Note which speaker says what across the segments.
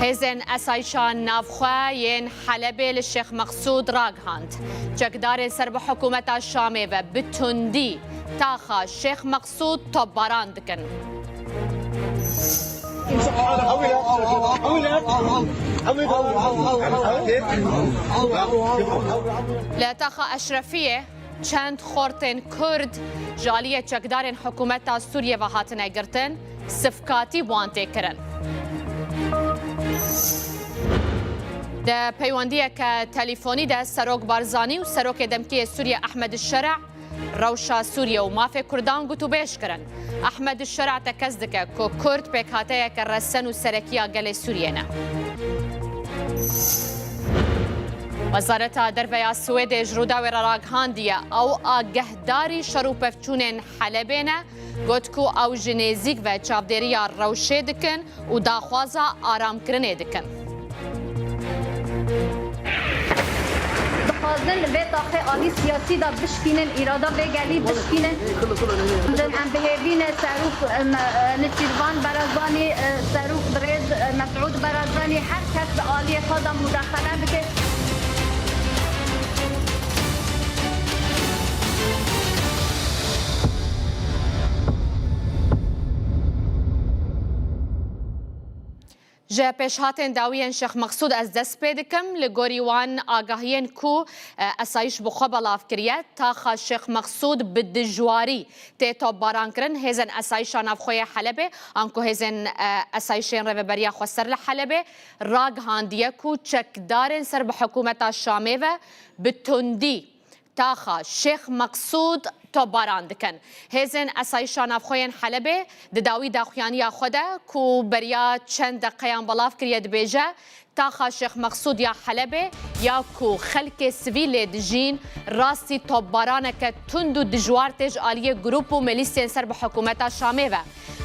Speaker 1: Hêzên Esayîşa Navxwe yên Helebê li Şêx Meqsûd ragihand, çekdarên ser bi hikûmeta Şamê ve bi tundî taxa Şêx Meqsûd topbaran dikin. Li taxa Eşrefiyê çend xortên Kurd ji aliyê çekdarên hikûmeta Sûriyê ve hatine girtin, sifkatî bi wan tê kirin. Di peywendiyeke telîfonî de Serok Barzanî û Serokê Demkî yê Sûriyê Ehmed Şera rewşa Sûriye û mafê Kurdan gotûbêj kirin. Ehmed Şera tekez dike ku Kurd pêkhateyeke resen û serekî ya gelê Sûriyê ne. Wezareta Derve ya Swêdê ji Rûdawê re ragihandiye ew agehdarî şer û pevçûnên Helebê ne, got ku ew ji nêzîk ve çavdêriya rewşê dikin û daxwaza aramkirinê dikin.
Speaker 2: Dixwazin li vê taxê alî siyasî de bişkînin, îrada vê gelî bişkînin. Em bi hêvî ne Serok Nêçîrvan Barazanî, Serok Birêz Mesûd Barazanî her kes di aliyê xwe de mudexele bike.
Speaker 1: Ji pêşhatên dawî yên Şêx Meqsûd ez dest pê dikim. Li gorî wan agahiyên ku Esayîş bi xwe belav kiriye, taxa Şêx Meqsûd bi dijwarî tê topbarankirin. Hêzên Esayîşa Navxwe yê Helebê an ku hêzên Esayîşên Rêveberiya Xweser li Helebê ragihandiye ku çekdarên ser bi hikûmeta Şamê ve bi tundî Taxa Şêx Meqsûd topbaran dikin. Hêzên Esayîşa Navxwe yên Helebê di dawî daxuyaniya xwe de ku beriya çend deqeyan belav kiriye dibêje, Taxa Şêx Meqsûd ya Helebê ya ku xelkê sivîl lê dijîn rastî topbaraneke tund û dijwar tê ji aliyê grûp û milîsên ser bi hikûmeta Şamê ve.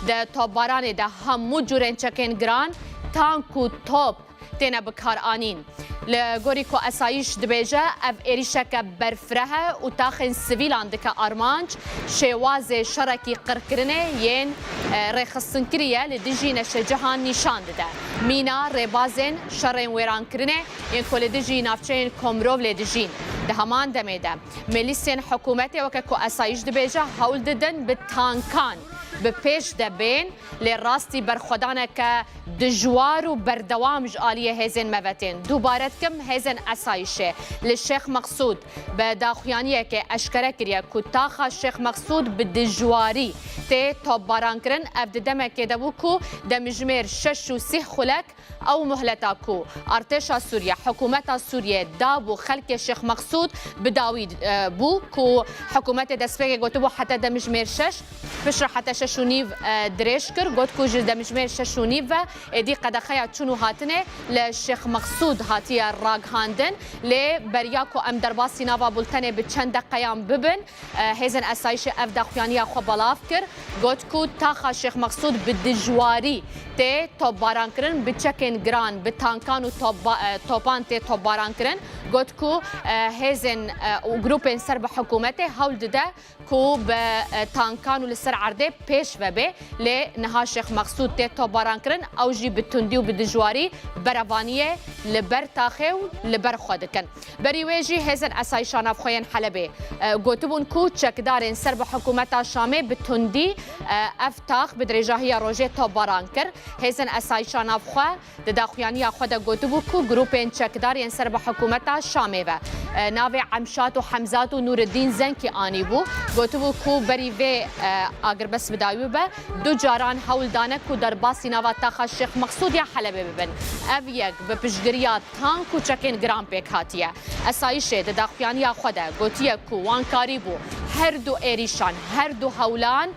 Speaker 1: Di topbaranê de hemû curên çekên giran, tank û top, têne bikaranîn. Li gorî ku Esayîş dibêje ev êrîşeke berfireh e û taxên sivîlan dike armanc, şêwazê şerekî qirkirinê yên rêxistinkirî ye li dijî neşecihan nîşan dide. Mîna rêbazên şerên wêrankirinê yên ku li dijî navçeyên ku mirov lê dijîn. Di heman demê de milîsên hikûmetê weke ku Esayîş dibêje hewl didin bi tankan bi pêş de bên lê rastî berxwedaneke dijwar û berdewam ji aliyê hêzên me ve tên. Dubare dikim hêzên Esayîşê li Şêx Meqsûd bi daxuyaniyekê eşkere kiriye ku taxa Şêx Meqsûd bi dijwarî tê topbarankirin. Ev di demekê de bû ku demjimêr 6 û 30 xulek Ew muhleta ku artêşa Sûriye, hikûmeta Sûriyê dabû xelkê Şêx Meqsûd bi dawî bû ku hikûmetê destpêkê gotibû heta demjimêr şeş, piştre heta şeş û nîv dirêj kir, got ku ji demjimêr şeş û nîv ve êdî qedexeya çûn û hatinê li Şêx Meqsûd hatiye ragihandin. Lê beriya ku em derbasî nava bultenê bi çend deqeyan bibin, Hêzên Esayîşê ev daxuyaniya xwe belav kir, got ku taxa Şêx Meqsûd bi dijwarî tê topbarankirin, bi çekên giran, bi tankan û topan tê topbarankirin. Got ku hêzên û grûpên ser bi hikûmetê hewl dide ku bi tankan û li ser erdê pêş ve bê, lê niha Şêx Meqsûd tê topbarankirin, ew jî bi tundî û bi dijwarî berevaniyê li ber taxê û li ber xwe dikin. Berî wê jî hêzên Esayîşa Navxwe yên Helebê gotibûn ku çekdarên ser bi hikûmeta Şamê bi tundî ev tax bi dirêjahiya rojê topbaran kir. Hêzên Esayîşa Navxwe di daxuyaniya xwe de gotibû ku grûpên çekdar yên ser bi hikûmeta Şamê ve navê Emşat û Hemzat û Nûriddîn Zenkî anîbû. Gotibû ku berî vê agirbest bi dawî bibe du caran hewl dane ku derbasî nava taxa Şêx Meqsûd ya Helebê bibin. Ev yek bi piştgiriya Tank û çekên giran pêk hatiye. Esayîşê di daxuyaniya xwe de gotiye ku wan karîbû her du êrîşan, her du hewlan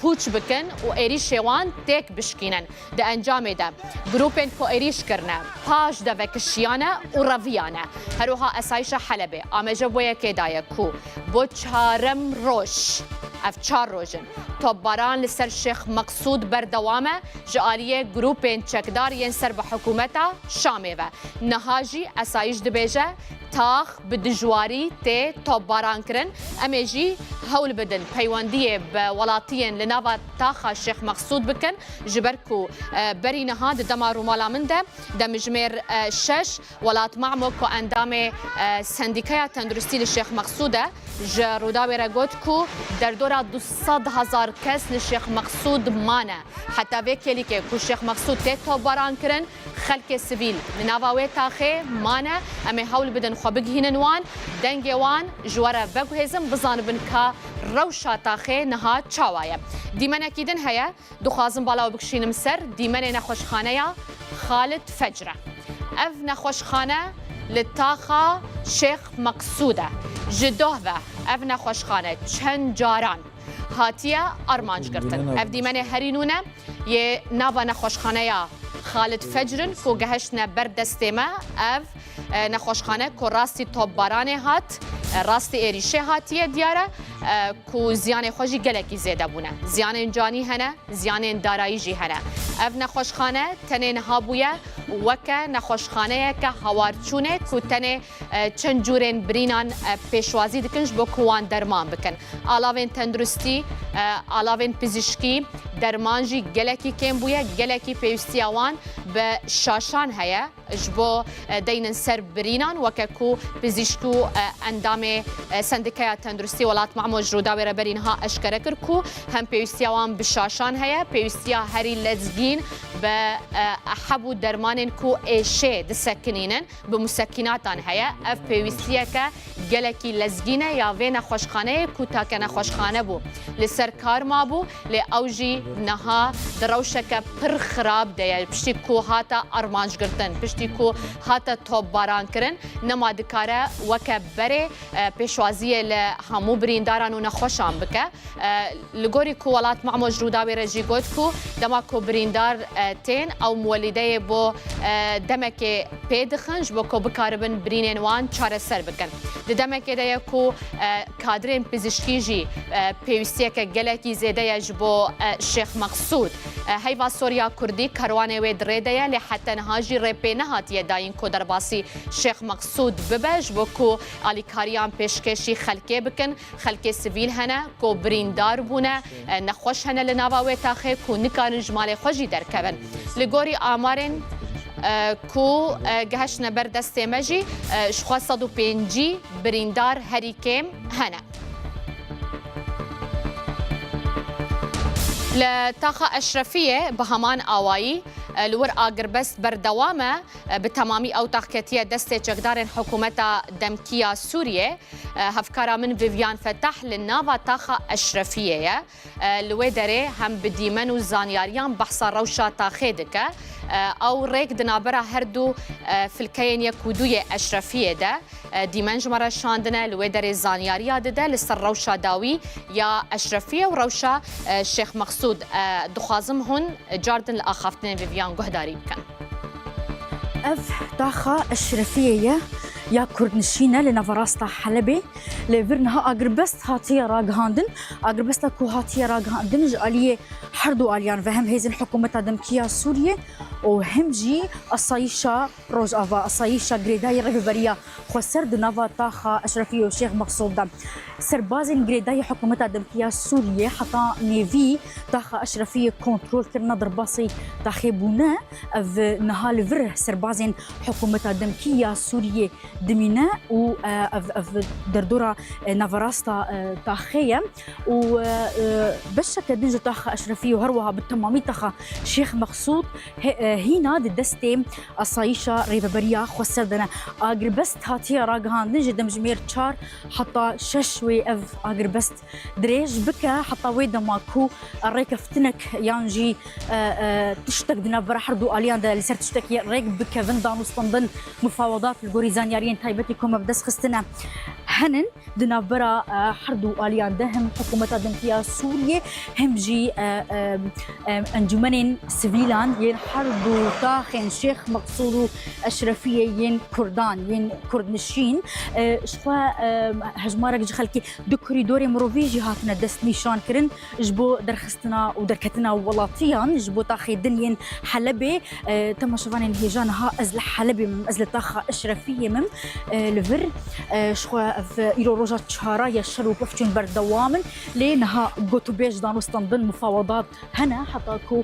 Speaker 1: pûç bikin û êrîşê wan têk bişkînin. Di encamê de grûpên ku êrîş kirine paş de vekişiyane û reviyane. Her wiha Esayîşa Helebê ameje bo yekê daye ku bo çarem roj, ev çar roj in, topbaran li ser Şêx Meqsûd berdewam e, Ji aliyê grûpên çekdar yên ser bi hikûmeta Şamê ve. Niha jî Esayîş dibêje, Tax bi dijwarî tê topbarankirin. Em ê jî hewl bidin peywendiyê bi welatiyên li nava taxa Şêx Meqsûd bikin ji ber ku berî niha di dema rûmala min de demijimêr şeş Welat Mamo ku endamê Sendîkeya Tenduristî li Şêx Meqsûd e ji Rûdawê re got ku derdora 200 hezar kes li Şêx Meqsûd mane. Heta vê kêlîkê ku Şêx Meqsûd tê topbarankirin Xelkê sivîl li nava wê taxê mane, em ê hewl bidin xwe bigihînin wan, dengê wan ji we re veguhêzin bizanibin ka rewşa taxê niha çawa ye. Dîmenekî din heye, dixwazim bala we bikişînim ser dîmenê nexweşxaneya Xalid Fecr e. Ev nexweşxane li taxa Şêx Meqsûd e. Ji doh ve ev nexweşxane çend caran hatiye armancgirtin. Ev dîmenê herî nû ne yê nava nexweşxaneya Xalid Fecr in ku gehiştine ber destê me. Ev nexweşxane ku rastî topbaranê hat, rastî êrîşê hatiye diyar e ku ziyanê xwe jî gelekî zêde bûne. Ziyanên canî hene, ziyanên darayî jî hene. Ev nexweşxane tenê niha bûye weke nexweşxaneyeke hawarçûnê ku tenê Çend cûrên birînan pêşwazî dikin ji bo ku wan derman bikin. Alavên tenduristî, alavên pizîşkî, derman jî gelekî kêm bûye, gelekî pêwîstiya wan bi şaşan heye ji bo deynin ser birînan weke ku pizîşk û endamê Sendikeya Tenduristî Welat Mamo ji Rûdawê re berî niha eşkere kir ku hem pêwîstiya wan bi şaşan heye, pêwîstiya herî lezgîn bi heb û dermanên ku êşê disekinînin. Bi musekînatan heye. Ev pêwîstiyeke gelekî lezgîn e ya vê nexweşxaneyê ku take nexweşxane bû. Li ser kar mabû lê ew jî niha di rewşeke pir xirab de ye. Piştî ku hate armancgirtin, piştî ku hate topbarankirin nema dikare weke berê pêşwaziyê li hemû birîndaran û nexweşan bike. Li gorî ku Welat Mamo ji Rûdawê re jî got ku dema ku birîndar tên ew muwelîdeyê bo demekê pê dixin ji bo ku bikaribin birînên wan çareser bikin. Di demekê de ye ku kadirên pizîşkî jî pêwîstiyeke gelekî zêde ye ji bo Şêx Meqsûd. Heyva Sor ya Kurdî karwanê wê di rê de ye lê heta niha jî rê pê nehatiye dayîn ku derbasî Şêx Meqsûd bibe ji bo ku alîkariyan pêşkêşî xelkê bikin. Xelkê sivîl hene ku birîndar bûne, nexweş hene li nava wê taxê ku nikarin ji malê xwe jî derkevin. Li gorî amarên ku gihiştine ber destê me jî ji xwe 150 birîndar herî kêm hene. Li taxa Eşrefiyê bi heman awayî li wir agirbest berdewam e. Bi temamî ew tax ketiye destê çekdarên hikûmeta demkî ya Sûriyê. Hevkara min Vivian Fetah li nava taxa Eşrefiyê ye. Li wê derê hem bi dîmen û zanyariyan behsa rewşa taxê dike. Ew rêk di navbera her du filkeyên yek û du yê Eşrefiyê de dîmen ji me re şandine. Li wê derê zanyariya dide li ser rewşa dawî ya Eşrefiyê û rewşa Şêx Meqsûd. Dixwazim hûn car din li axaftinên Vivian guhdarî bikin.
Speaker 3: Ev taxa Eşrefiyê ye ya kurdnişîn e li naverasta Helebê. Li vir niha agirbest hatiye ragihandin. Agirbesta ku hatiye ragihandin ji aliyê her du aliyan ve hem hêzên hikûmeta demkî ya Sûriyê û hem jî asayîşa Rojava, asayîşa girêdayî rêveberiya xweser di nava taxa Eşrefiyê û Şêx Meqsûd de. Serbazên girêdayî hikûmeta demkî ya Sûriyê heta nêvî taxa Eşrefiyê kontrol kirina derbasî taxê bûne. Ev niha li vir serbazên hikûmeta demkî ya Sûriyê dimîne û ev ev derdora naverasta taxê ye û beşeke din ji taxa Eşrefiyê û herwiha bi temamî taxa Şêx Meqsûd hîna di destê asayîşa rêveberiya xweser de ne. Agirbest hatiye ragihandin ji demjimêr çar heta şeş wê ev agirbest dirêj bike heta wê dema ku rêkeftinek yan jî tiştek di navbera her du aliyan de li ser tiştekî rêk bikevin danûstandin mufawedat li gorî zanyariyên taybetî ku me bi dest xistine. henin di navbera her du aliyan de hem hikûmeta demkî ya Sûriyê hem jî encûmenên sivîlan yên her du taxên Şêx Meqsûd û Eşrefiyê yên Kurdan yên Kurdnişîn ji xwe hejmarek ji xelkê du korîdorê mirovî jî hatine destnîşankirin ji bo derxistina û derketina welatiyan ji bo taxê din yên Helebê. Temaşevanên hêja niha ez li Helebê mim, ez li taxa Eşrefiyê mim li vir ji xwe ev îro roja çara ye şer û pevçûn berdewam in lê niha gotûbêj danûstandin mufawedat hene heta ku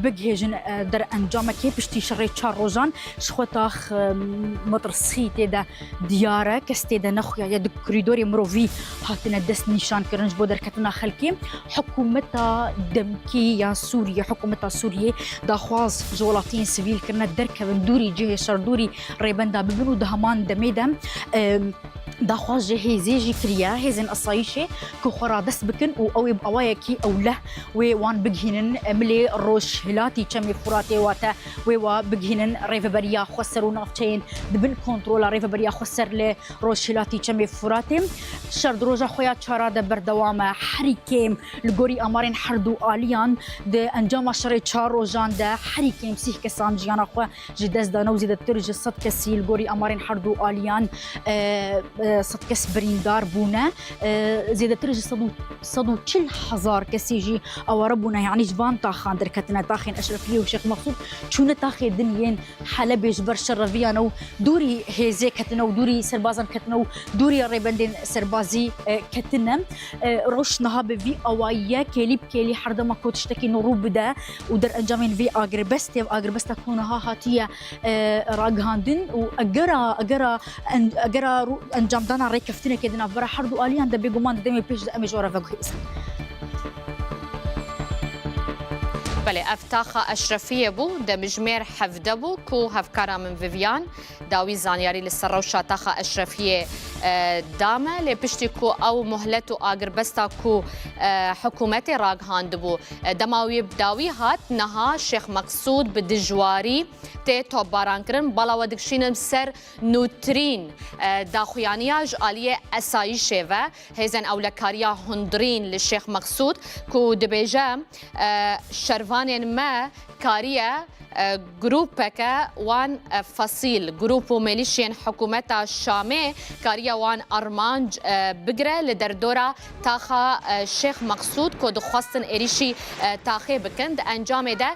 Speaker 3: bigihêjin derencamekê piştî şerê çar rojan ji xwe tax metirsî tê de diyar e kes tê de nexuya ye di korîdorê mirovî hatine destnîşankirin ji bo derketina xelkê. Hikûmeta demkî ya Sûriyê, hikûmeta Sûriyê daxwaz ji welatiyên sivîl kirine derkevin dûrî cihê şer, dûrî rêbenda bibin û di heman demê de daxwaz ji hêzê jî kiriye, hêzên asayîşê ku xwe radest bikin û ew ê bi awayekî ewleh wê wan bigihînin milê rojhilatî çemê Furatê wate wê wa bigihînin rêveberiya xweser û navçeyên di bin kontrola rêveberiya xweser li rojhilatî çemê Furatê. Şer di roja xwe ya çara de berdewam e. Herî kêm li gorî amarên her du aliyan di encama şerê çar rojan de herî kêm sîh kesan jiyana xwe ji dest dane û zêdetir ji sed kesî li gorî amarên her du aliyan sed kes birîndar bûne. Zêdetir ji 140 hezar kesî jî aware bûne yanî ji van taxan derketine taxên Eşrefiyê û Şêx Meqsûd çûne taxê din yên Helebê ji ber şer reviyane û dûrî hêzê ketine û dûrî serbazan ketine û dûrî rêbendên serbazî ketine. Rewş niha bi vî awayî ye kêlî bi kêlî her dema ku tiştekî nû rû bide û derencamên vê agirbestê ev agirbesta ku niha hatiye ragihandin û egera egera egera encamdana rêkeftinekê di navbera her du aliyan de bêguman di demê pêş de em ê ji we re veguhêzin.
Speaker 1: Belê ev taxa Eşrefiyê bû, demijmêr 17 bû ku hevkara min Vivian dawî zanyarî li ser rewşa taxa Eşrefiyê da me lê piştî ku ew muhlet û agirbesta ku hikûmetê ragihandibû dema wî bi dawî hat niha Şêx Meqsûd bi dijwarî tê topbarankirin bala we dikişînim ser nûtirîn daxuyaniya ji aliyê Esayîşê ve Hêzên Ewlekariya Hundirîn li Şêx Meqsûd ku dibêje şervanên me kariye grûpeke wan fesîl, grûp û mêlîşyên hikûmeta Şamê kariye wan armanc bigire li derdora taxa Şêx Meqsûd ku dixwestin êrîşî taxê bikin. Di encamê de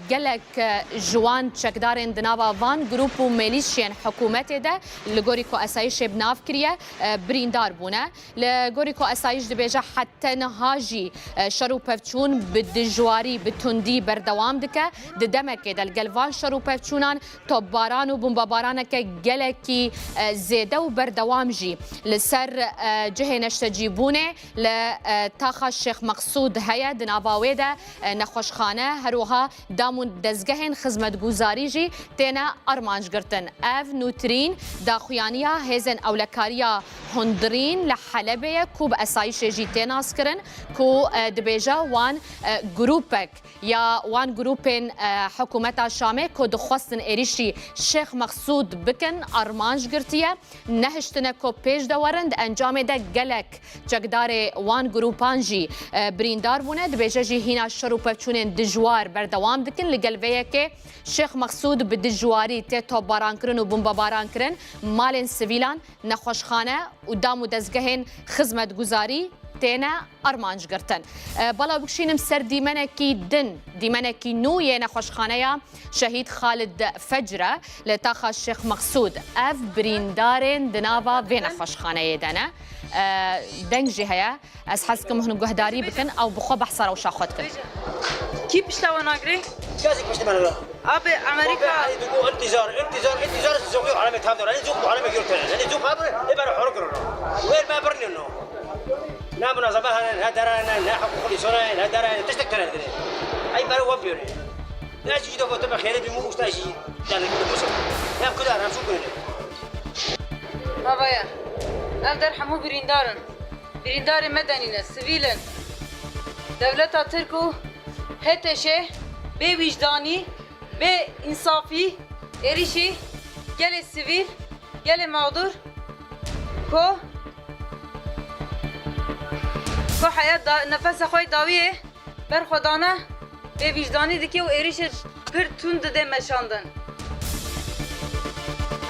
Speaker 1: gelek ji wan çekdarên di nava van grûp û mêlîşyên hikûmetê de li gorî ku esayîşê bi nav kiriye birîndar bûne. Li gorî ku Esayîş dibêje heta niha jî şer û pevçûn bi dijwarî, bi tundî berdewam dike. Di demekê de li gel van şer û pevçûnan topbaran û bombebaraneke gelekî zêde û berdewam jî li ser cihê neştecîbûnê li taxa Şêx Meqsûd heye. Di nava wê de nexweşxane her wiha Dam û dezgehên xizmetguzarî jî têne armancgirtin. Ev nûtirîn daxuyaniya Hêzên Ewlekariya Hundirîn li Helebê ye ku bi esayîşê jî tê naskirin ku dibêje wan grûpek ya wan grûpên hikûmeta Şamê ku dixwestin êrîşî Şêx Meqsûd bikin armanc girtiye, nehiştine ku pêş de werin. Di encamê de gelek Çekdarê wan grûpan jî birîndar bûne, dibêje jî hîna şer û pevçûnên dijwar berdewam dikin. Li gel vê yekê Şêx Meqsûd bi dijwarî tê topbarankirin û bombebarankirin, malên sivîlan, nexweşxane û dam û dezgehên xizmetguzarî têne armancgirtin. Bala bikişînim ser dîmenekî din, dîmenekî nû yê nexweşxaneya Şehîd Xalid Fecr e li taxa Şêx Meqsûd. Ev birîndarên di nava vê nexweşxaneyê de ne. Deng jî heye. Ez hez dikim hûn guhdarî bikin. Ew bi xwe behsa rewşa xwe dikin.
Speaker 4: Kî pişta we nagirê?
Speaker 5: Kesî piştî me nagire.
Speaker 4: Abê Amerîka. Bavaya, ev der hemû birîndar in. Birîndarên medenî ne, sivîl in. Dewleta Tirk û HTŞ'ê bê wîjdanî, bê însafî êrîşî gelê sivîl, gelê mexdûr. Ku ku heya da nefesa xwe dawiyê ber xwe dane bêvîjdanî dike û êrîşê pir tund dide meşandin.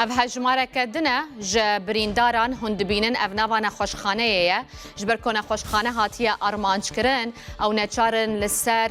Speaker 1: Ev hejmareke din e ji birîndaran hûn dibînin ev nava nexweşxaneyê ye. Ji ber ku nexweşxane hatiye armanckirin ew neçar in li ser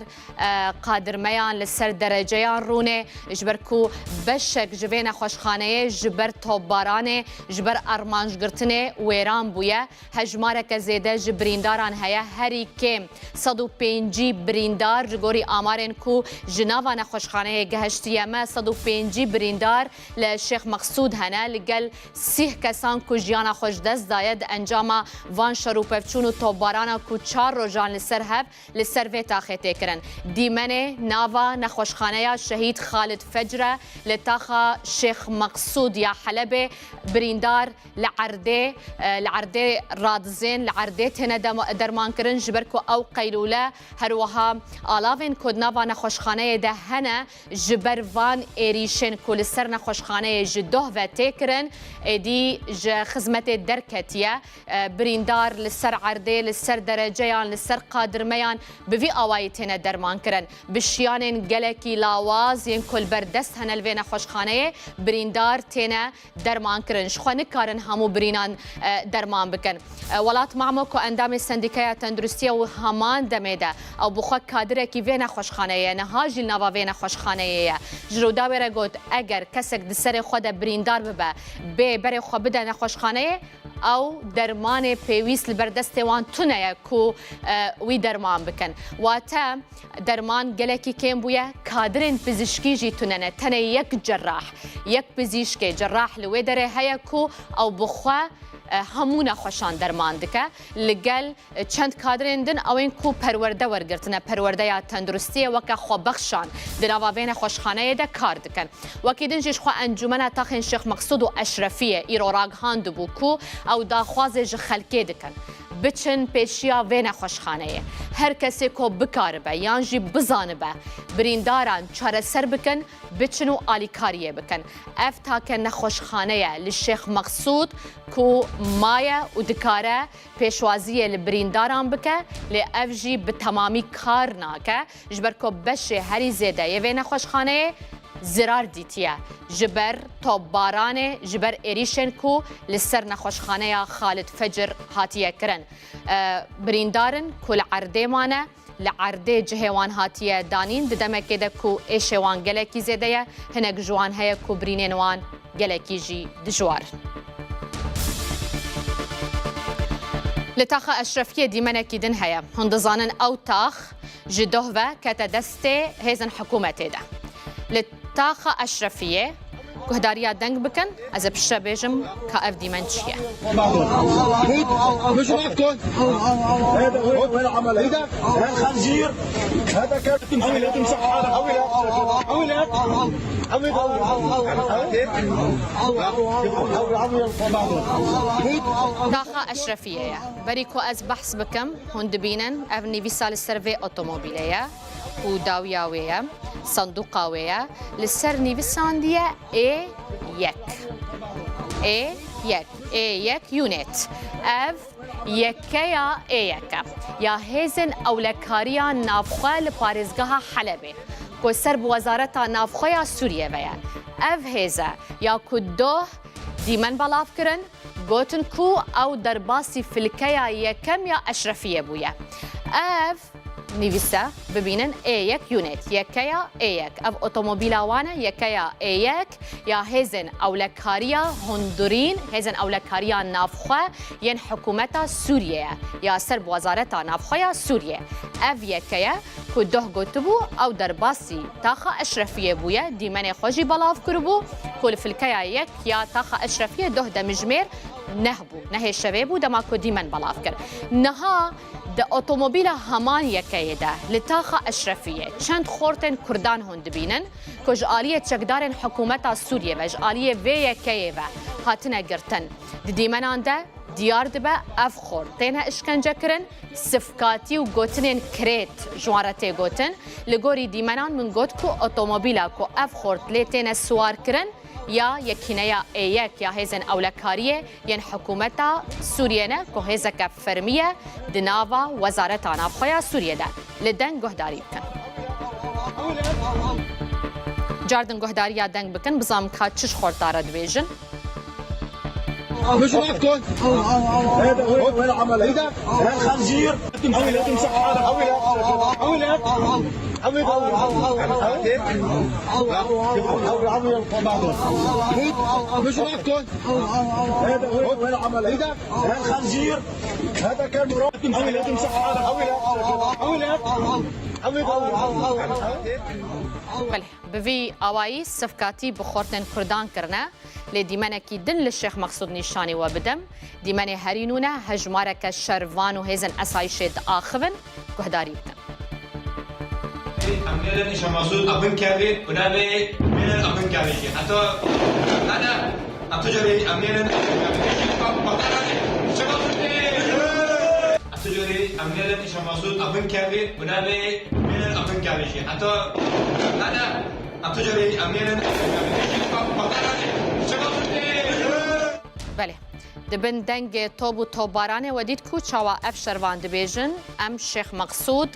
Speaker 1: qadirmeyan li ser dereceyan rûnê ji ber ku beşek ji vê nexweşxaneyê ji ber topbaranê ji ber armancgirtinê wêran bûye. Hejmareke zêde ji birîndaran heye herî kêm 150 birîndar ji gorî amarên ku ji nava nexweşxaneyê gihiştiye me 150 birîndar li Şêx Meqsûd hene li gel sîh kesan ku jiyana xwe ji dest daye di encama van şer û pevçûn û topbarana ku çar rojan li ser hev li ser vê taxê tê kirin. Dîmenê nava nexweşxaneya Şehîd Xalid Fecre li taxa Şêx Meqsûd ya Helebê birîndar li erdê li erdê radizên, li erdê têne dermankirin ji ber ku ew qeylûle her wiha alavên ku di nava nexweşxaneyê de hene ji ber van êrîşên ku li ser nexweşxaneyê ji doh ve tê kirin êdî ji xizmetê derketiye. Birîndar li ser erdê, li ser dereceyan, li ser qadirmeyan bi vî awayî têne dermankirin. Bi şiyanên gelekî lawaz yên ku li ber dest hene li vê nexweşxaneyê birîndar têne dermankirin. Ji xwe nikarin hemû birînan derman bikin. Welat Mamo ku endamê Sendîkeya Tenduristiyê û heman demê de ew bi xwe kadirekî vê nexweşxaneyê ye, niha jî li nava vê nexweşxaneyê ye. Ji Rûdawê re got, Eger kesek di serê xwe de birîndar bibe, bê berê xwe bide nexweşxaneyê, Ew dermanê pêwîst li ber destê wan tune ye ku wî derman bikin. Wate derman gelekî kêm bûye, kadirên pizîşkî jî tune ne. Tenê yek cerah, yek pizîşkê cerah li wê derê heye ku ew bi xwe hemû nexweşan derman dike. Li gel Çend kadirên din ew ên ku perwerde wergirtine, perwerdeya tenduristiyê weke xwebexşan di nava vê nexweşxaneyê de kar dikin. Wekî din jî ji xwe Encûmena Taxên Şêx Meqsûd û Eşrefiyê îro ragihandibû ku ew daxwazê ji xelkê dikin biçin pêşiya vê nexweşxaneyê. Her kesê ku bikaribe yan jî bizanibe birîndaran çareser bikin, biçin û alîkariyê bikin. Ev take nexweşxane ye li Şêx Meqsûd ku maye û dikare pêşwaziyê li birîndaran bike lê ev jî bi temamî kar nake ji ber ku beşê herî zêde yê vê nexweşxaneyê zirar dîtiye ji ber topbaranê ji ber êrîşên ku li ser nexweşxaneya Xalid Fecir hatiye kirin. Birîndar in ku li erdê mane, li erdê cihê wan hatiye danîn di demekê de ku êşê wan gelekî zêde ye, hinek ji wan heye ku birînên wan gelekî jî dijwar in. Li taxa Eşrefiyê dîmenekî din heye. Hûn dizanin ew tax ji doh ve kete destê hêzên hikûmetê de. Li taxa Eşrefiyê guhdariya deng bikin, ez ê piştre bêjim ka ev dîmen çi ye. Taxa Eşrefiyê ye. Berî ku ez behs bikim, hûn dibînin ev nivîsa li ser vê otomobîlê ye. Ku dawiya wê ye, sanduqa wê ye, li ser nivîsandiye ê yek. Ê yek, ê yek unit. Ev yekeya ê yek e. Ya hêzên ewlekariya navxwe li parêzgeha Helebê ku ser bi Wezareta Navxwe ya Sûriyê ve ye. Ev hêz e ya ku doh dîmen belav kirin, gotin ku ew derbasî filkeya yekem ya Eşrefiyê bûye. Ev Nivîse bibînin ê yek unit yekeya ê yek ev otomobîla wan e yekeya ê yek ya hêzên ewlekariya hundirîn hêzên ewlekariya navxwe yên hikûmeta Sûriyê ye ya ser bi wezareta navxwe ya Sûriyê ev yekeye ku doh gotibû ew derbasî taxa Eşrefiyê bûye dîmenê xwe jî belav kiribû ku li filkeya yek ya taxa Eşrefiyê doh demijmêr neh bû nehê şevê bû dema ku dîmen belav kir niha Di otomobîla heman yekeyê de li taxa Eşrefiyê çend xortên Kurdan hûn dibînin ku ji aliyê çekdarên hikûmeta Sûriyê ve ji aliyê vê yekeyê ve hatine girtin. Di dîmenan de Diyar dibe ev xort têne îşkencekirin, sifkatî û gotinên kirêt ji wan re tê gotin. Li gorî dîmenan min got ku otomobîla ku ev xort lê têne siwarkirin ya Yekîneya Ê yek ya Hêzên Ewlekariyê yên Hikûmeta Sûriyê ne ku hêzeke fermî ye di nava Wezareta Navxwe ya Sûriyê de. Li deng guhdarî bikin. Cardin guhdariya deng bikin bizanim ka çi ji xorta re dibêjin. Bi vî awayî sivkatî bi xortên Kurdan kirine. Lê dîmenekî din li Şêx Meqsûd nîşanî we bidim. Dîmenê herî nû ne, hejmareke şervan û hêzên esayîşê diaxivin, guhdarî bikin.
Speaker 5: Em nêrin Şêx Meqsûd a bin kevê û navê nêrin a bin kevê jî. Heta hene em tu carî em nêrin a bin kevê jî. Şêx Meqsûd Em tu carî em nêrin Şêx Meqsûd a bin kevê û navê nêrin a bin kevê jî. Heta hene Em tu carî em nêrin
Speaker 1: Belê. Di bin dengê top û topbaranê we dît ku çawa ev şervan dibêjin em Şêx Meqsûd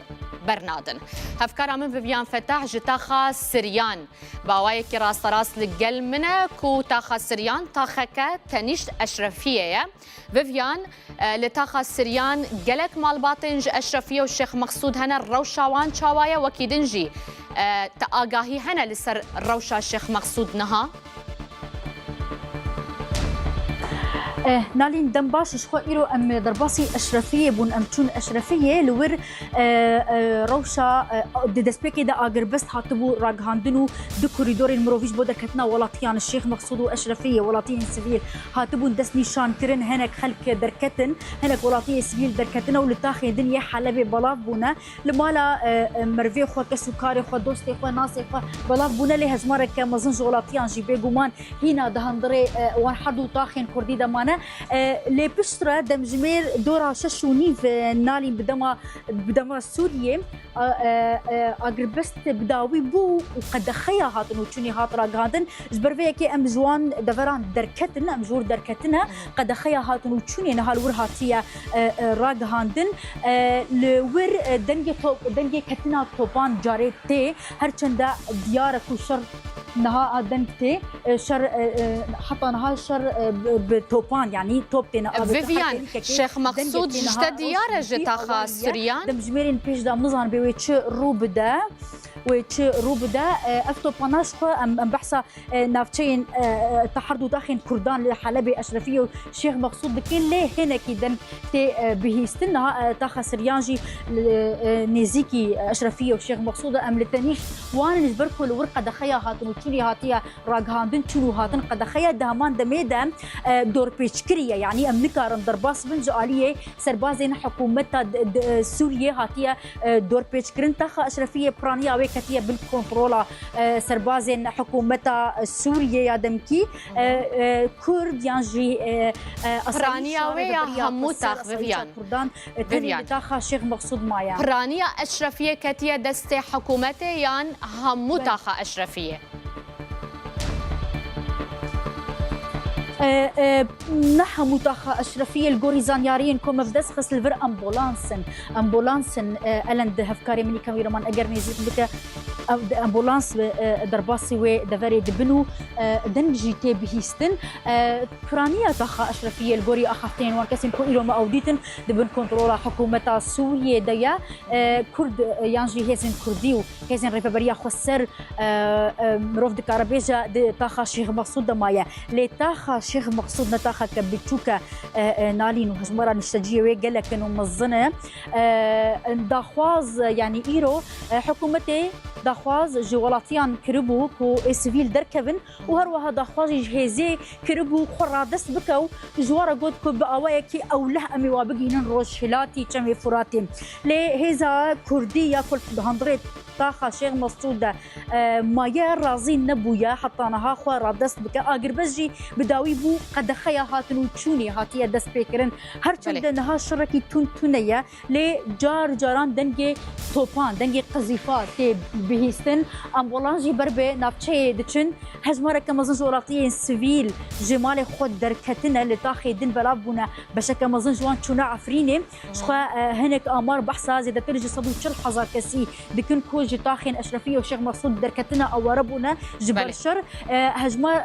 Speaker 1: bernadin. Hevkara min Vivian Fetah ji taxa Siryan bi awayekî rasterast li gel min e ku taxa Siryan taxeke tenîşt Eşrefiyê ye. Vivian, Li taxa Siryan gelek malbatên ji Eşrefiye û Şêx Meqsûd hene, rewşa wan çawa ye? Wekî din jî te agahî hene li ser rewşa Şêx Meqsûd niha?
Speaker 3: Nalîn dem baş ji xwe îro em derbasî Eşrefiyê bûn, em çûn Eşrefiyê li wir rewşa di destpêkê de agirbest hatibû ragihandin û du korîdorên mirovî ji bo derketina welatiyan Şêx Meqsûd û Eşrefiyê welatiyên sivîl hatibûn destnîşankirin, hinek xelk derketin, hinek welatiyê sivîl derketine û li taxên din yê Helebê belav bûne. Li mala merivê xwe, kes û karê xwe, dostê xwe, nasê xwe belav bûne lê hejmareke mezin ji welatiyan jî bêguman hîna di hundirê wan her du taxên kurdî de mane. Lê piştre demjimêr dora şeş û nîv nalîn bi dema bi dema Sûriyê agirbest bi dawî bû û qedexeya hatin û çûnê hat ragihandin. Ji ber vê yekê em ji wan deveran derketin, em ji wir derketine. Qedexeya hatin û çûnê niha li wir hatiye ragihandin. Li wir dengê top, dengê ketina topan carê tê. Her çende diyar e ku şer niha deng tê, şer heta niha şer bi topan yanî top têne avêtin.
Speaker 1: Vivian, Şêx Meqsûd ji te diyar e ji taxa Suryan?
Speaker 3: Demjimêrên pêş de em nizanin bê wê çi rû bide. Wê çi rû bide? Ev topana ji xwe em em behsa navçeyên Teherdu û taxên Kurdan li Helebê, Eşrefiyê û Şêx Meqsûd dikin lê hinekî deng tê bihîstin. Niha taxa Siryan jî nêzîkî Eşrefiyê û Şêx Meqsûd e. Em li tenîşt wan in ji ber ku li wir qedexeya hatin û çûnê hatiye ragihandin, çûn û hatin qedexeya di heman demê de dorpêçkirî ye. Yanî em nikarin derbas bin ji aliyê serbazên hikûmeta Sûriyê hatiye Dorpêçkirin taxa Eşrefiyê piraniya wê ketiye bin kontrola serbazên hikûmeta Sûriyê ya demkî. Kurd yan jî
Speaker 1: Piraniya wê ya hemû tax Vivian.
Speaker 3: Kurdan tenê li taxa Şêx Meqsûd maye.
Speaker 1: Piraniya Eşrefiyê ketiye destê hikûmetê yan hemû taxa Eşrefiyê?
Speaker 3: Ne hemû taxa Eşrefiyê li gorî zanyariyên ku me bi dest xist li vir ambulans in. Ambulans in Elen di hevkarê min î kameraman eger nêzîk bike ambulans derbasî wê deverê dibin û deng jî tê bihîstin. Piraniya taxa Eşrefiyê li gorî axaftinên wan kesên ku îro me ew dîtin di bin kontrola hikûmeta Sûriyê de ye. Kurd yan jî hêzên Kurdî û Hêzên Rêveberiya Xweser mirov dikare bêje di taxa Şêx Meqsûd de maye. Lê taxa Şêx Meqsûd ne taxeke biçûk e nalîn û hejmara nişteciyê wê gelek in û mezin e. Daxwaz yanî îro hikûmetê daxwaz. Daxwaz ji welatiyan kiribû ku ê sivîl derkevin û herwiha daxwazî ji hêzê kiribû xwe radest bike û ji wan re got ku bi awayekî ewleh em ê wa bigihînin rojhilatî Çemê Furatê. Lê hêza Kurdî ya ku li hundirê taxa Şêx Mesûd de maye razî nebûye heta niha xwe radest bike. Agirbest jî bi dawî bû qedexeya hatin û çûnê hatiye destpêkirin. Her çend niha şerekî tund tune ye Lê car caran dengê topan, dengê qezîfa tê bihîstin. Ambulans jî ber bi navçeyê diçin. Hejmareke mezin ji welatiyên sivîl ji malê xwe derketine, li taxê din belav bûne. Beşeke mezin ji wan çûne Efrînê. Ji xwe hinek amar behsa zêdetir ji 140 hezar kesî dikin ku ji taxên Eşrefiyê û Şêx Mesûd derketine aware bûne ji ber şer. Hejmar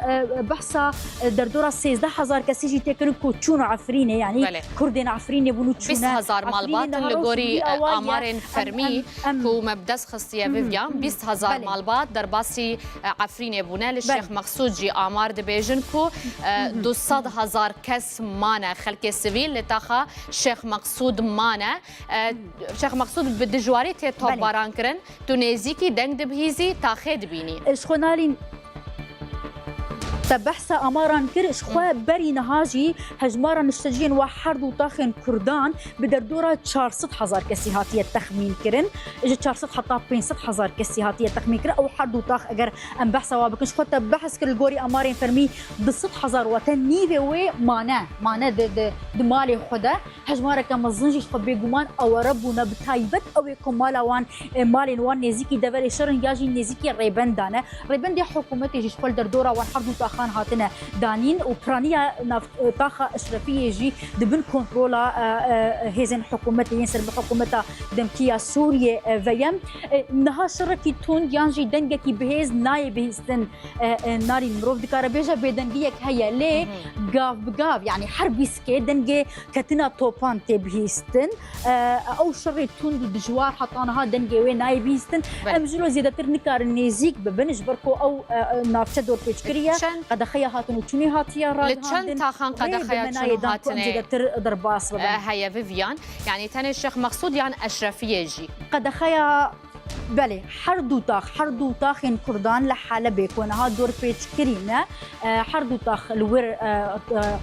Speaker 3: behsa derdora 13 hezar kesî jî tê kirin ku çûn Efrînê yanî Kurdên Efrînê bûn û çûne
Speaker 1: 20 hezar malbat li gorî amarên fermî ku me bi dest xistiye Vivyan 20 hezar malbat derbasî Efrînê bûne li Şêx Meqsûd jî amar dibêjin ku 200 hezar kes mane xelkê sivîl li taxa Şêx Meqsûd mane. Şêx Meqsûd bi dijwarî tê topbarankirin, tu nêzîkî deng dibihîzî, taxê dibînî.
Speaker 3: Ji xwe nalîn te behsa amaran kir, ji xwe berî niha jî hejmara nişteciyên we her du taxên Kurdan bi derdora 400 hezar kesî hatiye texmînkirin. Ji 400 heta 500 hezar kesî hatiye texmînkirin. Ew her du tax eger em behsa wa bikin ji xwe te behs kir li gorî amarên fermî 200 hezar wate nîvê wê mane mane di di di malê xwe de. Hejmareke mezin jî ji xwe bêguman aware bûne, bi taybet ew ê ku mala wan, malên wan nêzîkî deverê şer in ya jî nêzîkî rêbenda ne. Rêbendê hikûmetê jî ji xwe li derdora wan her du taxan hatine danîn û piraniya nav taxa Eşrefiyê jî di bin kontrola hêzên hikûmetê yên ser bi hikûmeta demkî ya Sûriyê ve ye. Niha şerekî tund yan jî dengekî bihêz nayê bihîstin. Narîn mirov dikare bêje bêdengiyek heye lê gav bi gav yanî her bîskê dengê ketina topan tê bihîstin. Ew şerê tund û dijwar heta niha dengê wê nayê bihîstin. Em ji lo zêdetir nikarin nêzîk bibin ji ber ku ew navçe dorpêçkirî ye. Qedexeya hatin û çûnê hatiye
Speaker 1: ragihandin. Li çend taxan qedexeya çûn û hatinê
Speaker 3: zêdetir derbas bibin.
Speaker 1: Heye Vivian yanî tenê Şêx Meqsûd yan Eşrefiyê jî.
Speaker 3: Qedexeya Belê, her du tax, her du taxên Kurdan li Helebê ku niha dorpêçkirî ne, her du tax li wir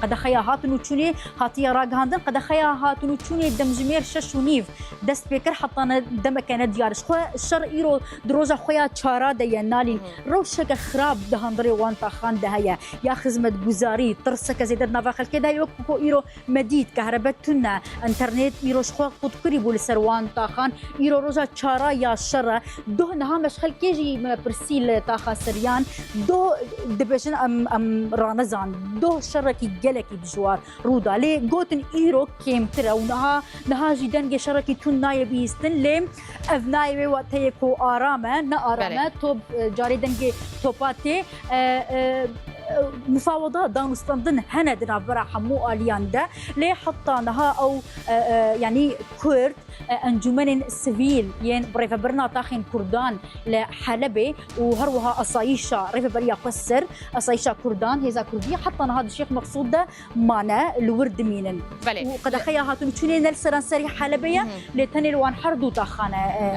Speaker 3: qedexeya hatin û çûnê hatiye ragihandin. Qedexeya hatin û çûnê demjimêr şeş û nîv dest pê kir heta ne demeke nediyar. Ji xwe şer îro di roja xwe ya çara de ye nalîn. Rewşeke xirab di hundirê wan taxan de heye. Ya xizmetguzarî, tirseke zêde di nava xelkê de heye wek ku îro Me dît kehrebe tune, înternet îro ji xwe qutkirî bû li ser wan taxan. Îro roja çara ya şer e. Doh niha me ji xelkê jî me pirsî li taxa Siryan. Doh dibêjin em em ranezan. Doh şerekî gelekî dijwar rû da. Lê gotin îro kêmtir e û niha niha jî dengê şerekî tund nayê bihîstin. Lê ev nayê wê wateyê ku aram e, ne aram e. Top carê dengê topa tê. Mufawada danûstandin hene di navbera hemû aliyan de lê heta niha ew yanî Kurd encûmenên sivîl yên birêvebirina taxên Kurdan li Helebê û her wiha asayîşa rêveberiya xwe ser asayîşa Kurdan hêza Kurdî heta niha di Şêx Meqsûd de mane li wir dimînin. Û qedexeya hatin û çûnê ne li seranserî Helebê ye lê tenê li wan her du taxan e.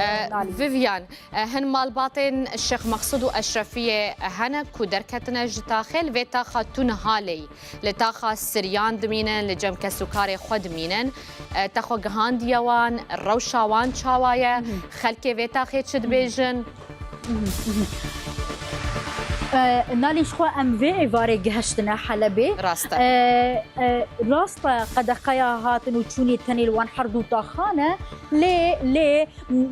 Speaker 1: Vivian Hin malbatên Şêx Meqsûd û Eşrefiyê hene ku derketine ji taxê li vê taxa tu niha lê yî. Li taxa Siryan dimînin, li cem kesûkarê xwe dimînin. Te xwe gihandiye wan, rewşa wan çawa ye, xelkê vê taxê çi dibêjin?
Speaker 3: Nalî ji xwe em vê êvarê gihiştine Helebê.
Speaker 1: Rast e.
Speaker 3: Rast e qedexeya hatin û çûnê tenê li wan her du taxan e lê lê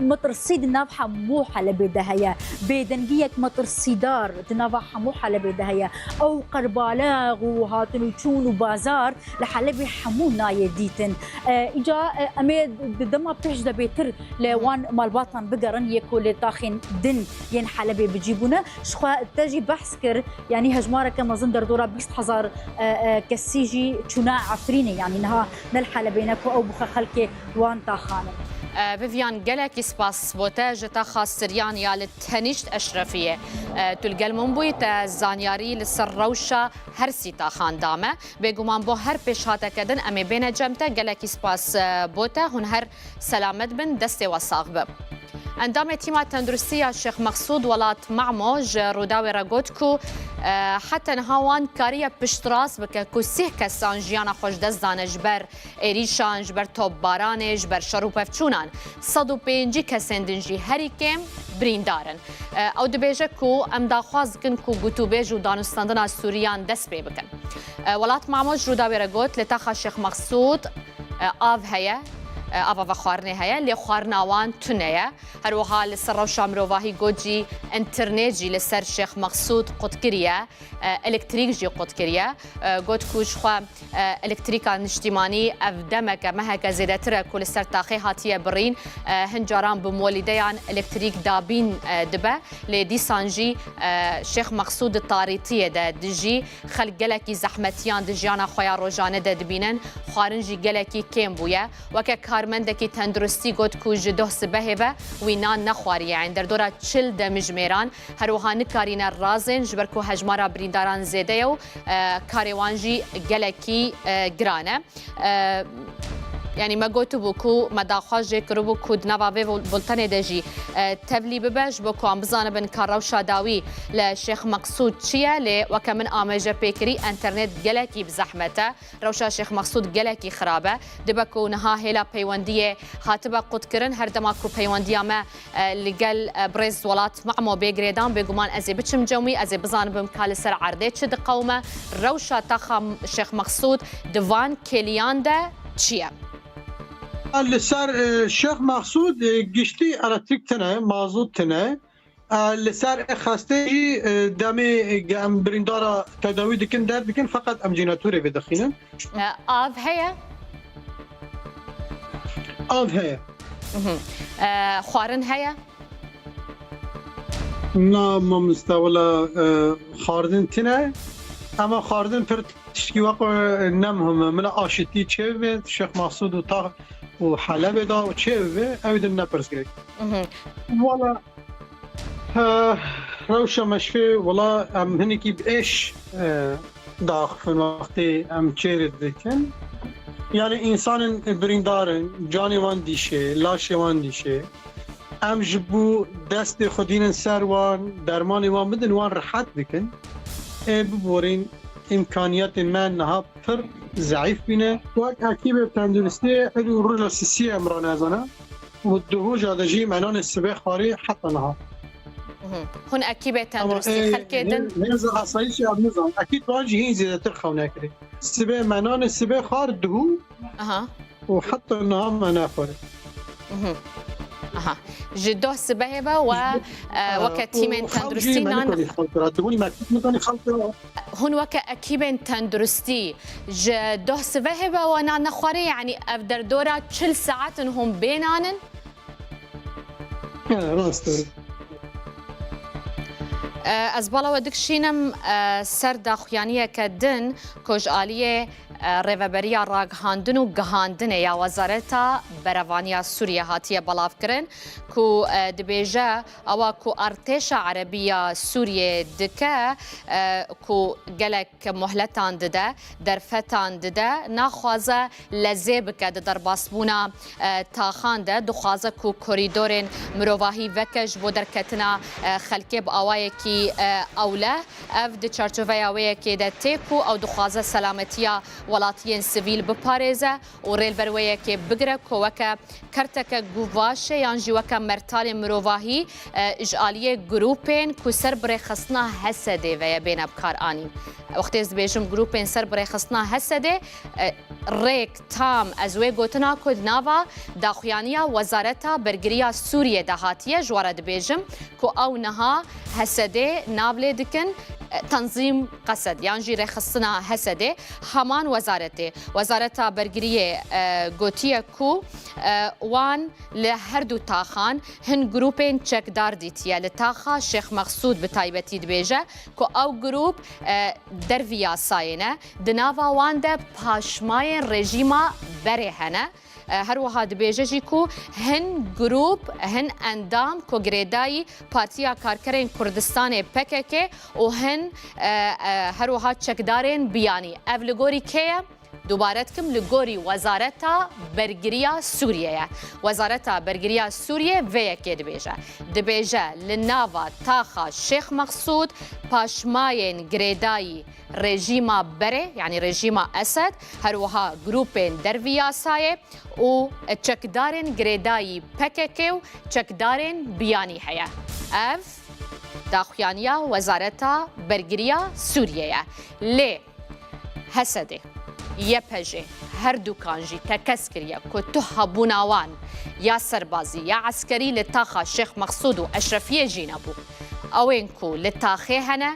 Speaker 3: Metirsî di nav hemû Helebê de heye. Bêdengiyek metirsîdar di nava hemû Helebê de heye. Ew qerbalex û hatin û çûn û bazar li Helebê hemû nayê dîtin. Îca em ê di dema pêş de bêtir li wan malbatan bigerin yê ku li taxên din yên Helebê bi cî bûne. Ji xwe te jî behs kir yanî hejmareke mezin derdora 20 hezar kesî jî çûne Efrînê yanî niha ne li Helebê ne ku ew bi xwe xelkê wan taxan in.
Speaker 1: Vivian gelekî spas bo te ji taxa Siryan ya li tenîşt Eşrefiyê. Tu li gel min bûyî te zanyarî li ser rewşa her sî taxan da me. Bêguman bo her pêşhateke din em ê bêne cem te. Gelekî spas bo te. Hûn her selamet bin. Destê we sax be. Endamê Tîma Tenduristî ya Şêx Meqsûd Welat Memo ji Rûdawê re got ku heta niha wan kariye piştrast bike ku sîh kesan jiyana xwe ji dest dane ji ber êrîşan, ji ber topbaranê, ji ber şer û pevçûnan. 150 kesên din jî herî kêm birîndar in. Ew dibêje ku em daxwaz dikin ku gotûbêj û danûstandina Sûriyan dest pê bikin. Welat Memo ji Rûdawê re got li taxa Şêx Meqsûd Av heye, ava vexwarinê heye lê xwarina wan tune ye. Her wiha li ser rewşa mirovahî got jî înternêt jî li ser Şêx Meqsûd qut kiriye, elektrîk jî qut kiriye. Got ku ji xwe elektrîka niştîmanî ev demeke meheke zêdetir e ku li ser taxê hatiye birîn. Hin caran bi molîdeyan elektrîk dabîn dibe lê dîsan jî Şêx Meqsûd di tarîtiyê de dijî. Xelk gelekî zehmetiyan di jiyana xwe ya rojane de dibînin, xwarin jî gelekî kêm bûye. Weke karmendekî tenduristî got ku ji doh sibehê ve wî nan nexwariye ên derdora 40 demijmêran. Her wiha nikarîne razên ji ber ku hejmara birîndaran zêde ye û karê wan jî gelekî giran e. Yanî me gotibû ku me daxwaz jê kiribû ku di nava vê bultenê de jî tevlî bibe ji bo ku em bizanibin ka rewşa dawî li Şêx Meqsûd çi ye lê weke min ameje pê kirî enternet gelekî bi zehmet e. Rewşa Şêx Meqsûd gelekî xirab e. Dibe ku niha hêla peywendiyê hatibe qutkirin her dema ku peywendiya me Li gel birêz Welat Memo bê girêdan bêguman ez ê biçim cem wî, ez ê bizanibim ka li ser erdê çi diqewime, rewşa taxa Şêx Meqsûd di van kêliyan de çi ye?
Speaker 6: Li ser Şêx Meqsûd giştî elektrîk tune, mazot tune. Li ser xestê jî demê em birîndara tedawî dikin der dikin feqet em cînatorê vê dixînin.
Speaker 1: Av heye?
Speaker 6: Av heye.
Speaker 1: Xwarin heye?
Speaker 6: Na mamoste wala xwarin tine. Ema xwarin pir tiştkî wek ne muhim e. Min aşitî çêbibe Şêx Mexsûd û tax û Helebê da û çêbibe ew din ne pirsgirêk. Wala rewşa meşfê wala em hinekî bi êş diaxifin wextê em çêrê dikin. Yani însanên birîndar in, canê wan dîşê, laşê wan dîşê. Em ji bo destê xwe dînin ser wan, dermanê wan bidin wan rehet bikin. Ê biborîn îmkaniyetên me niha pir zeîf bîne. Wek ekîbê tenduristiyê îro roja sisiyê em ranezane û di roja de jî me nanê sibê xwarî heta niha.
Speaker 1: Hûn ekîbê tenduristî xelkê din?
Speaker 6: Hêza asayîşê ev nizan. Ekîb wan jî hîn zêdetir xew nekirî. Sibê me nanê sibê xwar dihû û heta niha me nexwarî.
Speaker 1: Aha. Ji doh sibehê ve we weke tîmên tenduristî nan Hûn weke ekîbên tenduristî ji doh sibehê ve we nan nexwarî yanî ev derdora 40 saet in hûn bê nan in?
Speaker 6: Rast e.
Speaker 1: Ez bala we dikişînim ser daxuyaniyeke din ku ji aliyê Rêveberiya Ragihandin û Gihandinê ya Wezareta Berevaniya Sûriyê hatiye belavkirin ku dibêje ewa ku artêşa Erebî ya Sûriyê dike ku gelek muhletan dide, derfetan dide, naxwaze lezê bike di derbasbûna taxan de, dixwaze ku korîdorên mirovahî veke ji bo derketina xelkê bi awayekî ewle. Ev di çarçoveya wê yekê de tê ku ew dixwaze selametiya welatiyên sivîl biparêze û rê li ber wê yekê bigire ku weke kerteke guvaşê yan jî weke mertalê mirovahî ji aliyê grûpên ku ser birêxistina HSDê ve ye bêne bikaranîn. Wextê ez dibêjim grûpên ser birêxistina HSDê rêk tam ez wê gotina ku di nava daxuyaniya Wezareta Bergiriya Sûriyê de hatiye ji we re dibêjim ku ew niha HSDê nav lê dikin Tenzîm Qesed yan jî rêxistina HSDê heman wezaretê. Wezareta Bergiriyê gotiye ku wan li her du taxan hin grûpên çekdar dîtiye. Li taxa Şêx Meqsûd bi taybetî dibêje ku ew grûp dervî yasayê ne. Di nava wan de paşmayên rejîma berê hene. Her wiha dibêje jî ku hin grûp, hin endam ku girêdayî Partiya Karkerên Kurdistanê pkk û hin her wiha çekdarên biyanî. Ev li gorî kê ye? Dubare dikim li gorî Wezareta Bergiriya Sûriyê ye. Wezareta Bergiriya Sûriyê vê yekê dibêje. Dibêje li nava taxa Şêx Meqsûd paşmayên girêdayî rejîma berê yanî rejîma Esed her wiha grûpên dervî yasayê û çekdarên girêdayî pkk û çekdarên biyanî heye. Ev daxuyaniya Wezareta Bergiriya Sûriyê ye. Lê HSD, YPJ her dukan jî tekez kiriye ku tu hebûna wan ya serbazî ya eskerî li taxa Şêx Meqsûd û Eşrefiyê jî nebû. Ewên ku li taxê hene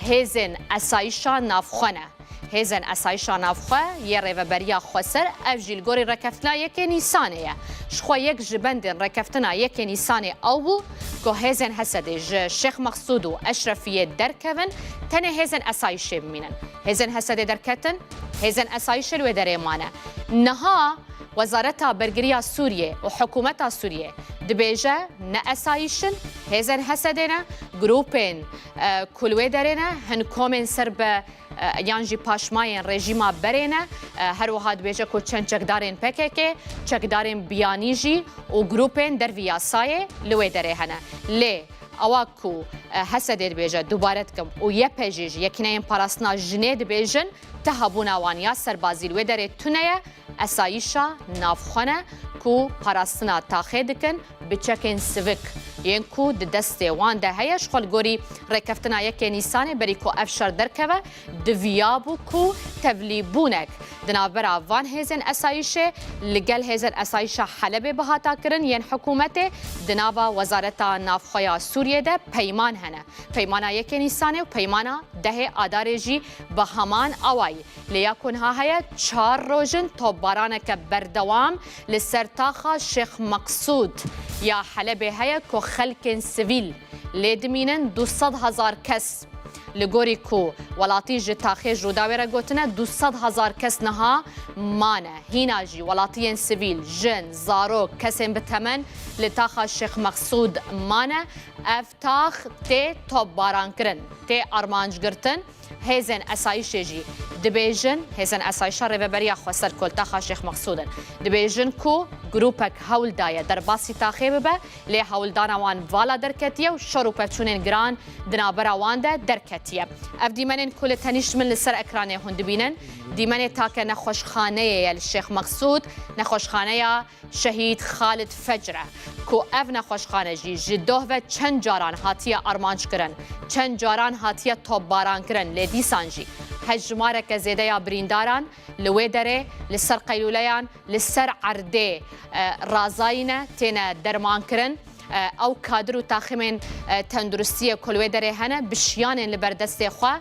Speaker 1: hêzên esayîşa navxwe ne. Hêzên esayîşa navxwe yê Rêveberiya Xweser ev jî li gorî rekeftina yekê Nîsanê ye. Ji xwe yek ji bendên rekeftina yekê Nîsanê ew bû ku hêzên HSDê ji Şêx Meqsûd û Eşrefiyê derkevin, tenê hêzên esayîşê bimînin. Hêzên HSDê derketin, hêzên esayîşê li wê derê mane. Niha Wezareta Bergiriya Sûriyê û hikûmeta Sûriyê dibêje ne esayîş in, hêzên HSDê ne, grûpên ku li wê derê ne, hin komên ser bi yan jî paşmayên rejîma berê ne. Her wiha dibêje ku çend çekdarên pkk, çekdarên biyanî jî û grûpên dervî yasayê li wê derê hene. Lê ewa ku HSD dibêje dubare dikim û YPJ jî Yekîneyên Parastina Jinê dibêjin ti hebûna wan ya serbazî li wê derê tune ye, esayîşa navxwe ne ku parastina taxê dikin bi çekên sivik yên ku di destê wan de heye ji xwe li gorî rêkeftina yekê Nîsanê berî ku ev şer derkeve diviyabû ku tevlîbûnek di navbera van hêzên esayîşê li gel hêzên esayîşa Helebê bihata kirin yên hikûmetê di nava Wezareta Navxwe ya Sûriyê de peyman hene. Peymana yekê Nîsanê û peymana dehê Adarê jî bi heman awayî. Lê ya ku niha heye çar roj in topbaraneke berdewam li ser taxa Şêx Meqsûd ya Helebê heye ku xelkên sivîl lê dimînin 200 hezar kes. Li gorî ku welatî ji taxê ji Rûdawê re gotine 200 hezar kes niha mane. Hîna jî welatiyên sivîl, jin, zarok, kesên bi temen li taxa Şêx Meqsûd mane. Ev tax tê topbarankirin, tê armancgirtin. Hêzên Esayîşê jî dibêjin, Hêzên Esayîşa Rêveberiya Xweser ku li taxa Şêx Meqsûd in, dibêjin ku grûpek hewl daye derbasî taxê bibe, lê hewldana wan vala derketiye û şer û pevçûnên giran di navbera wan de derketiye. Ev dîmenên ku li tenîşt min li ser ekranê hûn dibînin, dîmenê take nexweşxaneyê ye li Şêx Meqsûd, nexweşxaneya Şehîd Xalid Fecr e ku ev nexweşxane jî ji doh ve çend caran hatiye armanckirin, çend caran hatiye topbarankirin lê dîsan jî hejmareke zêde ya birîndaran li wê derê li ser qeylûleyan li ser erdê razayî ne têne dermankirin. Ew kadir û taximên tenduristiyê ku li wê derê hene bi şiyanên li ber destê xwe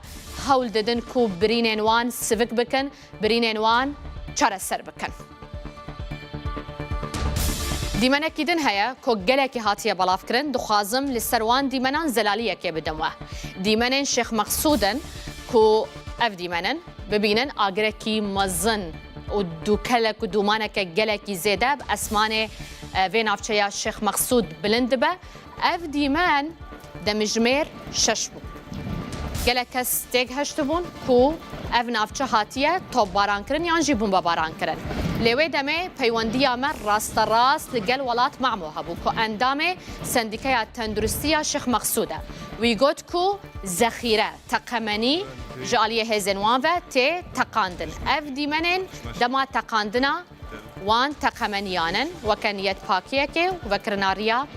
Speaker 1: hewl didin ku birînên wan sivik bikin, birînên wan çareser bikin. Dîmenekî din heye ku gelekî hatiye belavkirin, dixwazim li ser wan dîmenan zelaliyekê bidim we. Dîmenên Şêx Meqsûd in ku ev dîmen in, bibînin agirekî mezin û dûkelek û dûmaneke gelekî zêde bi esmanê vê navçeya Şêx Meqsûd bilind dibe. Ev dîmen demijimêr şeş bû. Gelek kes têgihiştibûn ku ev navçe hatiye topbarankirin yan jî bombebarankirin. Lê wê demê peywendiya me rasterast li gel Welat Memo hebû ku endamê Sendîkeya Tenduristî ya Şêx Meqsûd e. Wî got ku zexîre, teqemenî ji aliyê hêzên wan ve tê teqandin. Ev dîmenên dema teqandina Wan teqemeniyan in weke niyetpakiyekê û vekirina riya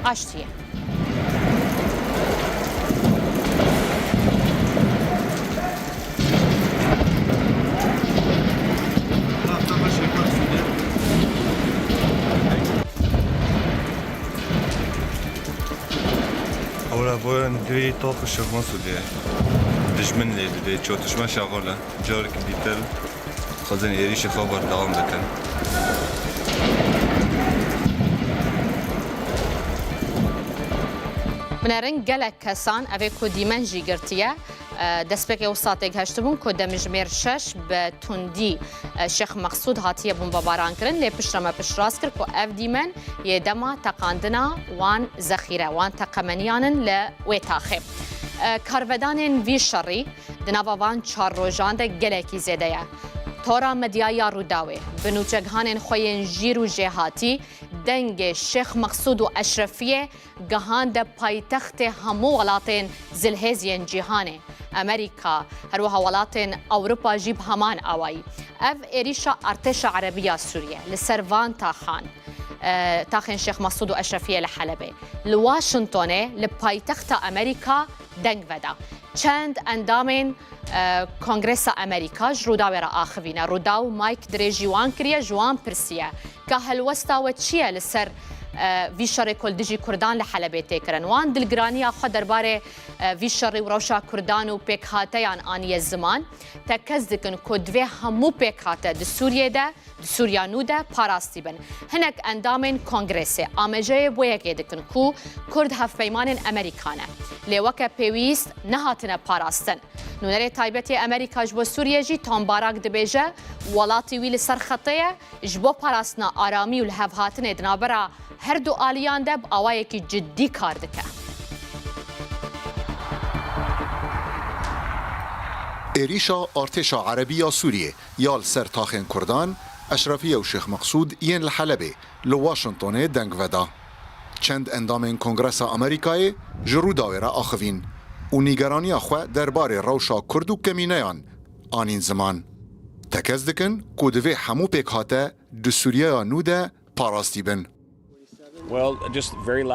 Speaker 1: aştiyê.
Speaker 5: Dijmin lê dide, çotişma şexal e. Careke dîtir Dixwazin êrîşê xwe berdewam bikin.
Speaker 1: Binerin gelek kesan evê ku dîmen jî girtiye destpêkê wisa têgihiştibûn ku demijimêr şeş bi tundî Şêx Meqsûd hatiye bombebarankirin lê piştre me piştrast kir ku ev dîmen yê dema teqandina wan zexîre wan teqemeniyan in li wê taxê. Karvedanên vî şerî Di nava van çar rojan de gelekî zêde ye. Tora Medyayî ya Rûdawê bi nûçegihanên xwe yên jîr û jêhatî dengê Şêx Meqsûd û Eşrefiyê gihande paytextê hemû welatên zilhêz yên cîhanê, Amerîka, herwiha welatên Ewropa jî bi heman awayî. Ev êrîşa Artêşa Erebî ya Sûriyê li ser van taxan, taxên Şêx Mesûd û Eşrefiyê li Helebê, li Washingtonê li paytexta Amerîka deng veda. Çend endamên Kongresa Amerîka ji Rûdawê re axivîne. Rûdaw mayk dirêjî wan kiriye, ji wan pirsiye ka helwesta we çi ye li ser vî şerê ku li dijî Kurdan li Helebê tê kirin. Wan dilgiraniya xwe derbarê vî şerî û rewşa Kurdan û pêkhateyan aniye ziman. Tekez dikin ku divê hemû pêkhate di Sûriyê de, di Sûriya nû de parastî bin. Hinek endamên Kongresê amejeyê wê yekê dikin ku Kurd hevpeymanên Amerîka ne. Lê weke pêwîst nehatine parastin. Nûnerê taybet yê Amerîka ji bo Sûriyê jî Tom Barak dibêje welatî wî li ser xetê ye ji bo parastina aramî û lihevhatinê di navbera her du aliyan de bi awayekî cidî kar dike.
Speaker 7: Êrîşa Artêşa Erebî ya Sûriyê ya li ser taxên Kurdan, Eşrefiye û Şêxmeqsûd yên li Helebê li Washingtonê deng veda. Çend endamên Kongresa Amerîkayê ji Rûdawê re axivîn û nîgeraniya xwe derbarê rewşa Kurd û kemîneyan anîn ziman. Tekez dikin ku divê hemû pêkhate di Sûriyeya nû de parastî bin.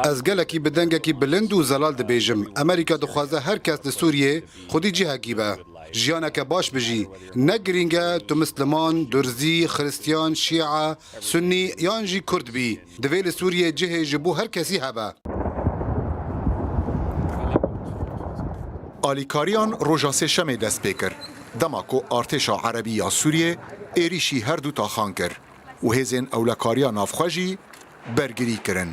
Speaker 8: Ez gelekî bi dengekî bilind û zelal dibêjim, Amerîka dixwaze her kes li Sûriyê xwedî cihekî be, jiyaneke baş bijî. Ne girîng e tu misliman, durzî, xiristiyan, şîe, sunnî yan jî kurd bî. Divê li Sûriyê cihê ji bo her kesî hebe.
Speaker 7: Alîkariyan roja sêşemê dest pê kir, dema ku artêşa Erebî ya Sûriyê êrîşî her du taxan kir. û hêzên ewlekariya navxwe jî bergirî kirin.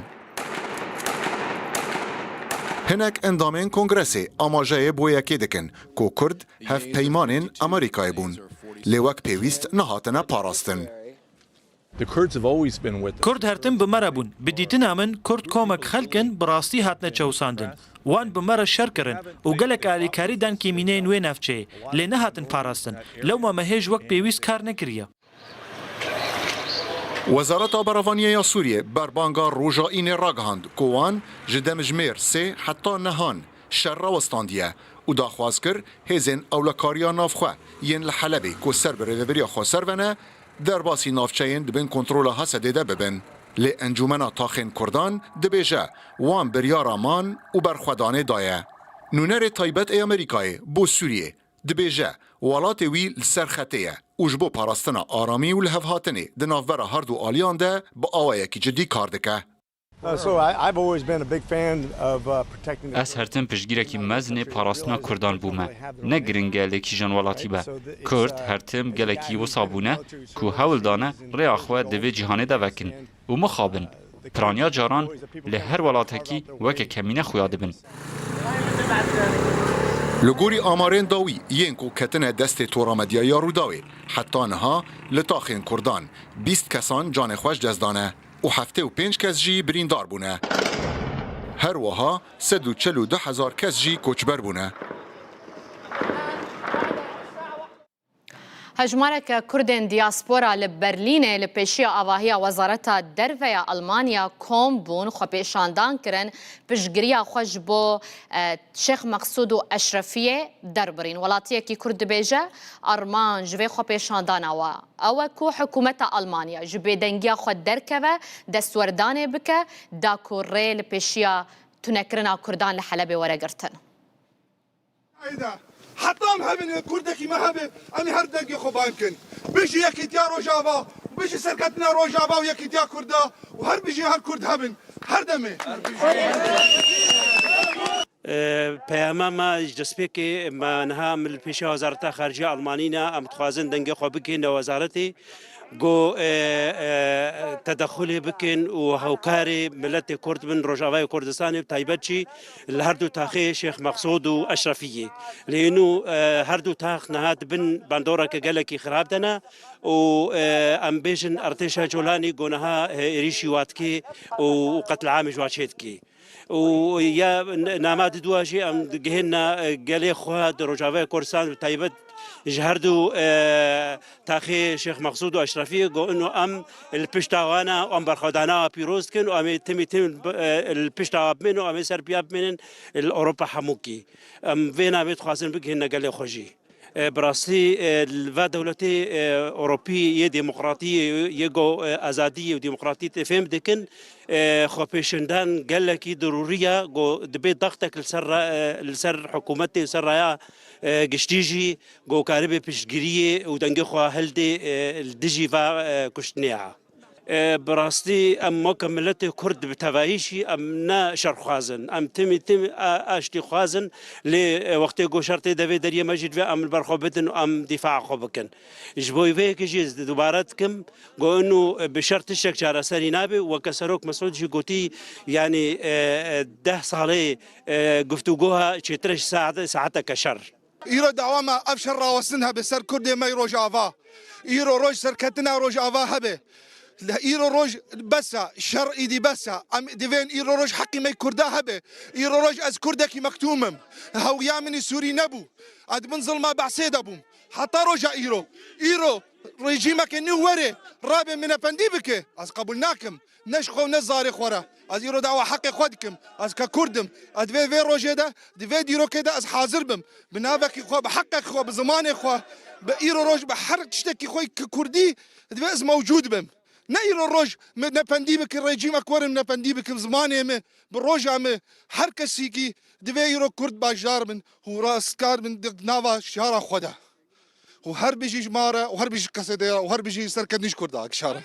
Speaker 7: Hinek endamên Kongresê amajeyê bo yekê dikin ku Kurd hevpeymanên Amerîkayê bûn, lê wek pêwîst nehatine parastin.
Speaker 9: Kurd her tim bi me re bûn. Bi dîtina min Kurd komek xelk in bi rastî hatine çewsandin. Wan bi me re şer kirin û gelek alîkarî dan kêmîneyên wê navçeyê, lê nehatin parastin. Lewma me hêj wek pêwîst kar nekiriye.
Speaker 7: Wezareta Berevaniyê ya Sûriyê berbanga roja Înê ragihand ku wan ji demjimêr sê heta nehan şer rawestandiye û daxwaz kir hêzên ewlekariya navxwe yên li Helebê ku ser bi Rêveberiya Xweser ve ne derbasî navçeyên di bin kontrola Hesedê de bibin. Lê Encûmena Taxên Kurdan dibêje wan biryara man û berxwedanê daye. Nûnerê taybet ê Amerîkayê bo Sûriyê Dibêje, welatê wî li ser xetê ye û ji bo parastina aramî û lihevhatinê di navbera her du aliyan de bi awayekî cidî kar dike.
Speaker 10: Ez her tim piştgîrekî mezin ê parastina Kurdan bûme. Ne giring e lê kîjan welatî be. Kurd her tim gelekî wisa bûne ku hewl dane rêya xwe di vê cîhanê de vekin. Û mixabin, piraniya caran li her welatekî weke kemîne xuya dibin.
Speaker 7: Li gorî amarên dawî yên ku ketine destê Tora Medyayî ya Rûdawê, heta niha li taxên Kurdan 20 kesan canê xwe ji dest dane û 75 kes jî birîndar bûne. Her wiha 142 hezar kes jî koçber bûne.
Speaker 1: Hejmareke Kurdên diaspora li Berlînê li pêşiya avahiya Wezareta Derve ya Elmanya kom bûn, xwepêşandan kirin, piştgiriya xwe ji bo Şêx Meqsûd û Eşrefiyê derbirîn. Welatiyekî Kurd dibêje, Armanc ji vê xwepêşandana we ew e ku hikûmeta Elmanya ji bêdengiya xwe derkeve, destwerdanê bike da ku rê li pêşiya tunekirina Kurdan li Helebê were girtin.
Speaker 11: Heta em hebin ê kurdekî me hebe em ê her dengê xwe bang kin. Bijî Yekîtiya Rojava, bijî serketina Rojava û Yekîtiya Kurda û her bijî her kurd hebin her demê.
Speaker 12: Peyama me ji destpêkê me niha em li pêşiya Wezareta Xariciya Almanî ne em dixwazin dengê xwe bigihîne wezaretê ku tedexulê bikin û hewkarê miletê Kurd bin Rojavayê Kurdistanê bi taybet jî Li her du taxê Şêx Meqsûd û Eşrefiyê. Lê nû her du tax niha di bin bandoreke gelekî xirab de ne û em bêjin Artêşa Colanî ku niha êrîşî wa dike û qetlîamê ji wa çêdike. Û ya nama di dûa jî em digihêne gelê xwe di Rojavayê Kurdistanê bi taybet. Ji her du taxê Şêx Meqsûd û Eşrefiyê got ino em li pişta wan e û em berxwedana we pîroz dikin û em ê timî tim li pişta we bimînin û em ê ser piya bimînin li Ewropa hemûkî. Em vê navê dixwazin bigihîne gelê xwe jî. Bi rastî li va dewletê Ewropî yê demokratî yê ku azadiyê û demokratî tê fêm dikin xwepêşandan gelekî dirûrî ye ku dibê dextek li ser li ser hikûmetê li ser raya giştî jî ku karibê piştgiriyê û dengê xwe hildê li dijî va kuştinê ye. Bi rastî em weke miletê Kurd bi tevahî jî em ne şerxwaz in. Em timî tim aştîxwaz in lê wextê ku şer tê devê deriyê me jî divê em li ber xwe bidin û em dîfaa xwe bikin. Ji bo vê yekê jî ez dubare dikim ku ino bi şer tiştek çareserî nabe û weke Serok Mesûd jî gotî yanî deh salê guftûgoha çêtir e ji saeteke şer.
Speaker 11: Îro dawa me ev şer rawestin hebe ser Kurdê me Rojava. Îro roj serketina Rojava hebe. Îro roj bes e, şer îdî bes e. Em divên îro roj heqî me Kurda hebe. Îro roj ez Kurdekî mektûm im. Hewya min î Sûrî nebû. Ez di bin zilma Be'sê de bûm. Heta roja îro. Îro rejîmeke nû were rabe min efendî bike. Ez qebûl nakim. Ne ji xwe û ne zarê xwe re. Ez îro dawa heqê xwe dikim. Ez ke Kurd im. Ez di vê vê rojê de, di vê dîrokê de ez hazir bim. Bi navekî xwe, bi heqekî xwe, bi zimanê xwe, bi îro roj bi her tiştekî xwe yê Kurdî divê ez mewcûd bim. Ne îro roj min nependî bikin, rejîmek werin min nependî bikin, zimanê min, bi roja min, her kesîkî divê îro Kurd bajdar bin û rastkar bin di nava şara xwe de. Û her bijî ji ma re û her bijî ji qesedê re û her bijî serketinî ji Kurda kişa re.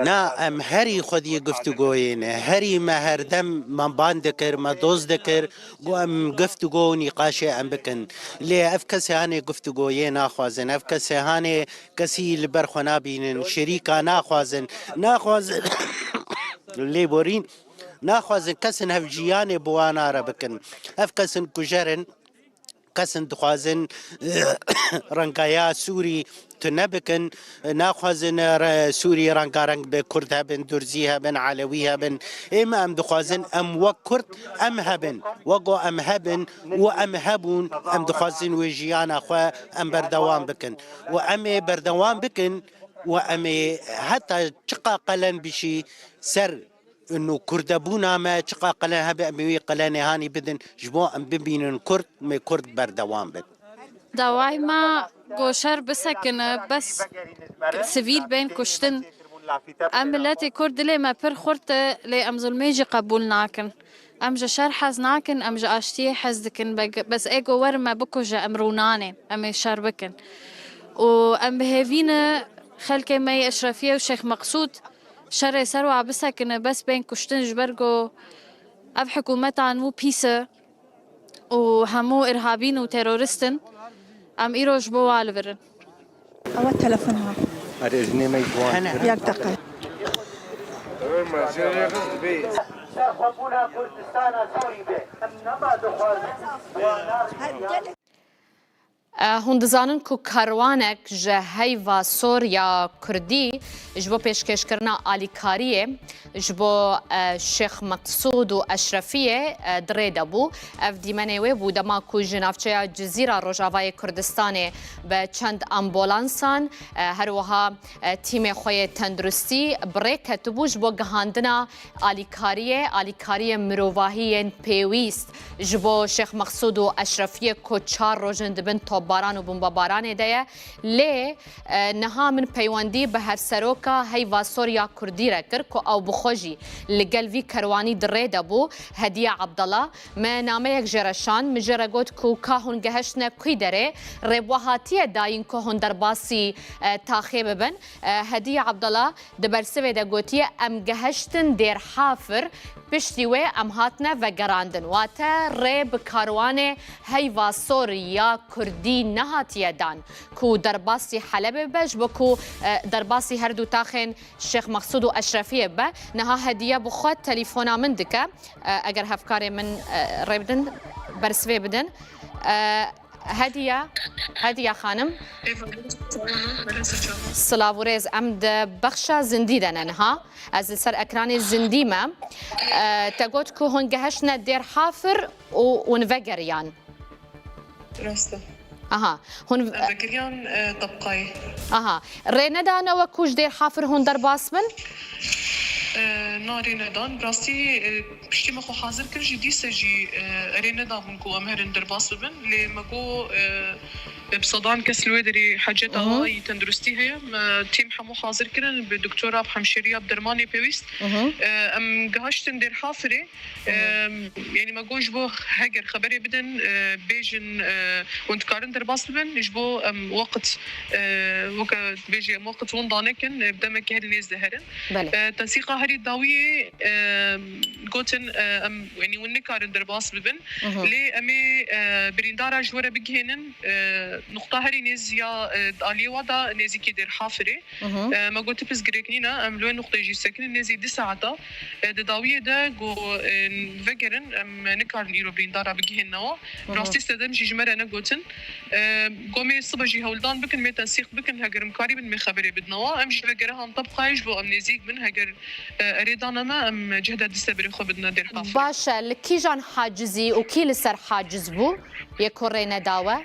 Speaker 13: Na em herî xwediyê guftûgoyê ne. Herî me herdem me ban dikir, me doz dikir ku em guftûgo û nîqaşê em bikin. Lê ev kesê hanê guftûgoyê naxwazin. Ev kesê hanê kesî li ber xwe nabînin, şirîka naxwazin. Naxwazin lêborîn naxwazin kesin hevjiyanê bi wan re bikin. Ev kesin kujer in. Kesin dixwazin rengaya Sûrî tune bikin, naxwazin Sûrî rengareng be, Kurd hebin, Durzî hebin, Elewî hebin. Ême em dixwazin em wek Kurd em hebin, wek em hebin û em hebûn, em dixwazin wê jiyana xwe em berdewam bikin û em ê berdewam bikin û em ê heta çiqa qelen bişî ser Û kurdebûna me çiqa qelen hebe em ê wî qelenê hanî bidin ji bo em bibînin kurd mê kurd berdewam bin.
Speaker 14: Daway me ku şer bisekine bes sivîl bên kuştin. Em miletê kurd dilê me pir xurt e lê em zulmê jî qebûl nakin. Em ji şer hez nakin em ji aştiyê hez dikin bes ê ku werin me bikuje em rûnanên em ê şer bikin. Û em bi hêvî ne xelkê me yê Eşrefiyê û Şêxmeqsûd Şerê ser wa bisekine bes bên kuştin ji ber ku ev hikûmeta nû pîs e û hemû îrhabîn û terorîst in. Em îro ji bo wa li vir in.
Speaker 15: Ewa telefon ha. Yek deqe.
Speaker 1: Hûn dizanin ku karwanek ji heyva sor ya Kurdî ji bo pêşkêşkirina alîkariyê ji bo Şêx Meqsûd û Eşrefiyê di rê de bû. Ev dîmenê wê bû dema ku ji navçeya Cizîra Rojavayê Kurdistanê bi çend ambulansan her wiha tîmê xwe yê tenduristî bi rê ketibû ji bo gihandina Alîkariyê, alîkariyê mirovahî yên pêwîst ji bo Şêx Meqsûd û Eşrefiyê ku çar roj in di bin topbaran û bombebaranê de ye. Lê niha min peywendî bi hevseroka Heyva Sor ya Kurdî re kir ku ew bi xwe jî li gel vî kerwanî di rê de bû, Hediye Abdala. Me nameyek jê re şand, min jê re got ku ka hûn gehiştine kwî derê, rê bi we hatiye dayîn ku hûn derbasî taxê bibin. Hediye Abdala Di bersivê de gotiye em gehiştin Dêr Hafir, piştî wê em hatine vegerandin. Wate rê bi karwanê Heyva Sor ya Kurdî nehatiye dan ku derbasî Helebê bibe ji bo ku derbasî her du taxên Şêx Meqsûd û Eşrefiyê bibe. Niha Hediye bi xwe telîfona min dike. Eger hevkarê min rê bidin bersivê bidin. Hediye, Hediye xanim. Silav û rêz em di bexşa zindî de ne niha. Ez li ser ekranê zindî me. Te got ku hûn gehiştine Dêr Hafir û hûn vegeriyan.
Speaker 15: Rast e.
Speaker 1: Aha. Hûn
Speaker 16: Em vegeriyan Tebqayê.
Speaker 1: Aha. Rê nedan ewe ku ji Dêr Hafir hûn derbas bin?
Speaker 16: Na rê nedan. Bi rastî piştî me xwe hazir kir jî dîsa jî rê nedabûn ku em herin derbas bibin. Lê me got bi sedan kes li wê derê heceta we yî tenduristî heye. Me tîm hemû hazir kirin bi doktora, bi hemşêriya, bi dermanê pêwîst. Em gihaştin Dêr Hafirê. Yanî me got ji bo heger xeberê bidin bêjin hûn dikarin derbas bibin ji bo em weqt weke dibêjî em weqt winda nekin bi demekê herî nêz de herin. Tensîqa herî dawiyê gotin em yanî hûn nikarin derbas bibin lê em ê birîndara ji we re bigihênin nuqta herî nêz ya di aliyê we de nêzîkî Dêrhafirê. Me got ti pirsgirêk nîne em li wê nuqteyê jî sekinin nêzî du saeta. Di dawiyê de ku vegerin em nikarin îro birîndara bigihên newa. Bi rastî sedem jî ji me re negotin. Got mê sibe jî hewldan bikin mê tensîq bikin heger em karîbin mê xeberê bidin wan. Em jî vegerehan Tebqayê ji bo em nêzîk bin heger erê dane me em cihde dîse berê xwe bidine Dêrhafirê.
Speaker 1: Baş e li kîjan hacizî û kî li ser haciz bû yê ku rê neda we?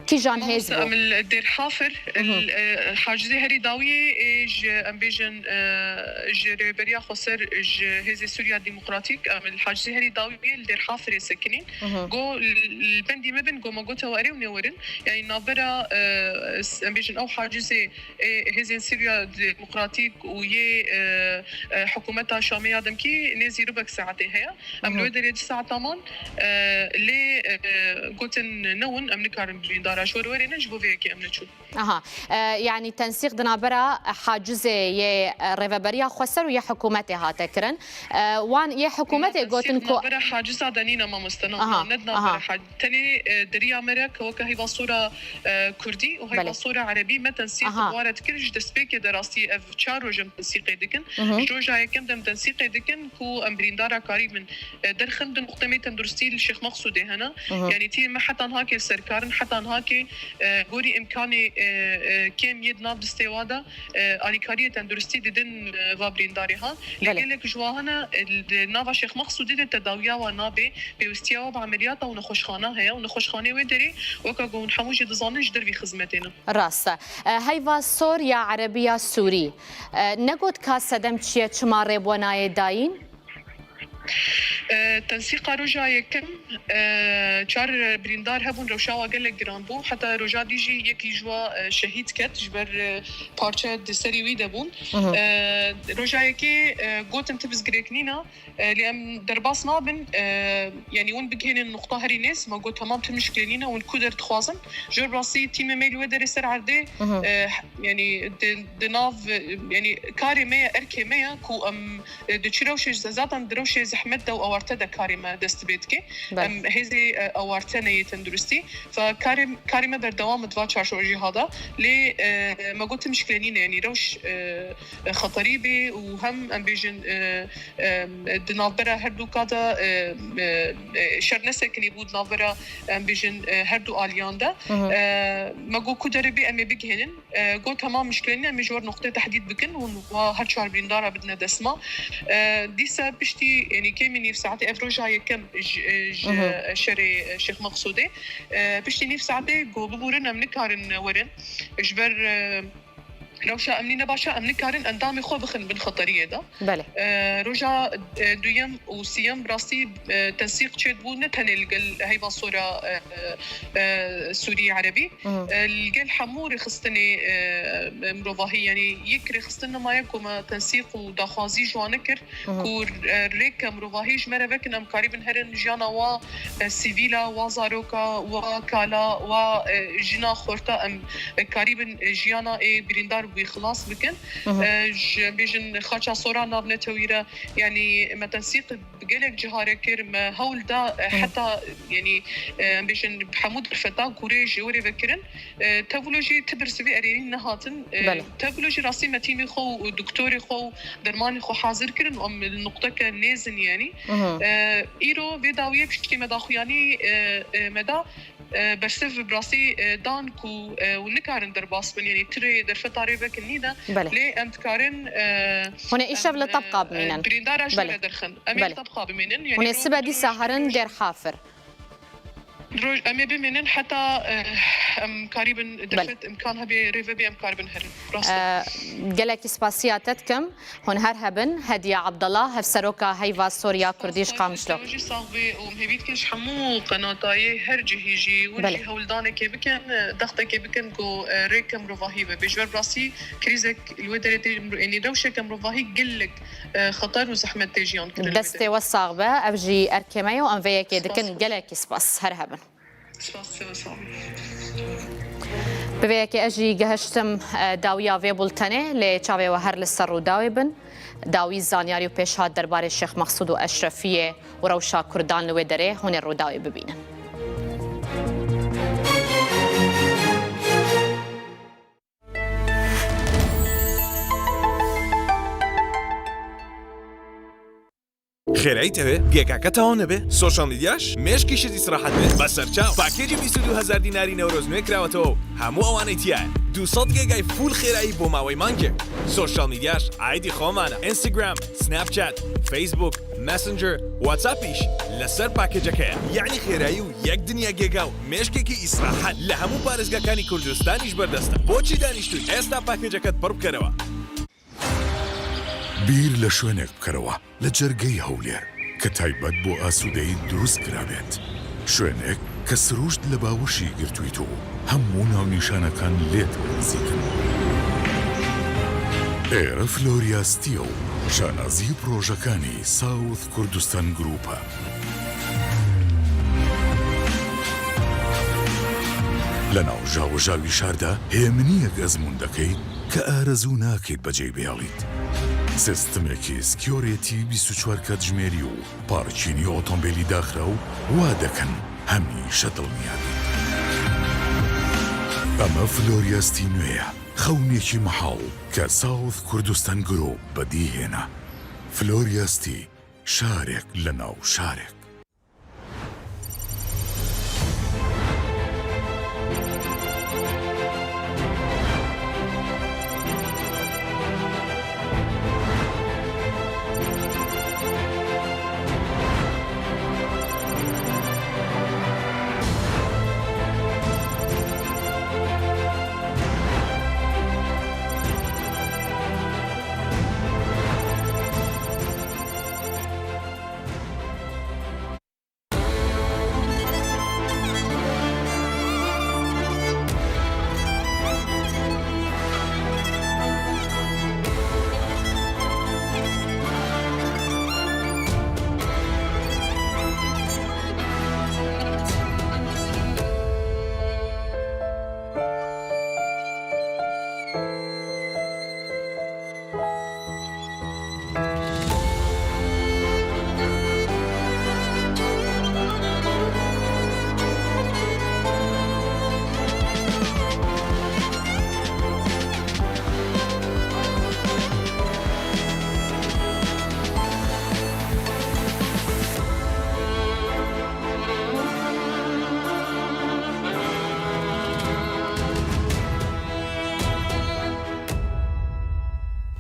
Speaker 1: Kîjan hêz
Speaker 16: Mamoste
Speaker 1: bû?
Speaker 16: em li Dêrhafir li hacizê herî dawiyê ji em bêjin ji Rêveberiya Xweser ji Hêzê Sûriya Demokratîk em li hacizê herî dawiyê li Dêrhafirê sekinîn. Got li bendî me bin got me got ew erê û nêwerin. Yanî navbera em bêjin ew hacizê ê Hêzên Sûriya Demokratîk û yê Hikûmeta Şamê ya demkî nêzî ribek saetê heye. Em li wê derê du saeta man lê gotin newin em nikarin birîndara ji wir werênin ji bo vê yekê em neçûn.
Speaker 1: Aha. Yanî tensîq di navbera hacizê yê Rêveberiya Xweser û yê hikûmetê hate kirin. Wan yê hikûmetê gotin ku.
Speaker 16: Tensîq di navbera haciza de nîne mamoste na ne di navbera Tenê di riya me re ke weke heyva sora kurdî û heyva sora erebî me tensîq bi wan re dikir. Ji destpêkê de rastî ev çar roj em tensîqê dikin. Ji roja yekem de em tensîqê dikin ku em birîndara karî bin derxin. Du nuqteyê me yê tenduristî li Şêx Meqsûdê hene. Yanî tîmê me heta niha kê li ser kar in. Heta niha kê gorî îmkanê kêm yê di nav distê wan de Alîkariyê tenduristî didin va birîndarê ha. Lê gelek ji wan hene di nava Şêx Meqsûdê de tedawiya wan nabe. Pêwîstiya wan bi emeliyata û nexweşxana heye û nexweşxaneyê wê derê weke ku hûn hemû jî dizanin ji dervî xizmetê ne.
Speaker 1: Rast e. Heyva sor ya erebî ya sûrî negot ka sedem çi ye çima rê bi we nayê dayîn?
Speaker 16: Tensîqa roja yekem çar birîndar hebûn rewşa wan gelek giran bû. Heta roja dî jî yekî ji wan şehîd ket ji ber parçe di serê wî de bûn. Roja yekê gotin ti pirsgirêk nîne lê em derbas nabin yanî hûn bigihînin nuqta herî nêz. Me got temam ti mişkilê nîne hûn ku der dixwazin. Ji ber bi rastî tîmê me li wê derê ser erdê yanî di nav yanî karê me ye erkê me ye ku em Di çi rewşê ji zatan di rewşê zehmet de û awarte de karê me dest pê dike. Em hêzê awarte ne yê tenduristî. Fe karê karê me berdewam e di va çarşojîha de. Lê me got ti mişkile nîne yanî rewş xeterî bê û hem em bêjin di navbera her du ka de şer nesekinî bû di navbera em bêjin her du aliyan de. Me got ku derê bê em ê bigihênin. Got temam mişkile nîne em ê ji wir nuqtê tehdîd bikin hûn wa her çar birîndara bidine dest ma. Dîsa piştî yanî kêmî nîv saetê ev roja yekem ji şerê Şêx Meqsûdê piştî nîv saetê got bibûrin em nikarin werin ji ber rewşa emnî ne baş e em nikarin endamê xwe bixin bin xeteriyê de. Roja duyem û siyem bi rastî tensîq çêdibû ne tenê li gel heyva sora Sûrî Erebî li gel hemû rêxistinê mirovahî yanî yek rêxistin nemaye ku me tensîq û daxwazî ji wan nekir ku rêke mirovahî ji me re vekin em karîbin herin jiyana wa sivîla wa zaroka wa kala wa jina xorta em karîbin jiyana ê birîndar bûyî xilas bikin ji bêjin xaça sora navnetewî re yanî me tensîq Bi gelek ciha re kir, me hewl da heta yanî em bêjin bi hemû derfetan ku rê ji wê vekirin. Tevlo jî ti birsivê erênî nehatin. Tevlo jî rastî me tîmê xwe û doktorê xwe û dermanê xwe hazir kirin û em li nuqteke nêz in yanî. Îro vê dawiyê piştî me daxuyanî me da Bersiv bi rastî dan ku hûn nikarin derbas bin yanî ti rê derfeta rê vekin nîne lê em dikarin
Speaker 1: Hûn ê îşev li Tebqa bimînin.
Speaker 16: Birîndara ji me derxin. Em ê li Tebqa bimînin.
Speaker 1: Hûn ê sibe dîsa herin Dêrhafir.
Speaker 16: Roj em ê bimînin heta em karîbin derfet îmkan hebê rê vebê em karibin herin. Rast e.
Speaker 1: Gelekî spasiya te dikim. Hûn her hebin. Hediye Abdullah, Hevseroka Heyva Sor ya Kurdî ji Qamişlo.
Speaker 16: Spas jî sax bê û em hêvî dikin ji hemû qenatayê her cihî jî hûn jî hewldanekê bikin, dextekê bikin ku rêke mirovahî vebê. Ji ber bi rastî krîzek li wê derê tê ênî rewşeke mirovahî gelek xeter û zehmet tê jiyan kirin li wê derê.
Speaker 1: Destê we sax be. Ev jî erkê me ye û em vê yekê dikin. Gelekî spas. Her hebin.
Speaker 16: Spas te sax be.
Speaker 1: Bi vê yekê ez jî gihiştim dawiya vê bultenê lê çavê we her li ser Rûdawê bin. Dawî zanyarî û pêşhat derbarê Şêx Meqsûd û Eşrefiyê û rewşa Kurdan li wê derê hûn ê Rûdawê bibînin.
Speaker 17: خێرایی تەوێ گێگاکە تەواو نەبێ سۆشیاڵ میدیاش مێشکیشت ئیسراحەت بێ بەسەرچاو پاکێجی 22 هەزار دیناری نەورۆز نوێ کراوەتەوە و هەموو ئەوانەی تیایە 200 گێگای full خێرایی بۆ ماوەی مانگێک سۆشیاڵ میدیاش عایدی خۆمانە ئینستاگرام سناپچات فەیسبوک مێسنجەر واتساپیش لەسەر پاکێجەکەیە یەعنی خێرایی و یەک دنیا گێگا و مێشکێکی ئیسراحەت لە هەموو پارێزگاکانی کوردستانیش بەردەستە بۆچی دانیشتووی ئێستا پاکێجەکەت پڕ بکەرەوە.
Speaker 18: بیر لە شوێنێک بکەرەوە لە جەرگەی هەولێر کە تایبەت بۆ ئاسوودەیی دروست کرابێت، شوێنێک کە سروشت لە باوەشی گرتوویت و هەموو ناونیشانەکان لێتەوە نزیکن. ئێرە فلۆریا ستیە و شانازی پڕۆژەکانی ساوث کوردستان گرووپە. لەناو ژاوەژاوی شاردا هێمنییەک ئەزموون دەکەیت کە ئارەزوو ناکەیت بەجێی بهێڵیت. سیستمێکی security 24 کاتژمێری و پارکینی ئۆتۆمبێلی داخراو وا دەکەن هەمیشە دڵنیا بیت. ئەمە فلۆریا ستی نوێیە، خەونێکی مەحاڵ کە ساوث کوردستان گرووپ بەدیهێنا. فلۆریا ستی، شارێک لە ناو شارێک.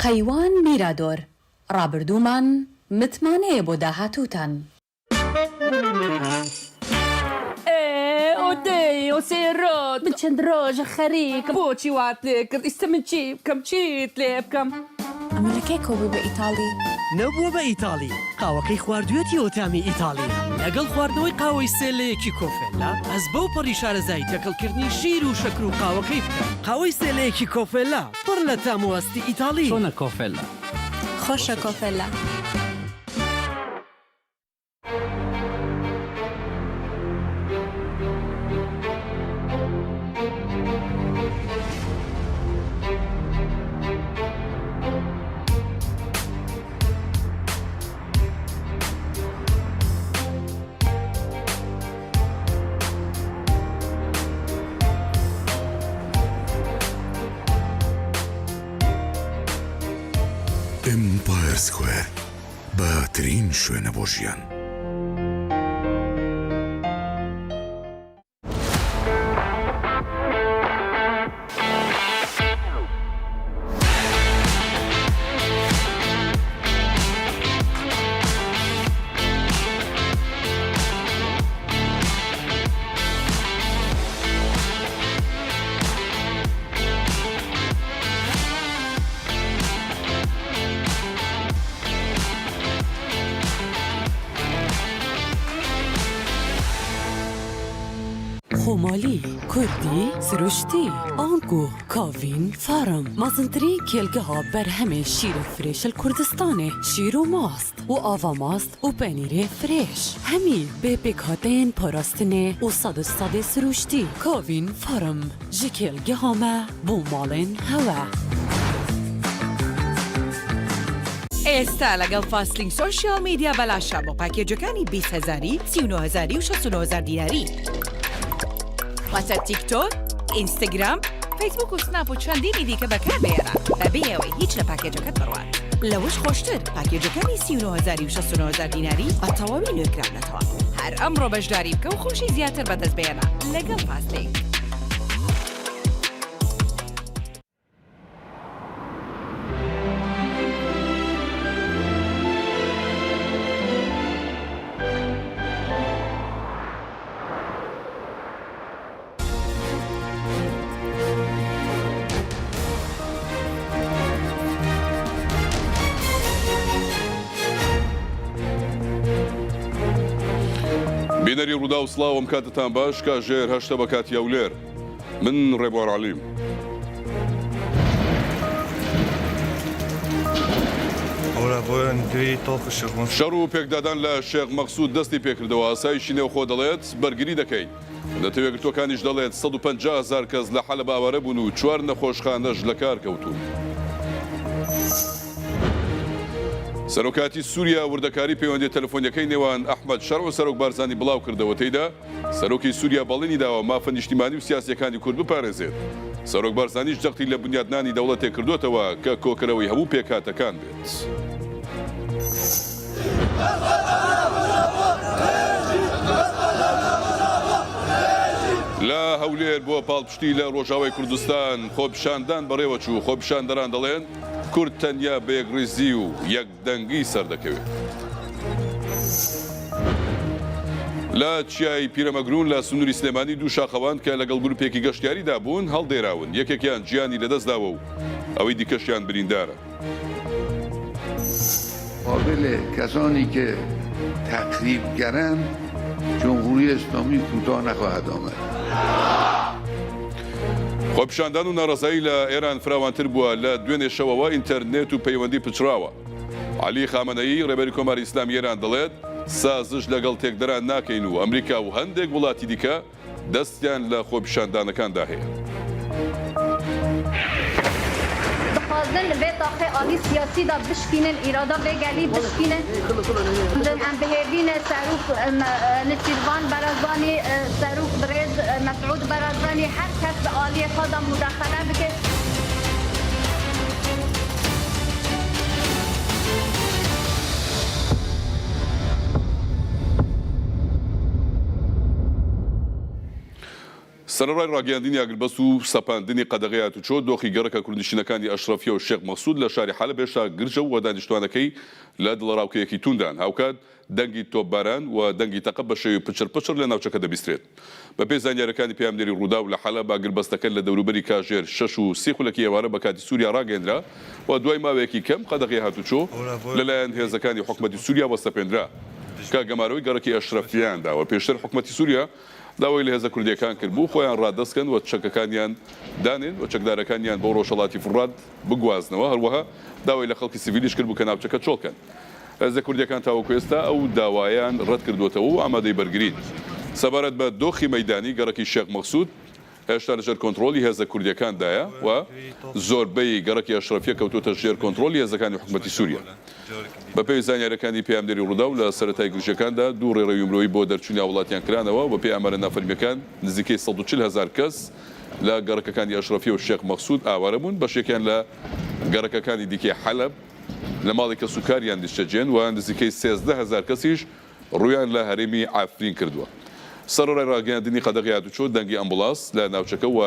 Speaker 19: قەیوان میرادۆر، ڕابردوومان متمانەیە بۆ داهاتووتان.
Speaker 20: من چەند ڕۆژە خەریکم بۆچی وات لێ کرد ئیستە من چی بکەم چیت لێ بکەم.
Speaker 21: ئەمە لە کەی کەوە بووی بە ئیتاڵی؟
Speaker 22: نەبووە بە ئیتاڵی قاوەکەی خواردویەتیەوە تامی ئیتاڵیە. لەگەڵ خواردنەوەی قاوەی سێ لە یەکی کۆفێلا هەست بەو پەڕی شارەزایی تێکەڵکردنی شیر و شەکر و قاوەکەی بکە. قاوەی سێ لە یەکی کۆفێلا پڕ لە تام و هەستی ئیتاڵی.
Speaker 23: چۆنە کۆفێلا؟
Speaker 21: خۆشە کۆفێلا.
Speaker 18: ئێمپایەر سکوێر باترین شوێنە بۆ ژیان.
Speaker 2: ئیتالی، کوردی، سروشتی، ئانکو، کاڤین فارم، مەزنترین کێڵگەها بەرهەمێ شیرە فرێش ل کوردستانێ، شیر و ماست و ئاڤا ماست و پەنیرێ فرێش، هەمی بێ پێکهاتەیێن پاراستنێ و سەد سەدێ سروشتی. کاڤین فارم، ژ کێڵگەها مە بۆ ماڵێن هەوە.
Speaker 4: ئێستا لەگەڵ فاستلینک سۆشیاڵ میدیا بەلاشە بۆ پاکێجەکانی 20 هەزاری، 39 هەزاری و 69 هەزار دیناری. واتە تیکتۆک، ئینستاگرام، فەیسبوک و سناپ و چەندینی دیکە بەکاربهێنە بەبێ ئەوەی هیچ لە پاکێجەکەت بڕوات. لەوەش خۆشتر پاکێجەکانی 39 هەزاری و 69 هەزار دیناری بە تەواوی نوێکراونەتەوە. هەر ئەمڕۆ بەشداری بکە و خۆشی زیاتر بەدەست بهێنە لەگەڵ فاستلینک.
Speaker 23: بینەری ڕووداو سڵاو ئەم کاتتان باش کاژێر هەشتە بە کاتی هەولێر من ڕێبوار عەلیم. شەڕ و پێکدادان لە شێخ مەقسود دەستی پێکردەوە، ئاسایشی نێوخۆ دەڵێت بەرگری دەکەین. نەتەوە یەکگرتووەکانیش دەڵێت 150 هەزار کەس لە حەلەب ئاوارە بوون و چوار نەخۆشخانەش لەکار کەوتوون. سەرۆکایەتی سووریا وردەکاری پەیوەندییە تەلەفۆنییەکەی نێوان ئەحمەد شەرع و سەرۆک بارزانی بڵاوکردەوە، تێیدا سەرۆکی سووریا بەڵێنی داوە مافە نیشتیمانی و سیاسییەکانی کورد بپارێزێت. سەرۆک بارزانیش جەختی لە بنیاتنانی دەوڵەتێک کردووەتەوە کە کۆکەرەوەی هەموو پێکهاتەکان بێت. لە هەولێر بۆ پاڵپشتی لە ڕۆژاوای کوردستان خۆپیشاندان بەڕێوەچوو، خۆپیشاندەران دەڵێن، کورد تەنیا بە یەکڕیزی و یەک دەنگی سەردەکەوێت. لە چیای پیرەمەگرون لە سنووری سلێمانی دوو شاخەوان کە لەگەڵ گروپێکی گەشتیاریدا بوون هەڵدێراون، یەکێکیان گیانی لەدەستداوە و ئەوەی دیکەشیان بریندارە.
Speaker 24: قابل کسانی که تخریبگرند جمهوری اسلامی کوتاه نخواهد آمد.
Speaker 23: خۆپیشاندان و ناڕەزایی لە ئێران فراوانتر بووە، لە دوێنێ شەوەوە ئینتەرنێت و پەیوەندی پچڕاوە. عەلی خامەنەیی، ڕێبەری کۆماری ئیسلامی ئێران دەڵێت، سازش لەگەڵ تێکدەران ناکەین و ئەمریکا و هەندێک وڵاتی دیکە دەستیان لە خۆپیشاندانەکاندا هەیە.
Speaker 25: Dixwazin vê taxê alî siyasî de bişkînin, îrada vê gelî bişkînin. Em bi hêvî ne Serok Nêçîrvan Barazanî, Serok Birêz Mesûd Barazanî her kes bi aliyê xwe de mudaxele bike.
Speaker 23: سەرەڕای ڕاگەیاندنی ئاگربەست و سەپاندنی قەدەغەی هاتوچۆ، دۆخی گەڕەکە کوردنشینەکانی ئەشرەفیە و شێخ مەقسود لە شاری حەلەب هێشتا گرژە و دانیشتوانەکەی لە دڵەڕاوکێیەکی توندان. هاوکات دەنگی تۆپباران و دەنگی تەقە بە شێوەی پچڕ پچڕ لە ناوچەکە دەبیسترێت. بەپێی زانیارییەکانی پەیامنێری رووداو لە حەلەب، ئاگربەستەکە لە دەوروبەری کاژێر 6 و 30 خولەکی ئێوارە بە کاتی سووریا راگەیەندرا و دوای ماوەیەکی کەم قەدەغەی هاتوچۆ لەلایەن هێزەکانی حکومەتی سووریاوە سەپێندرا کە گەمارۆی گەڕەکی ئەشرەفیەیان داوە. پێشتر حکومەتی سووریا داوای لە هێزە کوردییەکان کردبوو خۆیان رادەست کەن و چەکەکانیان دانێن و چەکدارەکانیان بۆ رۆژهەڵاتی فوڕات بگوازنەوە، هەروەها داوای لە خەڵکی سیڤیلیش کردبوو کە ناوچەکە چۆڵ کەن. هێزە کوردییەکان تاوەکو ئێستا ئەو داوایەیان رەتکردووەتەوە و ئامادەی بەرگرین. سەبارەت بە دۆخی مەیدانی گەڕەکی شێخ مەقسود، هێشتا لەژێر کۆنتڕۆڵی هێزە کوردییەکاندایە و زۆربەی گەڕەکی ئەشرەفیە کەوتووەتە ژێر کۆنتڕۆڵی هێزەکانی حکومەتی سووریا. بەپێی زانیارییەکانی پەیامنێری رووداو، لە سەرەتای گرژییەکاندا دوو رێڕەوی مرۆیی بۆ دەرچوونی هاووڵاتیان کرانەوە و بەپێی ئامارە نافەرمییەکان نزیکەی 140 هەزار کەس لە گەڕەکەکانی ئەشرەفیە و شێخ مەقسود ئاوارە بوون، بەشێکیان لە گەڕەکەکانی دیکەی حەلەب لە ماڵی کەسوکاریان نیشتەجێن و نزیکەی 13 هەزار کەسیش ڕوویان لە هەرێمی عەفرین کردووە. سەرەڕای ڕاگەیاندنی قەدەغەی هاتوچۆ، دەنگی ئەمبوڵاس لە ناوچەکە و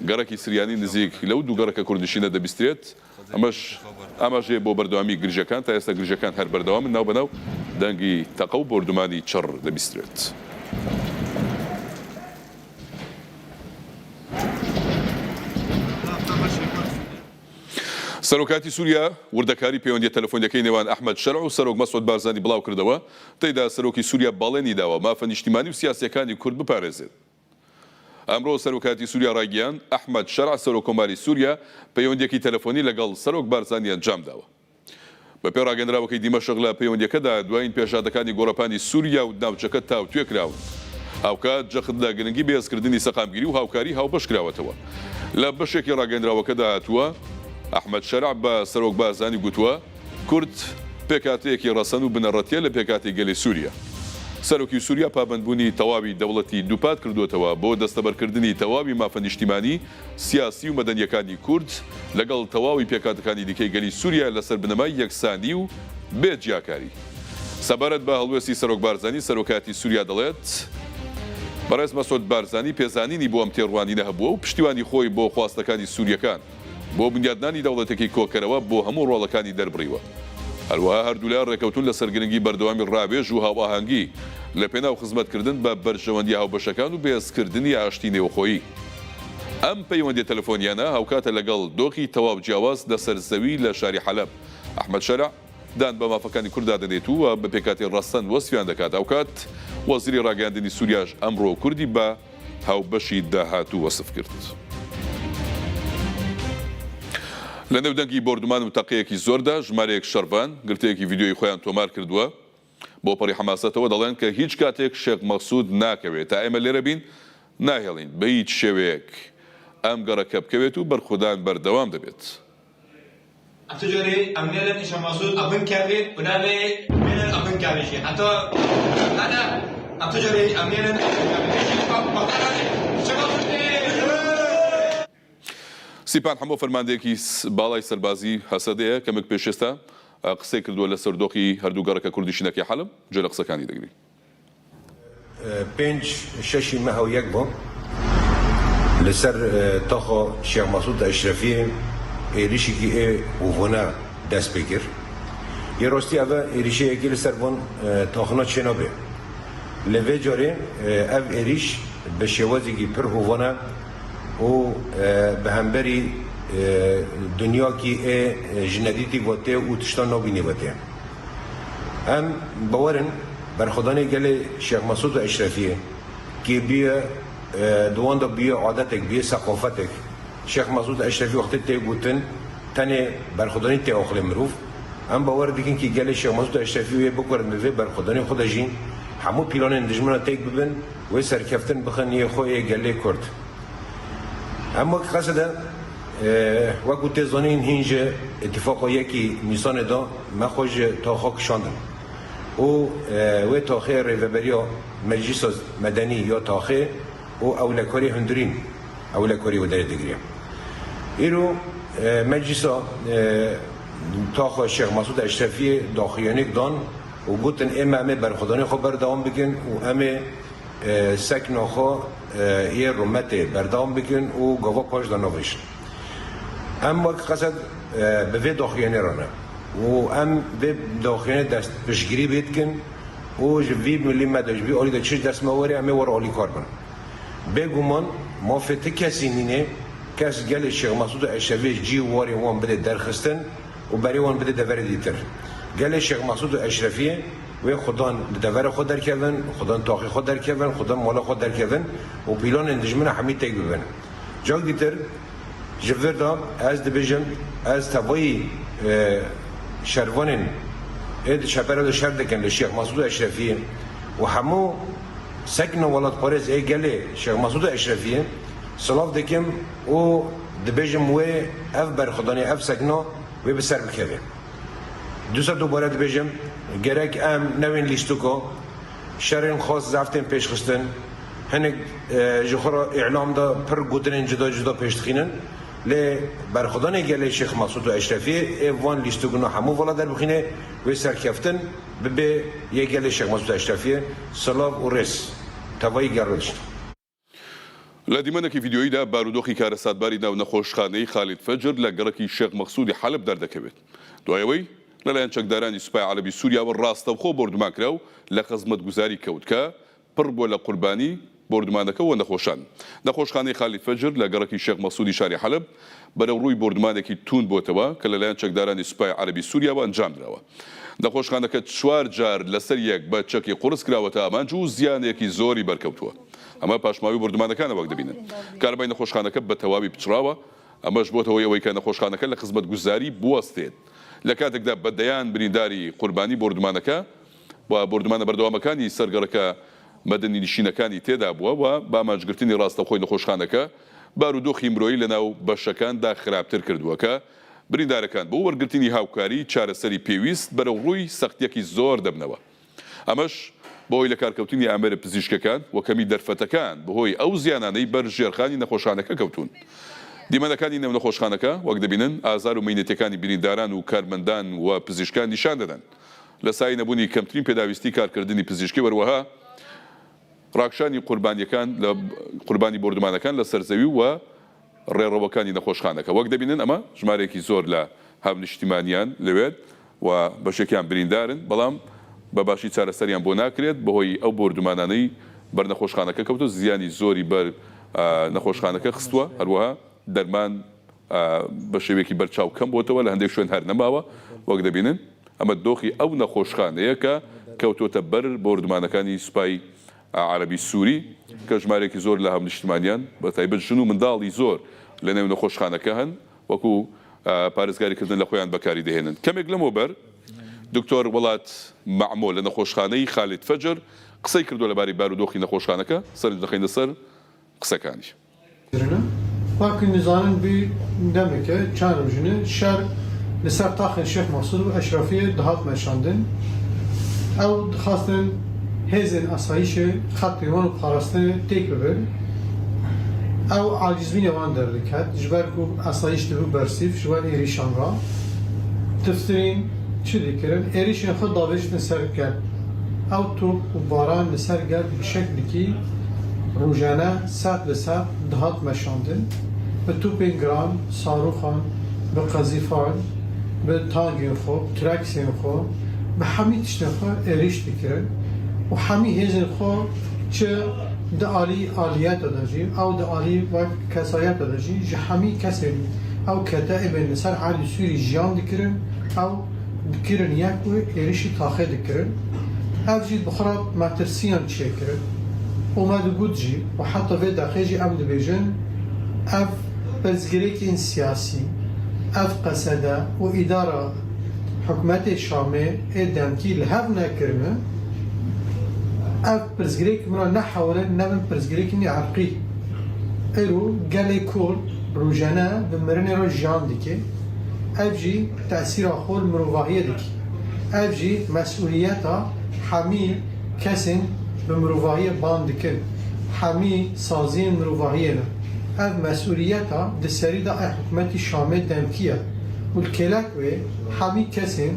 Speaker 23: گەڕەکی سریانی نزیک لەو دوو گەڕەکە کوردنشینە دەبیسترێت، ئەمەش ئاماژەیە بۆ بەردەوامی گرژییەکان، تا ئێستا گرژییەکان هەر بەردەوامن، ناوبەناو دەنگی تەقە و بۆردومانی چڕ دەبیسترێت. سەرۆکایەتی سووریا وردەکاری پەیوەندییە تەلەفۆنییەکەی نێوان ئەحمەد شەرع و سەرۆک مەسعود بارزانی بڵاوکردەوە، تێیدا سەرۆکی سووریا بەڵێنی داوە مافە نیشتیمانی و سیاسییەکانی کورد بپارێزێت. ئەمڕۆ سەرۆکایەتی سووریا ڕایگەیاند، ئەحمەد شەرع سەرۆککۆماری سووریا پەیوەندییەکی تەلەفۆنی لەگەڵ سەرۆک بارزانی ئەنجامداوە. بەپێی ڕاگەندراوەکەی دیمەشق لە پەیوەندییەکەدا دوایین پێشهاتەکانی گۆڕەپانی سووریا و ناوچەکە تاوتوێ کراون. هاوکات جەخت لە گرنگی بەهێزکردنی سەقامگیری و هاوکاری هاوبەش کراوەتەوە. لە بەشێکی ڕاگەندراوەکەدا هاتووە، ئەحمەد شەرع بە سەرۆک بارزانی گوتووە، کورد پێکهاتەیەکی ڕەسەن و بنەڕەتییە لە پێکهاتەی گەلی سووریا. سەرۆکی سووریا پابەندبوونی تەواوی دەوڵەتی دووپات کردووەتەوە بۆ دەستەبەرکردنی تەواوی مافە نیشتیمانی، سیاسی و مەدەنییەکانی کورد لەگەڵ تەواوی پێکهاتەکانی دیکەی گەلی سووریا لەسەر بنەمای یەکسانی و بێ جیاکاری. سەبارەت بە هەڵوێستی سەرۆک بارزانی، سەرۆکایەتی سووریا دەڵێت، بەڕێز مەسعود بارزانی پێزانینی بۆ ئەم تێڕوانینە هەبووە و پشتیوانی خۆی بۆ خواستەکانی سوورییەکان بۆ بنیادنانی دەوڵەتێکی کۆکەرەوە بۆ هەموو ڕۆڵەکانی دەربڕیوە. هەروەها هەردوولا ڕێکەوتوون لەسەر گرنگی بەردەوامی ڕاوێژ و هاوئاهەنگی لەپێناو خزمەتکردن بە بەرژەوەندییە هاوبەشەکان و بەهێزکردنی ئاشتی نێوخۆیی. ئەم پەیوەندییە تەلەفۆنییانە هاوکاتە لەگەڵ دۆخی تەواو جیاواز لەسەر زەوی لە شاری حەلەب. ئەحمەد شەرع دان بە مافەکانی کورددا دەنێت و بە پێکهاتەی ڕەسەن وەسفیان دەکات. هاوکات وەزیری ڕاگەیاندنی سوریاش ئەمڕۆ کوردی بە هاوبەشی داهاتوو وەسف کرد. لە نێو دەنگی بۆردومان و تەقەیەکی زۆردا ژمارەیەک شەڕڤان گرتەیەکی ڤیدیۆیی خۆیان تۆمار کردووە. بەوپەڕی حەماسەتەوە دەڵێن کە هیچ کاتێک شێخ مەقسود ناکەوێت، تا ئێمە لێرە بین ناهێڵین بە هیچ شێوەیەک ئەم گەڕەکە بکەوێت و بەرخودان بەردەوام دەبێت. سیپان حەمۆ فەرماندەیەکی باڵای سەربازی هەسەدەیە، کەمێک پێش ئێستا قسەی کردووە لەسەر دۆخی هەردوو گەڕەکە کوردنشینەکەی حەلەب، گوێ لە قسەکانی دەگرین.
Speaker 3: پێنج شەشی مەه و یەک بۆ لەسەر تاخا شێخ مەسعود ئەشرەفیێ êrişekî ê hovane dest pê kir. Yê rastî ev e êrişê yekê li ser van taxina çênabe. Lê vê carê ev êriş bi şêwazekî pir hovane û bi hemberî dinyakî ê ji nedîtî ve tê û tiştan nabînê ve tê. Em bawer in berxwedanê gelê Şêx Mesûd û Eşrefiyê kê bûye di wan de bûye adetek, bûye seqafetek. Şêx Mesûd û Eşrefî wextê tê gotin tenê berxwedanî tê aqilê mirov. Em bawer dikin kî gelê Şêx Mesûd û Eşrefî wê bikarin bi vê berxwedanê xwe de jî hemû pîlanên dijmin re têk bibin, wê serkeftin bixin yê xwe yê gelê Kurd. Em wek qesede Wek ku tê zanîn hîn ji îtîfaqa yekî Nîsanê de me xwe ji taxa kişandin û wê taxê rêveberiya Meclîsa Medenî ya taxê û ewlekarî hundirîn ewlekarî wê derê digire. Îro Meclîsa Taxa Şêx Mesûd Eşrefiyê daxuyaniyek dan û gotin ême em ê berxwedanê xwe berdewam bikin û em ê Sekna xwe yê rûmetê berdewam bikin û gava paş de navêjin. Em wek Qesed bi vê daxuyaniyê re ne û em vê daxuyaniyê dest piştgirî bê dikin û ji vî milî me de ji vî alî de çi ji dest me were em ê were alîkar bin. Bêguman mafê ti kesî nîne kes gelê Şêx Mesûd û Eşrefiyê ji cî û warên wan bide derxistin û berê wan bide deverê dîtir. Gelê Şêx Mesûd û Eşrefiyê Wê xwedan li devera xwe derkevin, xwedan taxê xwe derkevin, xwedan mala xwe derkevin û pîlanên dijmina hemî têk bibin. Cak dîtir ji vir de ez dibêjim ez tevayî şervanên ê di çepera de şer dikin li Şêx Mesûd û Eşrefiyê û hemû sekna welatparêz ê gelê Şêx Mesûd û Eşrefiyê silav dikim û dibêjim wê ev berxwedanê ev sekna wê bi ser bikeve. Dûsa dubare dibêjim, gerek em newên lîstoka şerên xas zef tên pêşxistin. Hinek ji xwe re îlam de pir gotinên cuda cuda pêş dixînin. Lê berxwedanê gelê Şêx Mesûd û Eşrefiyê ê van lîstokina hemû vala derbixîne wê serkeftin bibe yê gelê Şêx Mesûd û Eşrefiyê. Silav û rêz tevayî gel re diçin.
Speaker 23: لە دیمەنێکی ڤیدیۆییدا بارودۆخی کارەساتباری ناو نەخۆشخانەی خالید فەجر لە گەڕەکی شێخ مەقسودی حەلەب دەردەکەوێت دوای ئەوەی لەلایەن چەکدارانی سوپای عەرەبی سوریاوە ڕاستەوخۆ بۆردومان کرا و لە خزمەتگوزاری کەوت کە پڕ بووە لە قوربانی بۆردومانەکە و نەخۆشان. نەخۆشخانەی خالید فەجر لە گەڕەکی شێخ مەقسودی شاری حەلەب بەرەوڕووی بۆردومانێکی تووند بۆتەوە کە لەلایەن چەکدارانی سوپای عەرەبی سوریاوە ئەنجامدراوە. نەخۆشخانەکە چوار جار لەسەر یەک بە چەکی قورس کراوەتە ئامانج و زیانێکی زۆری بەرکەوتووە. ئەمە پاشماوەی بۆردومانەکانە وەک دەبینن کارەبای نەخۆشخانەکە بە تەواوی پچڕاوە، ئەمەش بۆتە هۆی ئەوەی کە نەخۆشخانەکە لە خزمەتگوزاری بوەستێت، لە کاتێکدا بە دەیان برینداری قوربانی بۆردومانەکە و بۆردومانە بەردەوامەکانی سەر گەڕەکە مەدەنی نشینەکانی تێدابووە و بە ئامانجگرتنی ڕاستەوخۆی نەخۆشخانەکە بارودۆخی مرۆیی لەناو بەشەکاندا خراپتر کردووە کە بریندارەکان بۆ وەرگرتنی هاوکاری چارەسەری پێویست بەرەوڕووی سەختییەکی زۆر دەبنەوە. ئەمەش بەهۆی لەکارکەوتنی ئامێرە پزیشکەکان و کەمی دەرفەتەکان بەهۆی ئەو زیانانەی بەر ژێرخانی نەخۆشخانەکە کەوتوون. دیمەنەکانی نێو نەخۆشخانەکە وەک دەبینن ئازار و مەینەتیەکانی برینداران و کارمەندان و پزیشکان نیشان دەدەن لە سایەی نەبوونی کەمترین پێداویستی کارکردنی پزیشکی و هەروەها ڕاکشانی قوربانیەکان لە قوربانی بۆردومانەکان لەسەر زەوی و ڕێڕەوەکانی نەخۆشخانەکە. وەک دەبینن ئەمە ژمارەیەکی زۆر لە هاونیشتیمانیان لەوێن و بەشێکیان بریندارن، بەڵام بە باشی چارەسەریان بۆ ناکرێت بەهۆی ئەو بۆردومانانەی بەر نەخۆشخانەکە کەوتووە زیانی زۆری بەر نەخۆشخانەکە خستووە، هەروەها دەرمان بە شێوەیەکی بەرچاو کەم بۆتەوە، لە هەندێک شوێن هەر نەماوە، وەک دەبینن ئەمە دۆخی ئەو نەخۆشخانەیە کە کەوتووەتە بەر بۆردومانەکانی سوپای عەرەبی سووری کە ژمارەیەکی زۆر لە هاونیشتمانیان بە تایبەت ژن و منداڵی زۆر لە نێو نەخۆشخانەکە هەن وەکو پارێزگاریکردن لە خۆیان بەکاری دەهێنن. کەمێک لەمەوبەر دکتۆر وەڵات مەعمۆ لە نەخۆشخانەی خالید فەجر قسەی کردووە لەبارەی بارودۆخی نەخۆشخانەکە، سەرنج دەخەینە سەر قسەکانی.
Speaker 5: کرنە. وەک نزانن بی دەمێکە چەند ڕۆژینە شەر لە سەر تاخێن شێخ مەقسود و ئەشرەفیە دهات مەشاندن. ئەو دخاستن هێزێن ئاسایشێ خەتێ وان و پاراستنێ تێک ببن. ئەو عاجزبینێ وان دەردکەت ji ber ku ئاسایش دبû bersîv ji wan êrîşan re. Tiftirîn çi dikirin? Êrîşên xwe davêjtin ser gel. Ew top û baran li ser gel bi şeklekî rojane Sed bi sed dihat meşandin, bi topên giran, saroxan, bi qezîfan, bi tangên xwe, bi treksên xwe, bi hemî tiştên xwe êrîş dikirin û hemî hêzên xwe çi di alî aliyeta de jî ew di alî wek kesayeta de jî ji hemî kesên ew keteibên li ser erdê Sûrî jiyan dikirin ew dikirin yek û êrişî taxê dikirin. Ev jî bi xwe re metirsiyan çêkirin û me digot jî û heta vê deqê jî em dibêjin ev pirsgirêkên siyasî, ev qesede û îdara hikûmetê Şamê ê demkî li hev nekirine, ev pirsgirêk min re nehewilin nebin pirsgirêkên irqî. Îro gelê Kurd rojane bi mirinê re jiyan dike. Ev jî tesîra xwe li mirovahiyê dike. Ev jî mesûliyeta hemî kesên bi mirovahiyê bang dikin, hemî saziyên mirovahiyê ne. Ev mesûliyeta di serî de ê hikûmetî Şamê demkî ye û li kêlek wê hemî kesên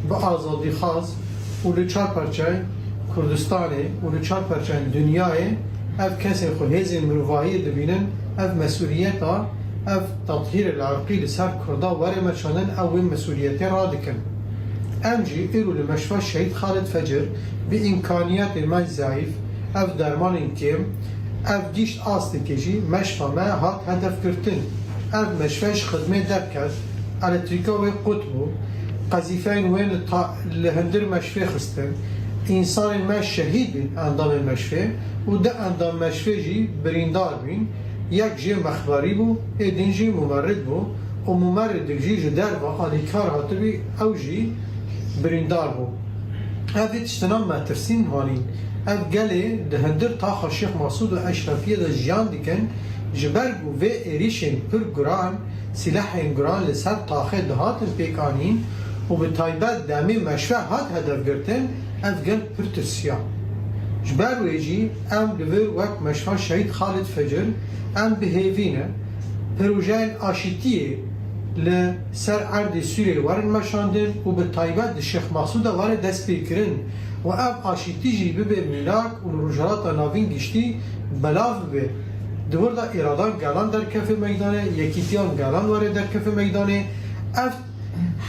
Speaker 5: bi azadîxwaz û li çar parçeyên Kurdistanê û li çar parçeyên dinyayê ev kesên xwe hêzên mirovahiyê dibînin ev mesûliyeta Ev tethîrê li irqî li ser Kurda were meşandin ew wê mesûliyetê radikin. Em jî îro li meşva Şehîd Xalid Fecir bi îmkaniyatên me zeîf, ev dermanên kêm, ev gîşt astekê jî meşva me hat hedefgirtin. Ev meşve ji xidmê derket, eletrîka wê qut bû, qezîfeyên wê li li hundir meşvê xistin, însanên me şehîd bîn endamên meşvê û du endam meşvê jî birîndar bîn. Yek jê mexbarî bû, ê din jî mumerrid bû û mumerridik jî ji derve alîkar hatibî ew jî birîndar bû. Ev vê tiştina metirsîn hanîn. Ev gelê di hundir taxa Şêx Masûd û Eşrefiyê de jiyan dikin ji ber ku vê êrîşên pir guran, sîlehên guran li ser taxê dihatin pêkanîn û bi taybet demê meşve hat hedefgirtin ev gel pir tirsiya. Ji ber wê jî em li vir wek Meşva Şehîd Xalid Fecir em bi hêvî ne projeyên aşîtiyê li ser erdê Sûriyeyê werin meşandin û bi taybet di Şêx Mexsûd de were destpêkirin û ev aşîtî jî bibe mînak û li Rojhilata Navîn giştî belav bibe. Di wir de îradan gelan derkeve meydanê, yekîtiyan gelan were derkeve meydanê. Ev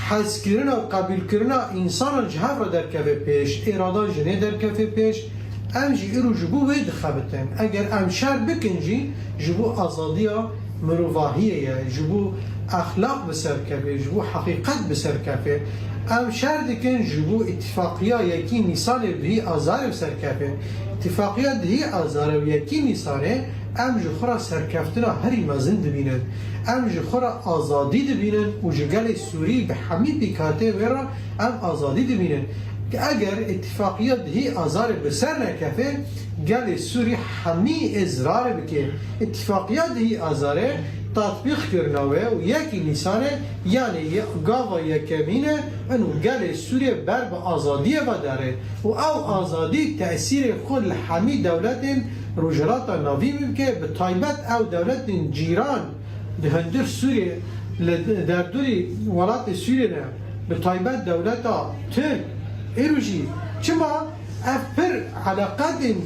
Speaker 5: Hezkirina û qebûlkirina însanan ji hev re derkeve pêş, îrada jinê derkeve pêş. Em jî îro ji bo wê dixebitin. Eger em şer bikin jî ji bo azadiya. mirovahiyê ye, ji bo exlaq bi ser kevê, ji bo heqîqet bi ser kevê. Em şer dikin ji bo îtîfaqiya yekî Nîsanê û dihî Azarê bi ser kevin. Îtîfaqiya dihî Azarê û yekî Nîsanê em ji xwe re serkeftina herî mezin dibînin. Em ji xwe re azadî dibînin û ji gelê Sûrî bi hemî pêkhateyê wê re em azadî dibînin. Eger îtîfaqiya dihî Azarê bi ser nekeve, gelê Sûrî hemî ê zirarê bike. Îtîfaqiya dihî Azarê tatbîq kirina wê û yekî Nîsanê yanê gava yekemîn e in û gelê Sûriyê ber bi azadiyê ve derê û ew azadî tesîrê xwe li hemî dewletên Rojhilata Navîn bike bi taybet ew dewletên cîran di hundir Sûriyê li derdorî welatê Sûriyê ne bi taybet dewleta Tirk îro jî çima Ev pir eleqetên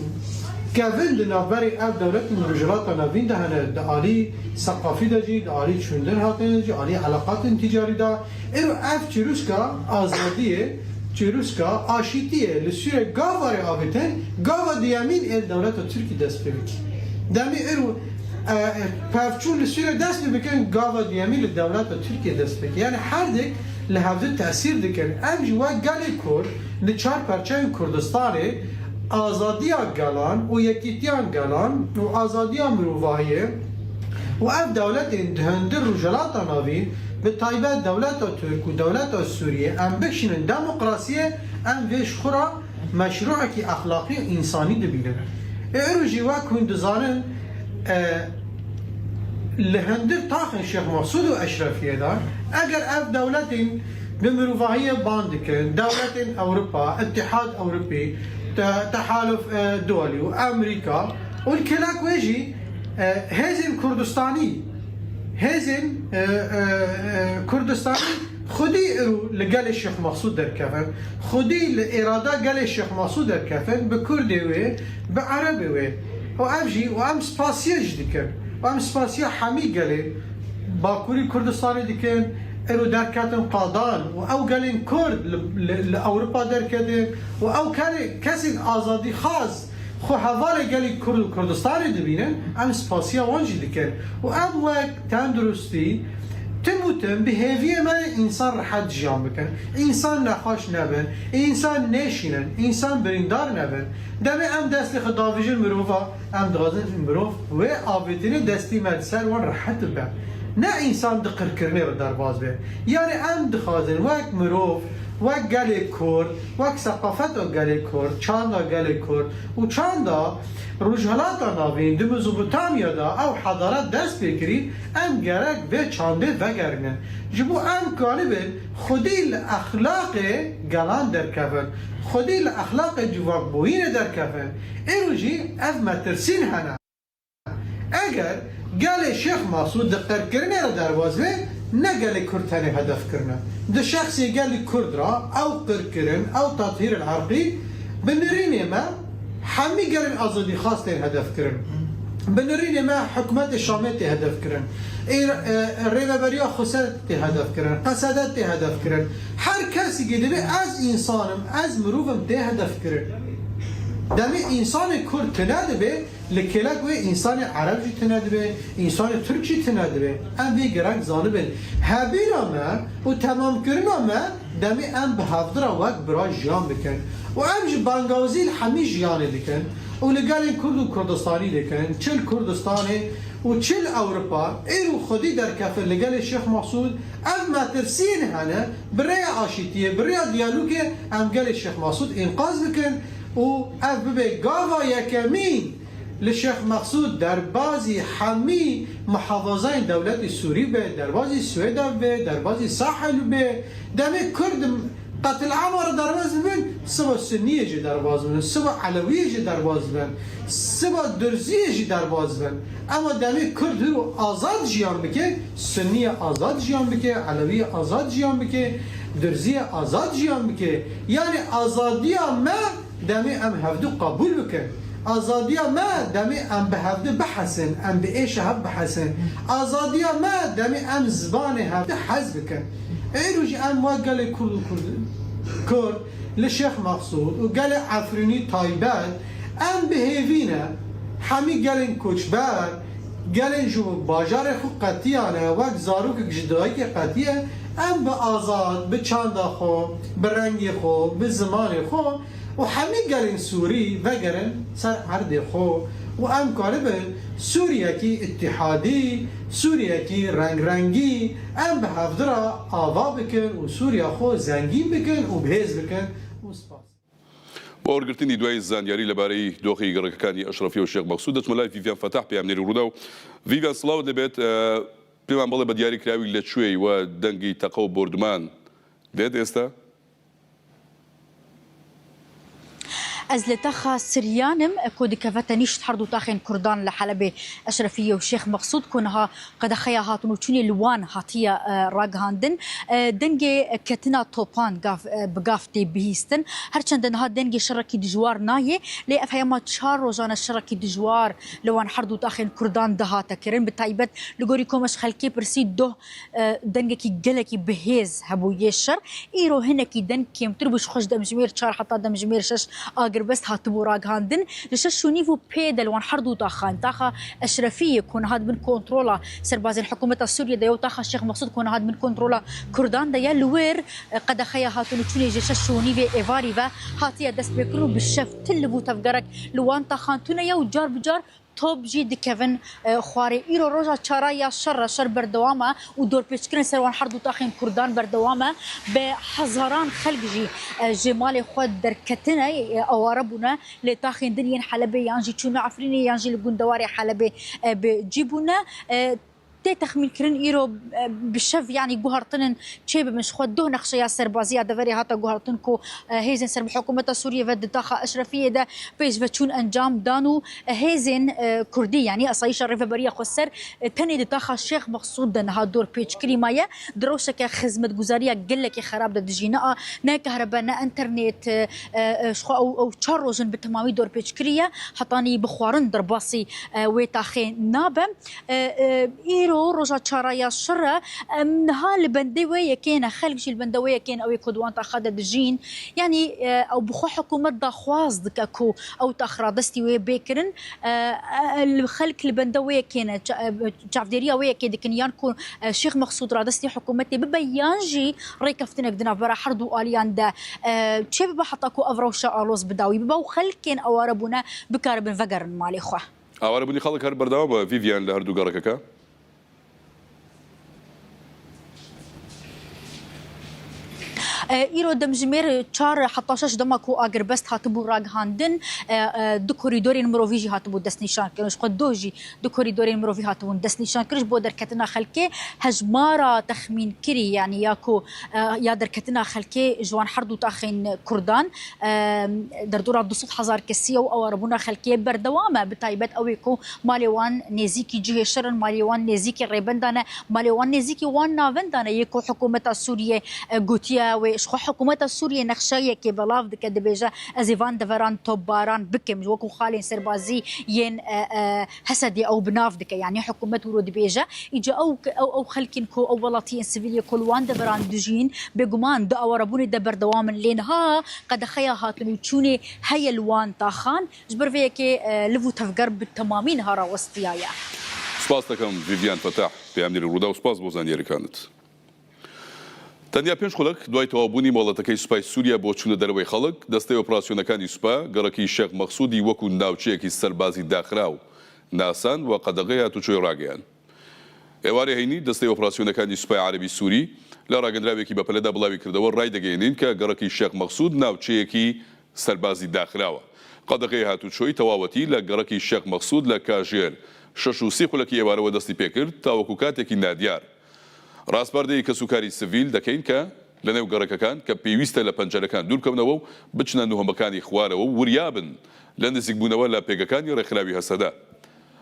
Speaker 5: kevin di navberê ev dewletên Rojhilata Navîn de hene, di alî seqafî de jî, di alî çûndin hatinê de jî, alî eleqatên tîcarî de. Îro ev çirûska azadiyê, çirûska aşîtiyê li Sûriyeyê gava rê avêtin, gava duyemîn ê li dewleta Tirkî dest pê bike. Demê îro pevçûn li Sûriyeyê dest pê bikin, gava duyemîn li dewleta Tirkiyê dest pê bike. Yanî herdik li hevdu tesîr dikin. Em jî wek gelê Kurd, Li çar parçeyên Kurdistanê azadiya gelan û yekîtiyan gelan û azadiya mirovahiyê û ev dewletên di hundir Rojhilata Navîn bi taybet dewleta Tirk û dewleta Sûriyê em bikişînin demokrasiyê em vê ji xwe re meşrûekî exlaqî û însanî dibînin. Ê îro jî wek hûn dizanin li hundir taxên Şêx Mexsûd û Eşrefiyê de eger ev dewletên Bi mirovahiyê ban dikin, dewletên Ewropa, Îttîhad Ewropî, Tehaluf Duwelî û Amerîka û li kêlek wê jî hêzên Kurdistanî, hêzên Kurdistanî xwedî îro li gelê Şêx Mexsûd derkevin, xwedî li îrada gelê Şêx Mexsûd derkevin bi Kurdê wê, bi Erebê wê û ev jî û em spasiyê jî dikin û em spasiya hemî gelê Bakurî Kurdistanê dikin. Îro derketin qadan û ew gelên Kurd li Ewropa derketin û ew kesên azadîxwaz xwe hevalê gelê Kurd û Kurdistanê dibînin, em spasiya wan jî dikin û em wek tenduristî tim û tim bi hêviyê me însan rehet jiyan bikin, însan nexweş nebin, însan nêşînin, însan birîndar nebin. Demê em destê xwe davêjin mirova, Em dixwazin mirov wê avêtinê destî me li ser wan rehet bibe. Ne însan di qirkirinê re derbas be. Yanî em dixwazin wek mirov, wek gelê Kurd, wek seqafeta gelê Kurd, çanda gelê Kurd û çanda Rojhilata Navîn di Mezopotamya de ew hedaret dest pê kirî, em gerek vê çandê vegerînin. Ji bo em karibin xwedî li exlaqê gelan derkevin, xwedî li exlaqê civakbûyînê derkevin. Îro jî ev metirsîn hene. Eger gelê Şêx Masûd di qirkirinê re derbas be, ne gelê Kurd tenê hedef kirine. Di şexsê gelê Kurd re ew qirkirin, ew tethîr el erqî bi nirînê me hemî gelên azadîxwaz tên hedefkirin. Bi nirînê me hikûmetê Şamê tê hedefkirin, Rêveberiya Xweser tê hedefkirin, Qesede tê hedefkirin. Her kesî dibê ez însan im, ez mirov im tê hedefkirin. Demê însanê kurd tune dibe, li kêlek wê însanê ereb jî tune dibe, însanê tirk jî tune dibe. Em vê gerek zanibin. Hebîna me û temamkirina me demê em bi hevdu re wek bira jiyan bikin û em jî bangawzî li hemî jiyanê dikin û li gelên kurd û kurdistanî dikin, çi li Kurdistanê û çi li Ewropa, îro xwedî derkefin li gelê Şêx Mexsûd, Ev metirsiyên hene bi rêya aşîtiyê, bi rêya diyalogê em gelê Şêx Mesûd înqaz bikin û ev bibe gava yekemîn li Şêx Mesûd derbazî hemî mihafazayên dewletê Sûrî be, derbazî Swêda be, derbazî Sahel be, demê Kurd qetilama re derbaz bibin, siba Sunniyê jî derbaz bibin, siba Elewiyê jî derbaz bibin, siba Durziyê jî derbaz bibin. Ema demê Kurd hûr û azad jiyan bike, Sunniyê azad jiyan bike, Elewiyê azad jiyan bike, Durziyê azad jiyan bike. Yanî azadiya me demê em hevdu qebûl bikin. Azadiya me demê em bi hevdu bihesin, em bi êşa hev bihesin. Azadiya me demê em zimanê hevdu hez bikin. Îro jî em wek gelê Kurd û Kurd li Şêx Mexsûd û gelê Efrînî taybet em bi hêvî ne hemî gelên koçber. Gelên ji bajarê xwe qetiyane wek zarokek ji dayikê qetiye, em bi azad, bi çanda xwe, bi rengê xwe, bi zimanê xwe û hemî gelên Sûrî vegerin ser erdê xwe û em karibin Sûriyekî îttîhadî, Sûriyekî rengrengî em bi hevdu re ava bikin û Sûriya xwe zengîn bikin û bihêz bikin û spas.
Speaker 23: بۆ وەرگرتنی دوای زانیاری لەبارەی دۆخی گەڕەکەکانی ئەشرەفیە و شێخ مەقسود دەچمە لای ڤیڤیان فەتاح پەیامنێری ڕووداو. ڤیڤیان سڵاوت لێبێت، پێمان بڵێ بە دیاری کراوی لە کوێی و دەنگی تەقە و بۆردومان دێت ئێستا؟
Speaker 6: Ez li taxa Siryan im ku dikeve tenîşt her du taxên Kurdan li Helebê Eşrefiye û Şêx Meqsûd ku niha qedexeya hatin û çûnê li wan hatiye ragihandin. Dengê ketina topan gav bi gav tê bihîstin. Her çende niha dengê şerekî dijwar nayê lê ev heyama çar rojan e şerekî dijwar li wan her du taxên Kurdan dihate kirin. Bi taybet li gorî ku me ji xelkê pirsî doh Dengekî gelekî bihêz hebû yê şer. Îro hinekî deng kêmtir bû ji xwe ji demjimêr çar heta demjimêr şeş agirbest hatibû ragihandin. Ji şeş û nîv û pê de li wan her du taxan, taxa Eşrefiyê ku niha di bin kontrola serbazên hikûmeta Sûriyê de ye û taxa Şêx Meqsûd ku niha di bin kontrola Kurdan de ye, li wir qedexeya hatin û çûnê ji şeş û nîvê êvarî ve hatiye destpêkirin û bi şev ti liv û tevgerek li wan taxan tune ye û car bi car Top jî dikevin xwarê. Îro roja çara ya şer e, şer berdewam e û dorpêçkirin ser wan her du taxên Kurdan berdewam e. Bi hezaran xelk jî ji malê xwe derketine, aware bûne li taxên din yên Helebê yan jî çûne Efrînê yan jî li gundewarê Helebê bi cî bûne. Tê texmînkirin îro bi şev yanî guhertinin çêbibin. Ji xwe doh nexşeya serbazî ya deverê hate guhertin ku hêzên ser bi hikûmeta Sûriyê ve di taxa Eşrefiyê de pêşveçûn encam dan û hêzên Kurdî yanî Asayîşa Rêveberiya Xweser tenê di taxa Şêx Meqsûd de niha dorpêçkirî maye. Di rewşeke xizmetguzariya gelekî xerab de dijî. Ne a ne kehrebe ne enternêt ji xwe ew ew çar roj in bi temamî dorpêçkirî ye. Hetanî bi xwarin derbasî wê taxê nabe. Îro roja çara ya şer e. Em niha li bendê wê yekê ne, xelk jî li bende wê yekê ne ew ê ku di wan taxa de dijîn. Yanî ew bi xwe hikûmet daxwaz dike ku ew tax radestî wê bê kirin. Xelk li bende wê yekê ne, çavdêriya wê yekê dikin yan ku Şêx Meqsûd radestî hikûmetê bibe yan jî rêkeftinek di navbera her du aliyan de çêbibe heta ku ev rewşa aloz bi dawî bibe û xelkên eware bûne bikaribin vegerin malê xwe.
Speaker 23: ئاوارەبوونی خەڵک هەر بەردەوامە ڤیڤیان لە هەردوو گەڕەکەکە.
Speaker 6: Îro demjimêr çar heta şeş dema ku agirbest hatibû ragihandin du korîdorên mirovî jî hatibû destnîşankirin. Ji xwe doh jî du korîdorên mirovî hatibûn destnîşankirin ji bo derketina xelkê hejmara texmînkirî yanî ya ku ya derketina xelkê ji wan her du taxên Kurdan derdora 200 hezar kesî ye û awarebûna xelkê berdewam e bi taybet ew ê ku malê wan nêzîkî cihê şer in, malê wan nêzîkî rêbendan e, malê wan nêzîkî wan navendan e yê ku hikûmeta Sûriyê gotiye wê ji xwe hikûmeta Sûriyê nexşeyekê belav dike dibêje ez ê van deveran topbaran bikim ji wekû xalên serbazî yên Hesedê ew bi nav dike yanî hikûmet wiro dibêje îca ew ew ew xelkên ku ew welatiyên sivîlê ku li wan deveran dijîn bêguman di awarebûnê de berdewam in lê niha qedexeya hatin û çûnê heye li wan taxan ji ber vê yekê liv û tevger bi temamî niha rawestiyaye.
Speaker 23: Spas dikim Vîvyan Fetah, peyamnêrê Rûdaw spas bo zanyarîkanit. تەنیا پێنج خولەک دوای تەواوبوونی مۆڵەتەکەی سوپای سووریا بۆ چوونە دەرەوەی خەڵک، دەستەی ئۆپراسیۆنەکانی سوپا گەڕەکی شێخ مەقسوودی وەکو ناوچەیەکی سەربازی داخراو ناساند و قەدەغەی هاتوچۆی ڕاگەیاند. ئێوارەی هەینی، دەستەی ئۆپراسیۆنەکانی سوپای عەرەبی سووری لە ڕاگەندراوێکی بەپەلەدا بڵاویکردەوە، ڕایدەگەیەنین کە گەڕەکی شێخ مەقسوود ناوچەیەکی سەربازی داخراوە. قەدەغەی هاتوچۆی تەواوەتی لە گەڕەکی شێخ مەقسوود لە کاژێر 6 و 30 خولەکی ئێوارەوە دەستی پێکرد تاوەکو کاتێکی نادیار. ڕاسپاردەی کەسوکاری سڤیل دەکەین کە لەنێو گەڕەکەکان کە پێویستە لە پەنجەرەکان دووربکەونەوە و بچنە نهۆمەکانی خوارەوە و وریابن لە نزیکبوونەوە لە پێگەکانی ڕێکخراوی هەسەدە.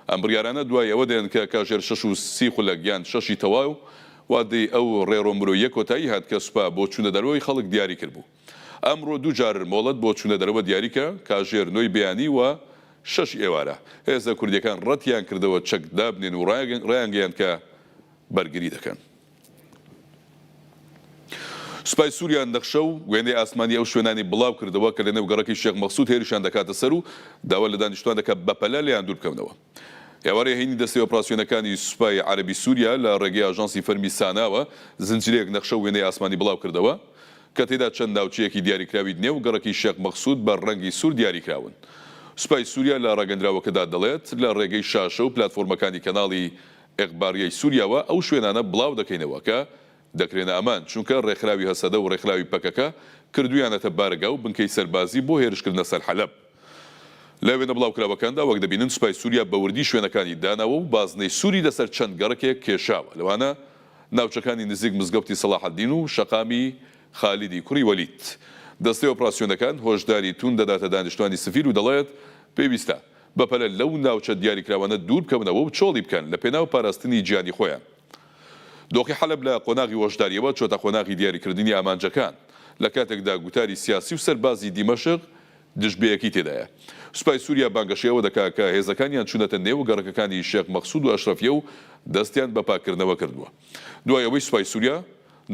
Speaker 23: ئەم بڕیارانە دوای ئەوە دێن کە کاژێر 6 و 30 خولەک یان شەشی تەواو وادەی ئەو ڕێڕۆ مرۆییە کۆتایی هات کە سوپا بۆ چوونە دەرەوەی خەڵک دیاری کردبوو. ئەمڕۆ دوو جار مۆڵەت بۆ چوونە دەرەوە دیاری کرا، کاژێر نۆی بەیانی و شەشی ئێوارە. هێزە کوردییەکان ڕەتیان کردەوە چەک دابنێن و ڕایانگەیاند کە بەرگری دەکەن. سوپای سووریا نەخشە و وێنەی ئاسمانی ئەو شوێنانەی بڵاوکردەوە کە لەنێو گەڕەکی شێخ مەقسوود هێرشیان دەکاتە سەر و داوا لە دانیشتووان دەکات بەپەلە لێیان دووربکەونەوە. ئێوارەی هەینی دەستەی ئۆپراسیۆنەکانی سوپای عەرەبی سووریا لە ڕێگەی ئاژانسی فەرمی ساناوە زنجیرەیەک نەخشە و وێنەی ئاسمانی بڵاوکردەوە کە تێدا چەند ناوچەیەکی دیاریکراوی نێو گەڕەکی شێخ مەقسود بە ڕەنگی سوور دیاریکراون. سوپای سووریا لە ڕاگەندراوەکەدا دەڵێت، لە ڕێگەی شاشە و پلاتفۆرمەکانی کەناڵی ئیخباریەی سووریاوە ئەو شوێنانە بڵاودەکەینەوە کە دەکرێنە ئامانج، چونکە ڕێکخراوی هەسەدە و ڕێکخراوی پەکەکە کردوویانەتە بارەگا و بنکەی سەربازی بۆ هێرشکردنە سەر حەلەب. لە وێنە بڵاوکراوەکاندا وەک دەبینن سوپای سووریا بە وردی شوێنەکانی داناوە و بازنەی سووری لەسەر چەند گەڕەکێک کێشاوە، لەوانە ناوچەکانی نزیک مزگەوتی سەڵاحەدین و شەقامی خالیدی کوڕی وەلید. دەستەی ئۆپراسیۆنەکان هۆشداری تووند دەداتە دانیشتوانی سڤیل و دەڵێت، پێویستە بەپەلە لەو ناوچە دیاریکراوانە دووربکەونەوە و چۆڵی بکەن لەپێناو پاراستنی گیانی خۆیان. دۆخی حەلەب لە قۆناغی هۆشدارییەوە چۆتە قۆناغی دیاریکردنی ئامانجەکان، لە کاتێکدا گوتاری سیاسی و سەربازی دیمەشق دژبەیەکی تێدایە. سوپای سووریا بانگەشەی ئەوە دەکا کە هێزەکانیان چوونەتە نێو گەڕەکەکانی شێخ مەقسوود و ئەشرەفیە و دەستیان بە پاککردنەوە کردووە. دوای ئەوەی سوپای سووریا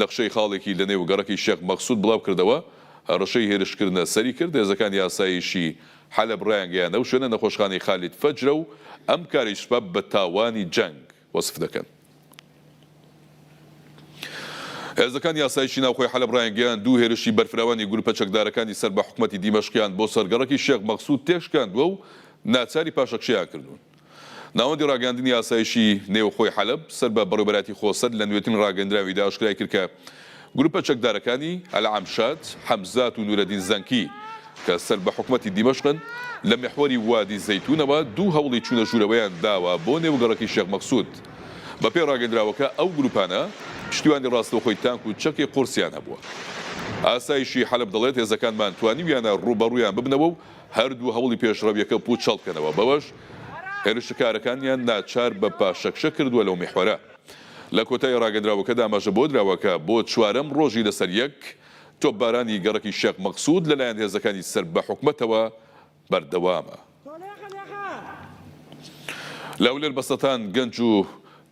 Speaker 23: نەخشەی خاڵێکی لەنێو گەڕەکی شێخ مەقسوود بڵاوکردەوە، هەڕەشەی هێرشکردنە سەری کرد، هێزەکانی ئاسایشی حەلەب ڕایانگەیاند ئەو شوێنە نەخۆشخانەی خالید فەجرە و ئەم کارەی سوپا بە تاوانی جەنگ وەسف دەکەن. هێزەکانی ئاسایشی ناوخۆی حەلەب ڕایانگەیاند، دوو هێرشی بەرفراوانی گروپە چەکدارەکانی سەر بە حکومەتی دیمەشقیان بۆ سەر گەڕەکی شێخ مەقسود تێکشکاندووە و ناچاری پاشەکشەیان کردوون. ناوەندی ڕاگەیاندنی ئاسایشی نێوخۆی حەلەب سەر بە بەڕێوەبەرایەتی خۆسەر لە نوێترین ڕاگەیەندراویدا ئاشکرای کرد کە گروپە چەکدارەکانی، ئەلعەمشات، حەمزات و نورەدین زەنکی، کە سەر بە حکومەتی دیمەشقن، لە میحوەری وادی زەیتونەوە دوو هەوڵی چوونە ژوورەوەیان داوە بۆ نێو گەڕەکی شێخ مەقسود. بەپێی ڕاگەیندراوەکە ئەو گروپانە پشتیوانی ڕاستەوخۆی تانک و چەکی قورسیان هەبووە. ئاسایشی حەلەب دەڵێت هێزەکانمان توانیویانە ڕووبەڕوویان ببنەوە و هەردوو هەوڵی پێشڕەویەکە پووچەڵ بکەنەوە، بەوەش هێرشکارەکانیان ناچار بە پاشەکشە کردووە لەو میحوەرە. لە کۆتایی ڕاگەندراوەکەدا ئاماژە بەوە دراوە کە بۆ چوارەم ڕۆژی لەسەر یەک تۆپبارانی گەڕەکی شێخ مەقسود لەلایەن هێزەکانی سەر بە حکومەتەوە بەردەوامە. لە هەولێر بە سەتان گەنج و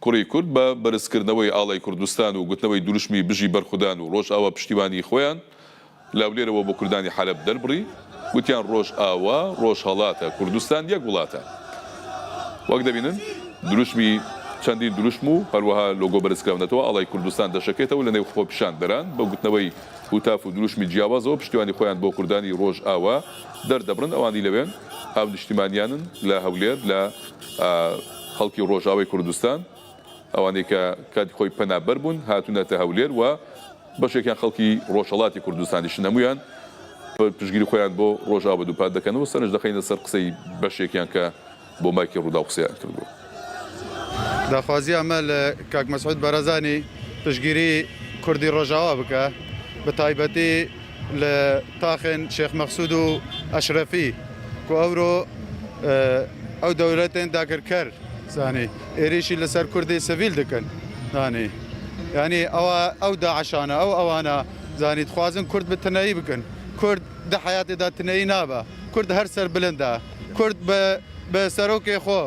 Speaker 23: کوڕی کورد بە بەرزکردنەوەی ئاڵای کوردستان و گوتنەوەی دروشمی بژی بەرخودان و ڕۆژئاوا پشتیوانی خۆیان لە هەولێرەوە بۆ کوردانی حەلەب دەربڕی، گوتیان ڕۆژئاوا ڕۆژهەڵاتە، کوردستان یەک وڵاتە. وەک دەبینن دروشمی چەندین دروشم و هەروەها لۆگۆ بەرزکراونەتەوە، ئاڵای کوردستان دەشەکێتەوە لەنێو خۆپیشاندەران بە گوتنەوەی هوتاف و دروشمی جیاوازەوە پشتیوانی خۆیان بۆ کوردانی ڕۆژئاوا دەردەبڕن، ئەوانی لەوێن هاونیشتیمانیانن لە هەولێر لە خەڵکی ڕۆژئاوای کوردستان، ئەوانەی کە کاتی خۆی پەنابەر بوون هاتوونەتە هەولێر و بەشێکیان خەڵکی ڕۆژهەڵاتی کوردستانیشن، هەموویان پشتگیری خۆیان بۆ ڕۆژئاوا دووپات دەکەنەوە، سەرنج دەخەینە سەر قسەی بەشێکیان کە بۆ مایکی ڕووداو قسەیان کردووە.
Speaker 7: داخوازی ئەمە لە کاک مەسعود بارزانی پشتگیری کوردی ڕۆژاوا بکە بە تایبەتی لە تاخێن شێخ مەقسود و ئەشرەفی کو ئەورۆ ئەو دەولەتێن داگرکەر زانی ئێریشی لەسەر کوردی سڤیل دکەن زانی یانی ئەوە ئەو داعشانە ئەو ئەوانە زانی دخوازن کورد بە تنەیی بکەن کورد دە حەیاتێدا تنەیی نابە کورد هەر سەر بلندە کورد بە بە سەرۆکێ خۆ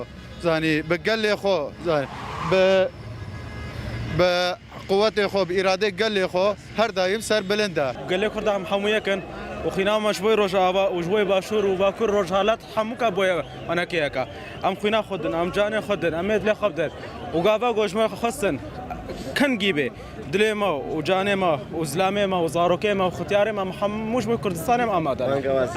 Speaker 7: زانی بە گەلێ خۆ زانی بە بە قوتێ خۆ بە ئیرادەی گەلێ خۆ هەر دایم سەر بلندە.
Speaker 8: گەلێ کورد ئەم هەموو یەکن و خیناومەش بۆی ڕۆژئاوا و بۆی باشوور و باکوور ڕۆژهەلات هەموو کا بۆیە ئەنەکەیەکە ئەم خوینا خودن ئەم جانێ خودن ئەمێت لێ خۆبدەن و گاڤا گۆژمە خستن کەنگی بێ دلێ مە و جانێ مە و زلامێ مە و زارۆکێ مە و ختیارێ مە هەمووش بۆی کوردستانێ ئامادە.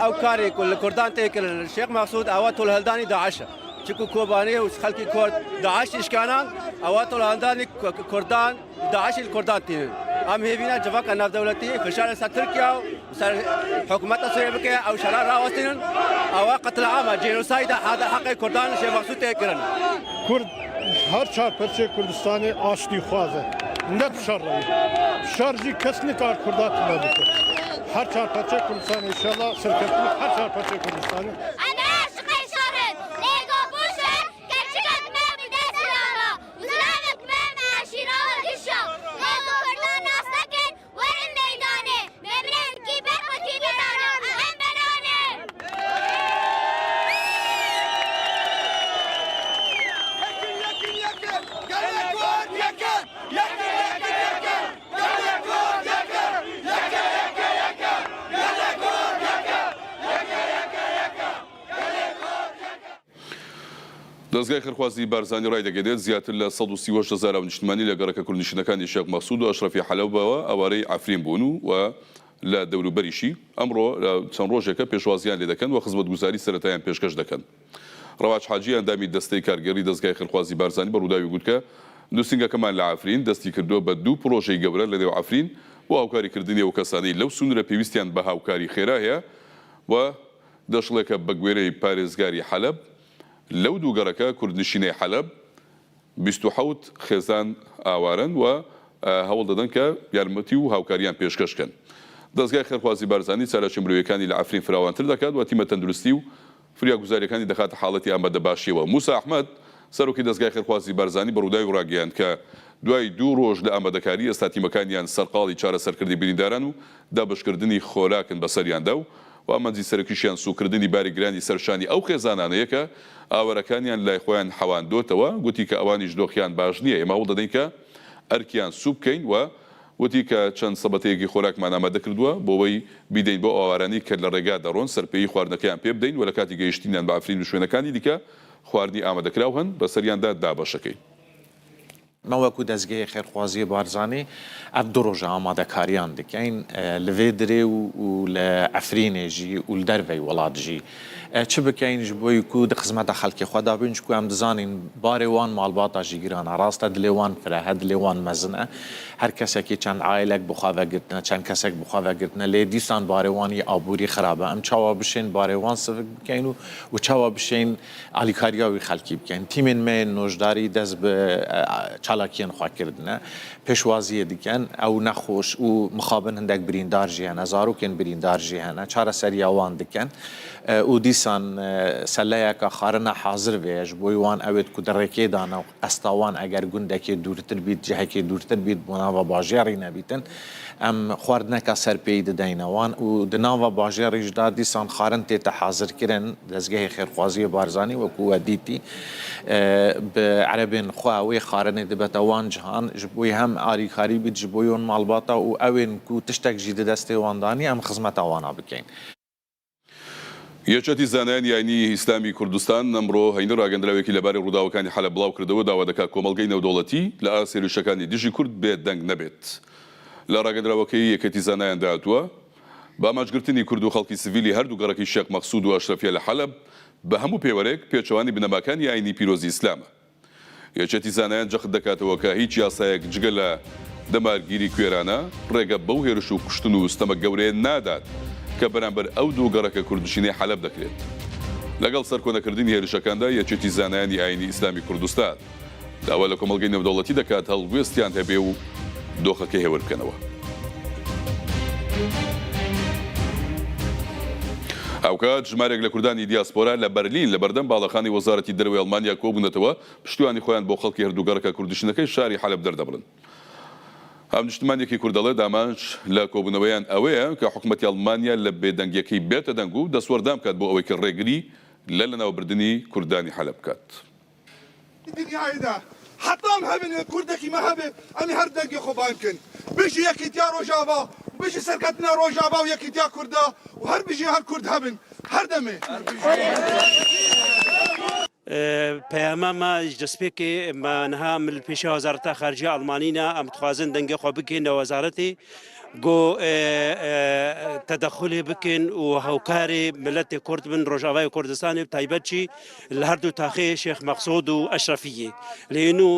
Speaker 9: ئەو کارێک لە کوردان تێکردن شێخ مەقسود ئەوە تۆڵهەڵدانی داعشە چکو کۆبانێ و خەڵکی کورد داعش ئیشکانان ئەوە تۆڵهەڵدانی کوردان داعش کوردان تینن ئەم هێوینە جڤاکە ناودەولەتی فشار لەسەر تورکیا و سەر حکوومەتە سووریا بکە ئەو شەرا ڕاوەستێنن ئەوە قەتل عامە جینۆسایدە هذا حەقی کوردان شێخ مەقسود تێکردن.
Speaker 5: کورد هەر چار پەرچەی کوردستانێ ئاشتی خوازە نەک شەڕ شەڕ ژی کەس نکار کوردا تونە بکە هەر چار پەرچەی کوردستان ئینشاڵا سەرکەفتنی هەر چار پەرچەی کوردستانە.
Speaker 10: ئەم عاشقەی شەڕن لێگۆ بوشن کەچکەک مەم دەسراوە زلامەک مەم عەشیرەوە گشە لێگۆ کوردان ناس نەکرد وەرن مەیدانێ بمرن کی بەرخ و کی بەرانە ئەم بەرانێ.
Speaker 23: دەزگای خێرخوازی بارزانی ڕایدەگەیەنێت، زیاتر لە 138 هەزار هاونیشتمانی لە گەڕەکە کوردنشینەکانی شێخ مەقسود و ئەشرەفی حەلەبەوە ئاوارەی عەفرین بوون و لە دەوروبەریشی ئەمڕۆ چەند ڕۆژێکە پێشوازییان لێدەکەن و خزمەتگوزاری سەرەتایان پێشکەش دەکەن. ڕەواج حاجی ئەندامی دەستەی کارگێڕی دەزگای خێرخوازی بارزانی بە ڕووداوی گوت کە نووسینگەکەمان لە عەفرین دەستی کردووە بە دوو پڕۆژەی گەورە لەنێو عەفرین بۆ هاوکاریکردنی ئەو کەسانەی لەو سنوورە پێویستیان بە هاوکاری خێرا هەیە و دەشڵێ کە بەگوێرەی پارێزگاری حەلەب لەو دوو گەڕەکە کوردنشینەی حەلەب 27 خێزان ئاوارەن و هەوڵ دەدەن کە یارمەتی و هاوکارییان پێشکەش کەن. دەزگای خێرخوازی بارزانی چالاکیە مرۆییەکانی لە عەفرین فراوانتر دەکات و تیمە تەندروستی و فریاگوزارییەکانی دەخاتە حاڵەتی ئامادەباشییەوە. موسا ئەحمەد، سەرۆکی دەزگای خێرخوازی بارزانی بە رووداوی راگەیاند کە دوای دوو رۆژ لە ئامادەکاری ئێستا تیمەکانیان سەرقاڵی چارەسەرکردنی برینداران و دابەشکردنی خۆراکن بەسەریاندا و ئامانجی سەرەکیشیان سووککردنی باری گرانی سەر شانی ئەو خێزانانەیە کە ئاوارەکانیان لای خۆیان حەواندۆتەوە، گوتی کە ئەوانیش دۆخیان باش نییە، ئێمە هەوڵدەدەین کە ئەرکیان سووک بکەین و وتی کە چەند سەبەتەیەکی خۆراکمان ئامادە کردووە بۆوەی بیدەین بۆ ئاوارانەی کە لە ڕێگا دەڕۆن سەرپێیی خواردنەکەیان پێ بدەین و لە کاتی گەیشتنیان بە عەفرین و شوێنەکانی دیکە خواردنی ئامادەکراو هەن بەسەریاندا دابەشەکەین.
Speaker 11: Me wekû Dezgehê Xêrxwaziyê Barzanî ev du roj e amadekariyan dikeyn li vê dirê û li Efrînê jî û li derveyî welat jî. Çi bikeyn ji bo ku di xizmeta xelkê xwe de bin, çiku em dizanîn barê wan malbata jî giran e. Rast e dilê wan fireh e, dilê wan mezin e. Her kesekî çend aîlek bi xwe ve girtine, çend kesek bi xwe ve girtine lê dîsan barê wan yê aborî xirab e. Em çawa bişên barê wan sivik bikeyn û çawa bişên alîkariya wî xelkî bikeyn. Tîmên me yên nojdarî dest bi çalakiyên xwe kirdine. Pêşwaziyê dikin. Ew nexweş û mixabin hindek birîndar jî hene, zarokên birîndar jî hene. Çareseriya wan dikin û dîsan seleyeka xarina hazir vê ye ji bo wan ew ê ku di rêkê de ne û qesta wan eger gundekê dûrtir bît, cihekê dûrtir bît bo nava bajêrî nebîtin em xwarineka serpêyî dideyne wan û di nava bajêrî ji de dîsan xarin tête hazirkirin dezgehê xêrxwaziyê Barzanî wekû we dîtî bi erebên xwe wê xarinê dibete wan cihan ji bo hem alîkarî bît ji bo wan malbata û ewên ku tiştek jî di destê wan danî em xizmeta wana bikeyn.
Speaker 23: یەکێتی زانایانی ئاینیی ئیسلامی کوردستان ئەمڕۆ هەینی ڕاگەندراوێکی لەبارەی ڕووداوەکانی حەلەب بڵاوکردەوە داوا دەکات کۆمەڵگەی نێودەوڵەتی لە ئاست هێرشەکانی دژی کورد بێ دەنگ نەبێت. لە ڕاگەندراوەکەی یەکێتی زانایاندا هاتووە، بە ئامانجگرتنی کورد و خەڵکی سڤیلی هەردوو گەڕەکی شێخ مەقسود و ئەشرەفیە لە حەلەب بە هەموو پێوەرێک پێچەوانی بنەماکانی ئاینی پیرۆزی ئیسلامە. یەکێتی زانایان جەخت دەکاتەوە کە هیچ یاسایەک جگە لە دەمارگیری کوێرانە ڕێگە بەو هێرش و کوشتن و ستەمە گەورەیە نادات کە بەرامبەر ئەو دوو گەڕەکە کوردنشینەی حەلەب دەکرێت. لەگەڵ سەرکۆنەکردنی هێرشەکاندا یەکێتی زانایانی ئایینی ئیسلامی کوردستان داوا لە کۆمەڵگەی نێودەوڵەتی دەکات هەڵوێستیان هەبێ و دۆخەکە هێور بکەنەوە. هاوکات ژمارێک لە کوردانی دیاسپۆرا لە بەرلین لە بەردەم باڵەخانەی وەزارەتی دەرەوەی ئەڵمانیا کۆبوونەتەوە، پشتیوانی خۆیان بۆ خەڵکی هەردوو گەڕەکە کوردنشینەکەی شاری حەلەب دەردەبڕن. هاونیشتمانییەکی کورد دەڵێت، ئامانج لە کۆبوونەوەیان ئەوەیە کە حکومەتی ئەڵمانیا لە بێدەنگییەکەی بێتە دەنگ و دەستوەردان بکات بۆ ئەوەی کە ڕێگری لە لەناوبردنی کوردانی حەلەب بکات.
Speaker 12: دنیایدا حەتام هەبن کوردەکی مە هەبێ ئەمی هەر دەنگێ خۆ بان کن بژی یەکیتیا ڕۆژاڤا و بژی سەرکەتنا ڕۆژاڤا و یەکیتیا کوردا و هەر بژی هەر کورد هەبن هەر دەمێ.
Speaker 13: پەیاما مە ژ دەستپێکێ مە نها مل پێشە وەزارەتا خارجیە ئەڵمانی نە ئەم دخوازن دەنگێ خۆ بگەینە وەزارەتێ گۆ تەدەخولێ بکەن و هاوکارێ ملەتێ کورد بن ڕۆژاوای کوردستانێ تایبەت چی لە هەردوو تاخێ شێخ مەقسود و ئەشرەفیێ لێن و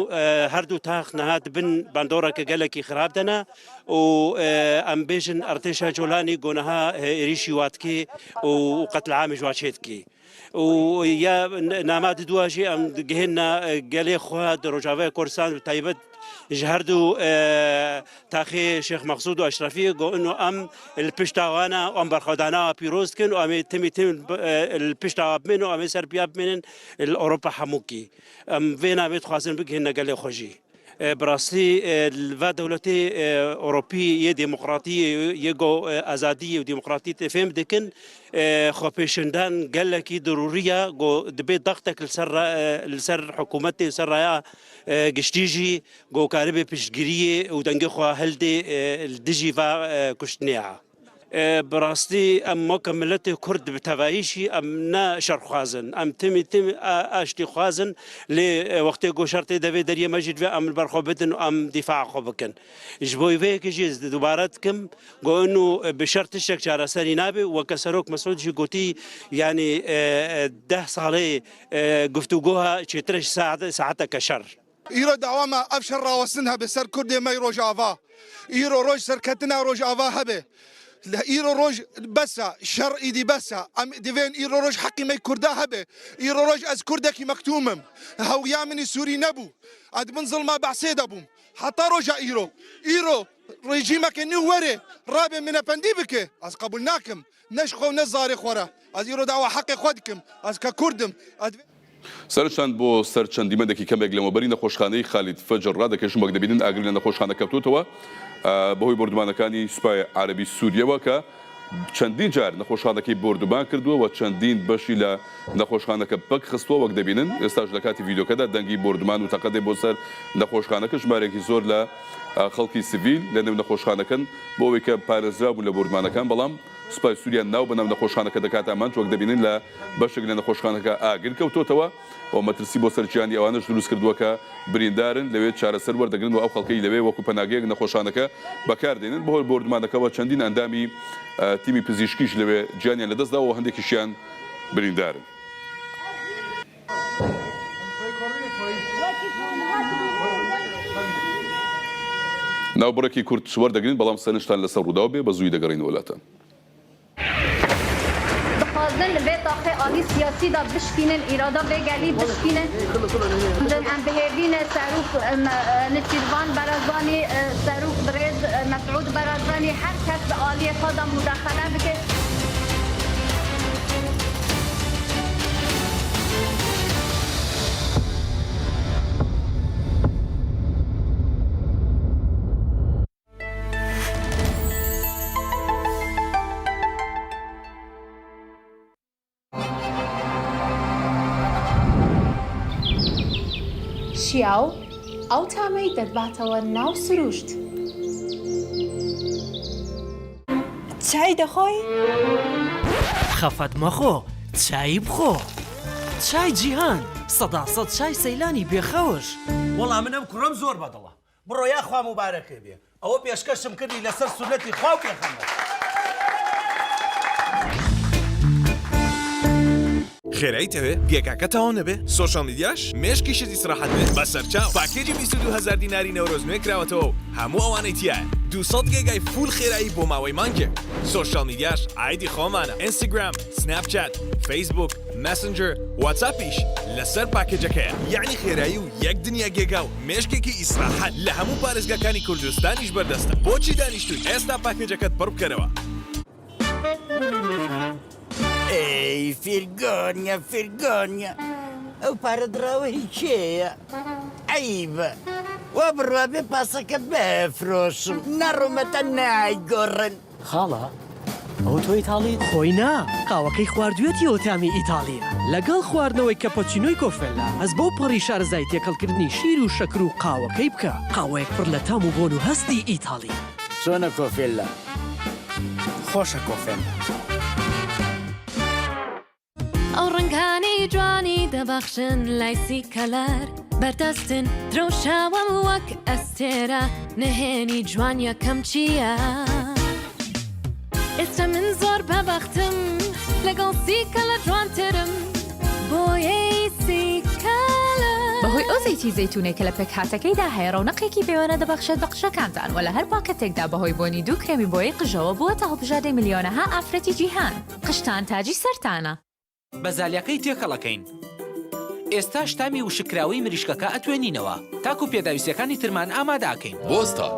Speaker 13: هەردوو تاخ نەهات بن بەندۆڕەکە گەلێکی خراپ دەنا و ئەم بێژن ئەرتێشە جۆلانی گۆنەها ئێریشی واتکێ و قەتل عامیش واچێتکێ. و یا ناما دواژی ئەم گهێنە گەلێ خوا د ڕۆژاوای کوردستان و تایبەت ji هەردوو تاخێ شێخ مەقسود و ئەشرەفی گۆ ئنو ئەم پشتاوانە ئەم بەرخۆدانەوە پیرۆز کن و ئەمێ تمی تم پشتاوە بمێن و ئەمێ سەر پیا بمێنن لە ئەوروپا هەمووکی ئەم vê navê dixwazin bigihêne gelê xwe jî. Bi rastî li va dewletê Ewropî yê demokratî yê ku azadiyê û demokratî tê fêm dikin xwepêşandan gelekî dirûrî ye ku dibê dextek li ser li ser hikûmetê li ser raya giştî jî ku karibê piştgiriyê û dengê xwe hildê li dijî va kuştinê ye. بەڕاستی ئەم وەکە ملەتی کورد بتەڤاییشی ئەم نە شەڕخوازن ئەم تمی تم ئاشتی خوازن لێ وەختێ گۆ شەڕ تێ دەبێ دەریە مەژی دوێ ئەم بەرخۆ بدن و ئەم دیفاع خۆ بکەن ji بۆی vê yekê jî ez dubare dikim got û bi şer tiştek çareserî nabe weke serok Mesûd jî gotî yanî deh salê guftûgoha çêtir e ji saeteke şer.
Speaker 12: Îro dawa me ev şer rawestin hebe ser Kurdê me Rojava. Îro roj serketina Rojava hebe. Îro roj bes e, şer îdî bes e. Em divên îro roj heqî me Kurda hebe. Îro roj ez Kurdekî mektûm im. Hewya min î Sûrî nebû. Ez di bin zilma Be'sê de bûm. Heta roja îro. Îro rejîmeke nû were rabe min ependî bike. Ez qebûl nakim. Ne ji xwe û ne ji zarê xwe re. Ez îro dawa heqê xwe dikim. Ez ke Kurd im. Ez divê.
Speaker 23: سەرنجتان بۆ سەر چەند دیمەنێکی کەمێک لەمەوبەری نەخۆشخانەی خالید فەجر ڕادەکێشم، وەک دەبینن ئاگر لە نەخۆشخانە کەوتۆتەوە بەهۆی بۆردومانەکانی سوپای عەرەبی سوریەوە کە چەندین جار نەخۆشخانەکەی بۆردومان کردووە و چەندین بەشی لە نەخۆشخانەکە پەک خستووە، وەک دەبینن ئێستاش لە کاتی ڤیدیۆکەدا دەنگی بۆردومان و تەقە دێ بۆ سەر نەخۆشخانەکە، ژمارەیەکی زۆر لە خەڵکی سڤیل لە نێو نەخۆشخانەکەن بۆ ئەوەی کە پارێزراو بوون لە بۆردومانەکان، بەڵام سوپای سوریا ناو بە ناو نەخۆشخانەکە دەکاتە ئامانج، وەک دەبینن لە بەشێک لە نەخۆشخانەکە ئاگر کەوتۆتەوە و مەترسی بۆ سەر گیانی ئەوانەش دروستکردووە کە بریندارن لەوێ چارەسەر وەردەگرن و ئەو خەڵکەی لەوێ وەکو پەناگەیەک نەخۆشانەکە بەکاردێنن، بەهۆی بۆردومانەکەوە چەندین ئەندامی تیمی پزیشکیش لەوێ گیانیان لەدەستداوە و هەندێکیشیان بریندارن. ناوبڕێکی کورت وەردەگرین، بەڵام سەرنجتان لەسەر ڕووداو بێ، بە زوویی دەگەڕێینەوە لاتان.
Speaker 25: Dixwazin vê taxê alî siyasî de bişkînin, îrada vê gelî bişkînin. Em bi hêvî ne Serok Nêçîrvan Barazanî, Serok Birêz Mesûd Barazanî her kes di aliyê xwe de mudaxele bike.
Speaker 21: شیاو، ئەو تامەی دەتباتەوە ناو سروشت.
Speaker 1: چای دەخۆی؟
Speaker 22: خەفەت مەخۆ، چایی بخۆ. چای جیهان، سەداسەد چای سەیلانی بێ خەوش.
Speaker 14: وەڵا من ئەم کوڕەم زۆر بەدڵە. بڕۆ یاخوا موبارەکت بێ ئەوە پێشکەشم کردی لەسەر سوننەتی خوا و پێغەمبەر.
Speaker 15: خێراییت ئەوێ؟ گێگاکە تەواو نەبێ؟ سۆشیاڵ میدیاش؟ مێشکیشت ئیسراحەت بێ؟ بەسەرچاو! پاکێجی 22 هەزار دیناری نەورۆز نوێ کراوەتەوە و هەموو ئەوانەی تیایە 200 گێگای full خێرایی بۆ ماوەی مانگێک سۆشیاڵ میدیاش عایدی خۆمانە ئینستاگرام، سناپچات، فەیسبووک، مێسنجەر، واتساپیش لەسەر پاکێجەکەیە یەعنی خێرایی و یەک دنیا گێگا و مێشکێکی ئیسراحەت لە هەموو پارێزگاکانی کوردستانیش بەردەستە بۆچی دانیشتووی ئێستا پاکێجەکەت پڕ بکەرەوە.
Speaker 16: ئەی فیرگۆنیا فیرگۆنیا ئەو پارە دڕاوە هی کێیە؟ عەیبە وا بڕوا بێ پاسەکە بفرۆشم نەڕۆمەتە نایگۆڕن.
Speaker 22: خاڵە ئەوە تۆ ئیتاڵیت؟ خۆی نا، قاوەکەی خواردویەتیەوە تامی ئیتاڵیە. لەگەڵ خواردنەوەی کەپۆچینۆی کۆفێلا هەست بەو پەڕی شارەزای تێکەڵکردنی شیر و شەکر و قاوەکەی بکە، قاوەیەک پڕ لە تام و بۆن و هەستی ئیتاڵی.
Speaker 16: چۆنە کۆفێلا؟ خۆشە کۆفێلا.
Speaker 17: ئەو ڕەنگانەی جوانی دەبەخشن لای سیکەلەر بەردەستن درەوشاوەم وەک ئەستێرە نهێنی جوانیەکەم چییە؟ ئێستا من زۆر بەبەختم لەگەڵ سیکەلە جوانترم بۆیەی سیکەلە.
Speaker 26: بەهۆی ئەو زەیتی زەیتونەی کە لە پێکهاتەکەیدا هەیە ڕەونەقێکی بێوێنە دەبەخشێت بە قژەکانتان وە لە هەر پاکەتێکدا بەهۆی بۆنی دوو کرێمی بۆیەی قژەوە بووەتە هەڵبژاردەی ملیۆنەها ئافرەتی جیهان. قژتان تاجی سەرتانە.
Speaker 27: بەزالیاکەی تێکەڵ ئەکەین. ئێستاش تامی وشککراوەی مریشکەکە ئەتوێنینەوە تاکو پێداویستیەکانی ترمان ئامادە ئەکەین.
Speaker 28: بۆستا.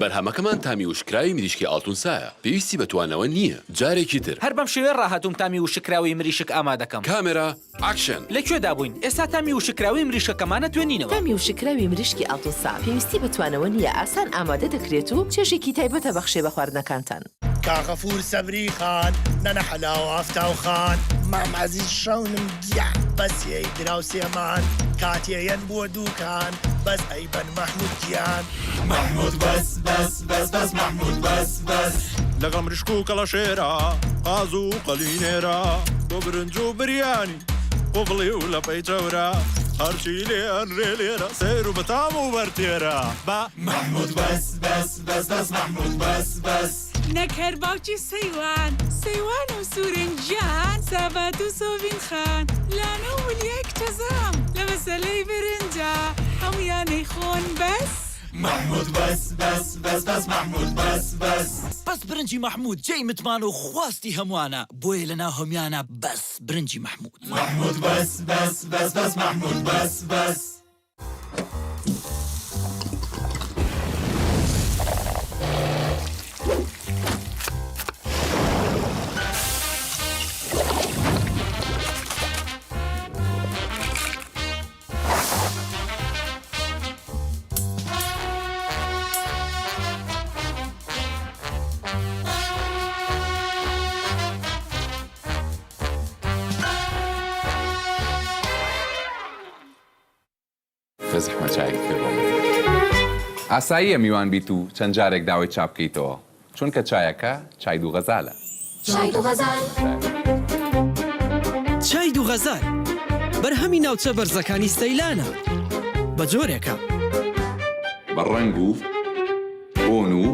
Speaker 28: بەرهەمەکەمان تامی وشککراوی مریشکی ئاڵتونسایە، پێویستی بە توانەوە نییە. جارێکی تر.
Speaker 27: هەر بەم شێوەیە ڕاهاتووم تامی وشککراوەی مریشک ئامادەکەم.
Speaker 28: کامێرا، ئاکشن!
Speaker 27: لە کوێدا بووین؟ ئێستا تامی وشککراوەی مریشکەکەمان ئەتوێنینەوە.
Speaker 29: تامی وشککراوی مریشکی ئاڵتونسا پێویستی بە توانەوە نییە، ئاسان ئامادە دەکرێت و چێژێکی تایبەت ئەبەخشێ بە خواردنەکانتان.
Speaker 2: کا غەفور سەبری خان نەنە حەلاو ئافتاو خان مام عەزیز شەونم گیان بەس یەی دراوسێمان کاتێ یەن بۆ دوکان بەس ئەیبەن مەحمود گیان.
Speaker 3: مەحمود بەس بەس بەس بەس مەحمود بەس بەس.
Speaker 4: لەگەڵ مریشک و کەڵەشێرا قاز و قەلینێرا بۆ برنج و بریانی قوبڵی و لەپەی چەورە هەرچی لێ ئەنرێ لێرە سەیر و بەتام و بەرتێرە بە.
Speaker 3: مەحمود بەس بەس بەس بەس مەحمود بەس بەس.
Speaker 6: نەک هەر باوکی سەیوان، سەیوان و سورنجیان، سابات و سۆڤین خان، لانە و ولیای کچەزام، لە مەسەلەی برنجا هەموویان ئەیخۆن بەس.
Speaker 3: مەحمود بەس بەس بەس بەس مەحمود بەس بەس.
Speaker 18: بەس برنجی مەحمود جێی متمانە و خواستی هەمووانە بۆیە لەناو هەمویانە بەس برنجی مەحمود.
Speaker 3: مەحمود بەس بەس بەس بەس مەحمود بەس بەس.
Speaker 19: بێزەحمەت چایەکی تر بۆ من. ئاساییە میوان بیت و چەند جارێک داوای چا بکەیتەوە چونکە چایەکە چای دووغەزالە.
Speaker 17: چای دووغەزال.
Speaker 22: چای دووغەزال بەرهەمی ناوچە بەرزەکانی سەیلانە بە جۆرێکە.
Speaker 19: بە ڕەنگ و بۆن و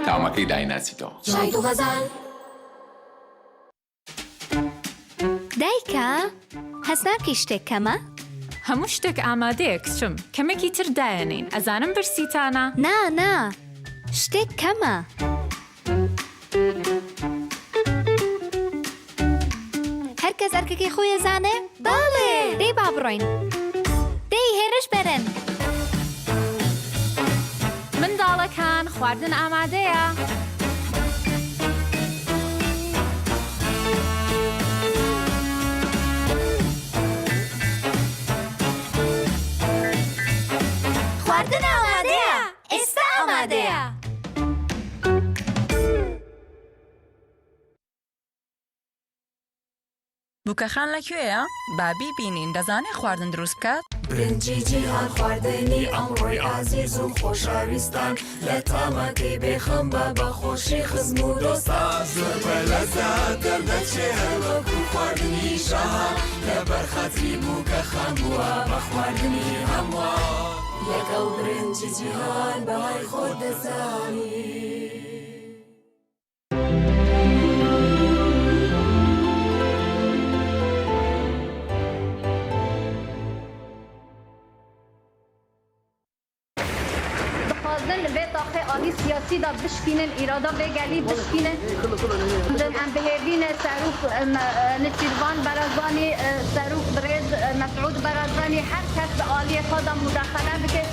Speaker 19: تامەکەی دایناسیتەوە.
Speaker 17: چای دووغەزال.
Speaker 10: دایکە هەست ناکەی شتێک کەمە؟
Speaker 26: هەموو شتێک ئامادەیە کچم کەمێکی تر دایەنێین ئەزانم برسیتانە.
Speaker 10: نا نا شتێک کەمە. هەر کەس ئەرکەکەی خۆی ئەزانێ؟ بەڵێ. دەی با بڕۆین. دەی هێرش بەرن.
Speaker 26: منداڵەکان خواردن ئامادەیە.
Speaker 10: خواردن ئامادەیە ئێستا ئامادەیە.
Speaker 20: بوکەخان لە کوێیە؟ با بیبینین دەزانێ خواردن دروست بکات؟
Speaker 3: برنجی جیهان خواردنی ئەمڕۆی ئازیز و خۆشەویستان لە تامەکەی بێ خەم بە بە خۆشی خزم و دۆستان زۆر بە لەزەت دەردەچێ هەر وەکو خواردنی شاهان لەبەر خاتری بووکەخان بووە بە خواردنی هەمووان لەگەڵ برنجی جیهان بەهای خۆت دەزانی.
Speaker 25: Dixwazin vê taxê alî siyasî de bişkînin, îrada vê gelî bişkînin. Em bi hêvî ne Serok Nêçîrvan Barazanî, Serok Birêz Mesûd Barazanî her kes di aliyê xwe de mudaxele bike.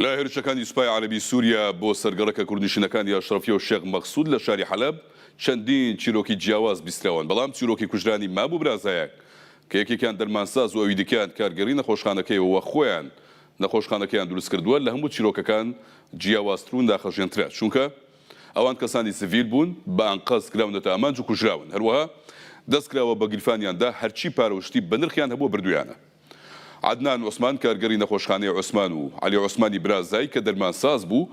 Speaker 23: لە هێرشەکانی سوپای عەرەبی سووریا بۆ سەر گەڕەکە کوردنشینەکانی ئەشرەفیە و شێخ مەقسوود لە شاری حەلەب چەندین چیرۆکی جیاواز بیستراون، بەڵام چیرۆکی کوژرانی مام و برازایەک کە یەکێکیان دەرمانساز و ئەوی دیکەیان کارگێڕی نەخۆشخانەکەیە و خۆیان نەخۆشخانەکەیان دروستکردووە لە هەموو چیرۆکەکان جیاوازتر و ناخهەژێنترە، چونکە ئەوان کەسانی سڤیل بوون بە ئەنقەست کراونەتە ئامانج و کوژراون، هەروەها دەستکراوە بە گیرفانیاندا هەرچی پارە و شتی بەنرخیان هەبووە بردوویانە. عەدنان عوسمان کارگەری نەخۆشخانەی عوسمان و عەلی عوسمانی برازای کە دەرمانساز بوو،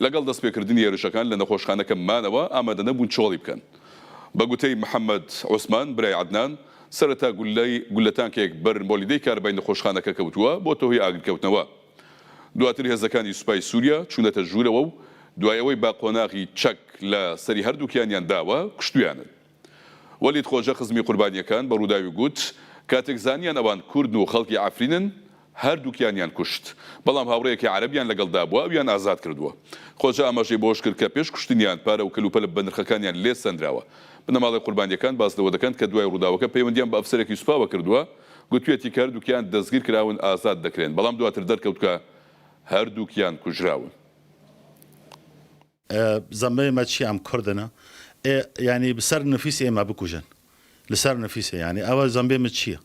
Speaker 23: لەگەڵ دەستپێکردنی هێرشەکان لە نەخۆشخانەکە مانەوە، ئامادەنەبوون چۆڵی بکەن. بە گوتەی محەمەد عوسمان، برای عەدنان، سەرەتا گوللەی گوللە تانکێک بەر مۆلیدەی کارەبای نەخۆشخانەکە کەوتووە، بۆتە هۆی ئاگرکەوتنەوە. دواتر هێزەکانی سوپای سووریا چوونەتە ژوورەوە و دوای ئەوەی بە قۆناغی چەک لە سەری هەردووکیانیان داوە، کوشتوویانن. وەلید خۆجە خزمی قوربانییەکان بە رووداوی گوت، کاتێک زانیان ئەوان کوردن و خەڵکی عەفرینن، هەردووکیانیان کوشت، بەڵام هاوڕێیەکی عەرەبیان لەگەڵدا بووە ئەویان ئازاد کردووە. خۆجە ئاماژەی بەوەش کرد کە پێش کوشتنیان پارە و کەلوپەلە بەنرخەکانیان لێ سەندراوە. بنەماڵەی قوربانییەکان باس لەوە دەکەن کە دوای رووداوەکە پەیوەندییان بە ئەفسەرێکی سوپاوە کردووە، گوتویەتی کە هەردووکیان دەستگیرکراون ئازاد دەکرێن، بەڵام دواتر دەرکەوت کە هەردووکیان کوژراون.
Speaker 24: زەمەی مە چی ئەم کوردنە.
Speaker 5: ئێ یانی سەر نفیس ئێمە بکوژن لەسەر نفیسە یانی ئەوە زەمبێ من چییە؟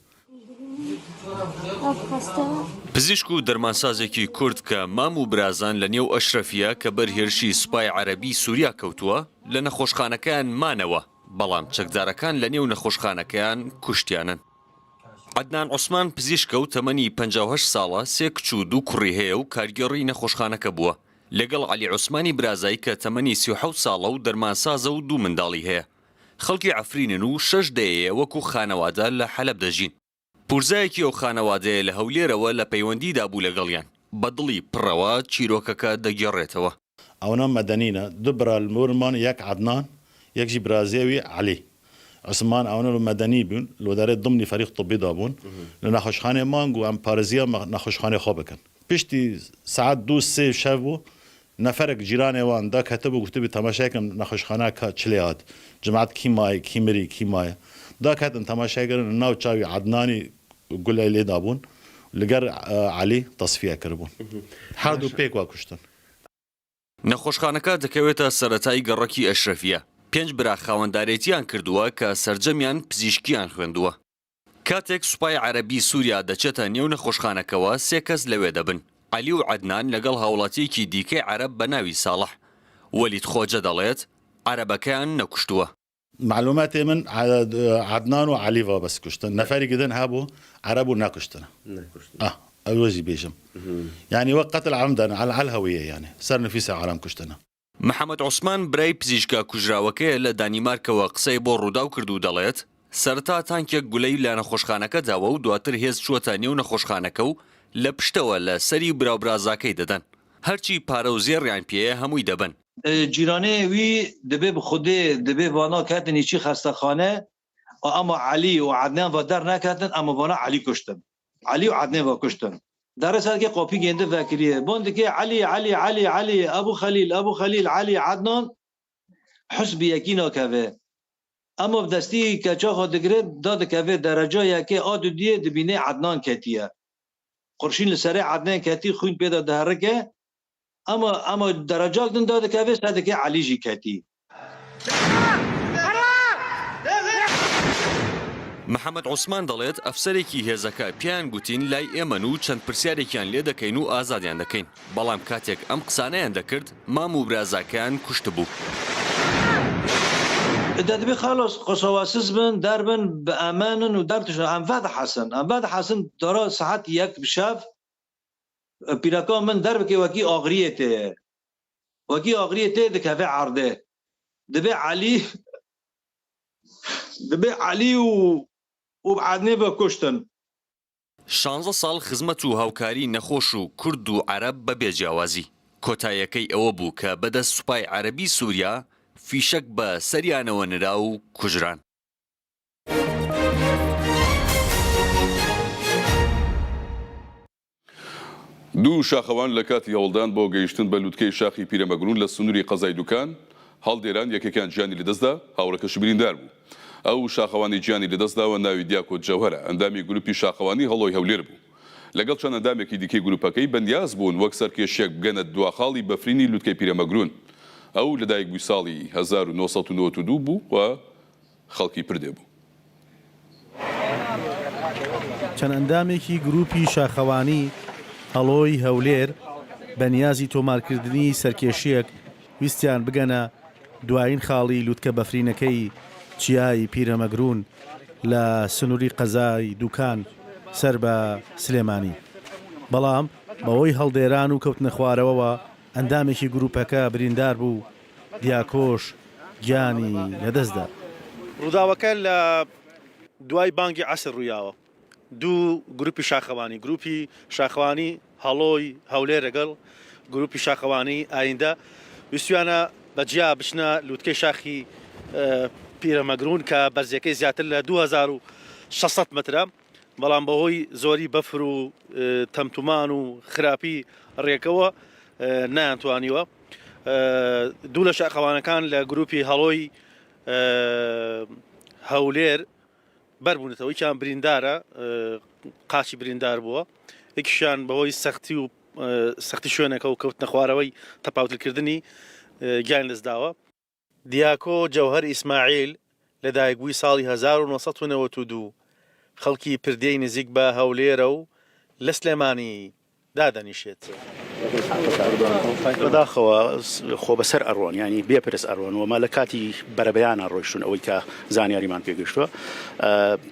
Speaker 7: پزیشک و دەرمانسازێکی کورد کە مام و برازان لە نێو ئەشرەفیە کە بەر هێرشی سوپای عەرەبی سوریا کەوتووە، لە نەخۆشخانەکەیان مانەوە، بەڵام چەکدارەکان لە نێو نەخۆشخانەکەیان کوشتیانن. عەدنان عوسمان پزیشکە و تەمەنی 58 ساڵە، سێ کچ و دوو کوڕی هەیە و کارگێڕی نەخۆشخانەکە بووە، لەگەڵ عەلی عوسمانی برازای کە تەمەنی 37 ساڵە و دەرمانسازە و دوو منداڵی هەیە. خەڵکی عەفرینن و شەش دەیەیە وەکو خانەوادە لە حەلەب دەژین. پورزایەکی ئەو خانەوادەیە لە هەولێرەوە لە پەیوەندیدا بوو لەگەڵیان، بە دڵی پڕەوە چیرۆکەکە دەگێڕێتەوە.
Speaker 5: ئەونا مەدەنینە، دو برا لمورمان یەک عەدنان یەک ژی برازێ وی عەلی عوسمان ئەونا لو مەدەنی بوون لو دەرێ ضمنی فەریق طبی دا بوون لە نەخۆشخانێ مانگ و ئەم پارێزیا نەخۆشخانێ خۆ بکەن. پشتی سەعات دوو سێ شەv بوو نەفەرێک جیرانێ وان دا کەتبوو گوتبی تەماشای کەن نەخۆشخانە کا چ لێ هات جماعەت کی مایە کی مری کی مایە دا کەتن تەماشای کردن لە ناو چاوی عەدنانی گولەی لێ دابوون لەگەر عەلی تەسفیە کردبوون هەردوو پێکوە کوشتن.
Speaker 7: نەخۆشخانەکە دەکەوێتە سەرەتای گەڕەکی ئەشرەفیە، پێنج برا خاوەندارێتیان کردووە کە سەرجەمیان پزیشکیان خوێندووە. کاتێک سوپای عەرەبی سووریا دەچێتە نێو نەخۆشخانەکەوە، سێ کەس لەوێ دەبن، عەلی و عەدنان لەگەڵ هاوڵاتییەکی دیکەی عەرەب بە ناوی ساڵح. وەلید خۆجە دەڵێت، عەرەبەکەیان نەکوشتووە.
Speaker 5: مەعلوماتێ من عەدنان و عەلی ڤا بەس کوشتن نەفەرێکی دن هەبوو عەرەب و نەکوشتنە ئا ئەوەژی بێژم یانی وەک قەتل عەمدەن عەل عەل هەویە یانی سەر نفیسە عالەم کوشتنە.
Speaker 7: محەمەد عوسمان برای پزیشکە کوژراوەکەیە لە دانیمارکەوە قسەی بۆ رووداو کرد و دەڵێت، سەرەتا تانکێک گولەی لە نەخۆشخانەکە داوە و دواتر هێز چووەتە نێو نەخۆشخانەکە و لە پشتەوە لە سەری برا و برازاکەی دەدەن. هەرچی پارە و زێڕیان پێیە هەمووی دەبەن.
Speaker 8: جیرانێ وی دبێ bi xwedê dibê vana ketin îçî xestexane û ema Elî û Ednan va derneketin ema vana Elî kuştin. Elî û Ednê va kuştin. Dere serkê qopî gêndi vekiriye. Bon dikê Elî Elî Elî Elî Ebû Xelîl Ebû Xelîl Elî Ednan hus bi yekî nakeve. Ema bi destî keça xwe digire da dikeve dereca yekê a dudiyê dibînê Ednan ketiye. Qurşîn li serê Ednê ketî xwîn pê de diherike. Ema ema derecak din da dikeve ser dikê Elî jî ketî.
Speaker 7: محەمەد عوسمان دەڵێت، ئەفسەرێکی هێزەکە پێیان گوتین لای ئێمەن و چەند پرسیارێکیان لێ دەکەین و ئازادیان دەکەین، بەڵام کاتێک ئەم قسانەیان دەکرد مام و برازاکەیان کوشتبوو.
Speaker 8: دەدبی خەڵس قسەواسز بن دەربن بە ئەمانن و دەرتشن ئەم ڤەدحەسن ئەم ڤەدحەسن دارا سەعات یەک بشەف پیرەکان من دەربکێ وەکی ئاغریێ تێ وەکی ئاغریێ تێ دکەڤێ عەردێ دبێ عەلی دبێ عەلی و و عەدنێ بە کوشتن.
Speaker 7: شانزە ساڵ خزمەت و هاوکاری نەخۆش و کورد و عەرەب بە بێ جیاوازی، کۆتاییەکەی ئەوە بوو کە بەدەست سوپای عەرەبی سوریا فیشەک بە سەریانەوە نرا و کوژران.
Speaker 23: دوو شاخەوان لە کاتی هەوڵدان بۆ گەیشتن بە لوتکەی شاخی پیرەمەگرون لە سنووری قەزای دوکان هەڵدێران، یەکێکیان گیانی لەدەستدا، هاوڕێکەشی بریندار بوو. ئەو شاخەوانەی گیانی لەدەستداوە ناوی دیاکۆ جەوهەرە، ئەندامی گروپی شاخەوانی هەڵۆی هەولێر بوو. لەگەڵ چەند ئەندامێکی دیکەی گروپەکەی بەنیاز بوون وەک سەرکێشییەک بگەنە دوا خاڵی بەفرینی لوتکەی پیرەمەگرون. ئەو لەدایکبووی ساڵی 1992 بوو و خەڵکی پردێ بوو.
Speaker 9: چەند ئەندامێکی گروپی شاخەوانی هەڵۆی هەولێر بە نیازی تۆمارکردنی سەرکێشییەک ویستیان بگەنە دوایین خاڵی لوتکە بەفرینەکەی چیای پیرەمەگرون لە سنوری قەزای دوکان سەر بە سلێمانی، بەڵام بەهۆی هەڵدێران و کەوتنەخوارەوەوە ئەندامێکی گروپەکە بریندار بوو، دیاکۆش گیانی لەدەستدا.
Speaker 11: ڕووداوەکە لە دوای بانگی عەسر ڕوویاوە، دوو گروپی شاخەوانی، گروپی شاخەوانی هەڵۆی هەولێر لەگەڵ گروپی شاخەوانی ئایندە ویستویانە بە جیا بچنە لوتکەی شاخی پیرەمەگرون کە بەرزیەکەی زیاتر لە 2600 مەترە، بەڵام بەهۆی زۆری بەفر و تەمتومان و خراپی ڕێکەوە نەیانتوانیوە. دوو لە شاخەوانەکان لە گروپی هەڵۆی هەولێر بەربوونەتەوە، یەکیان بریندارە قاچی بریندار بووە، یەکیشیان بەهۆی سەختی و سەختی شوێنەکە و کەوتنە خوارەوەی تەپاوتلکردنی گیانی لەدەستداوە. دیاکۆ جەوهەر ئیسماعیل، لەدایکبووی ساڵی 1992، خەڵکی پردێی نزیک بە هەولێرە و لە سلێمانی دادەنیشێت.
Speaker 5: بەداخەوە خۆ بەسەر ئەڕۆن یانی بێ پرس ئەڕۆن وەمە لە کاتی بەرەبەیانە ڕۆیشتون ئەوەی کە زانیاریمان پێگەشتووە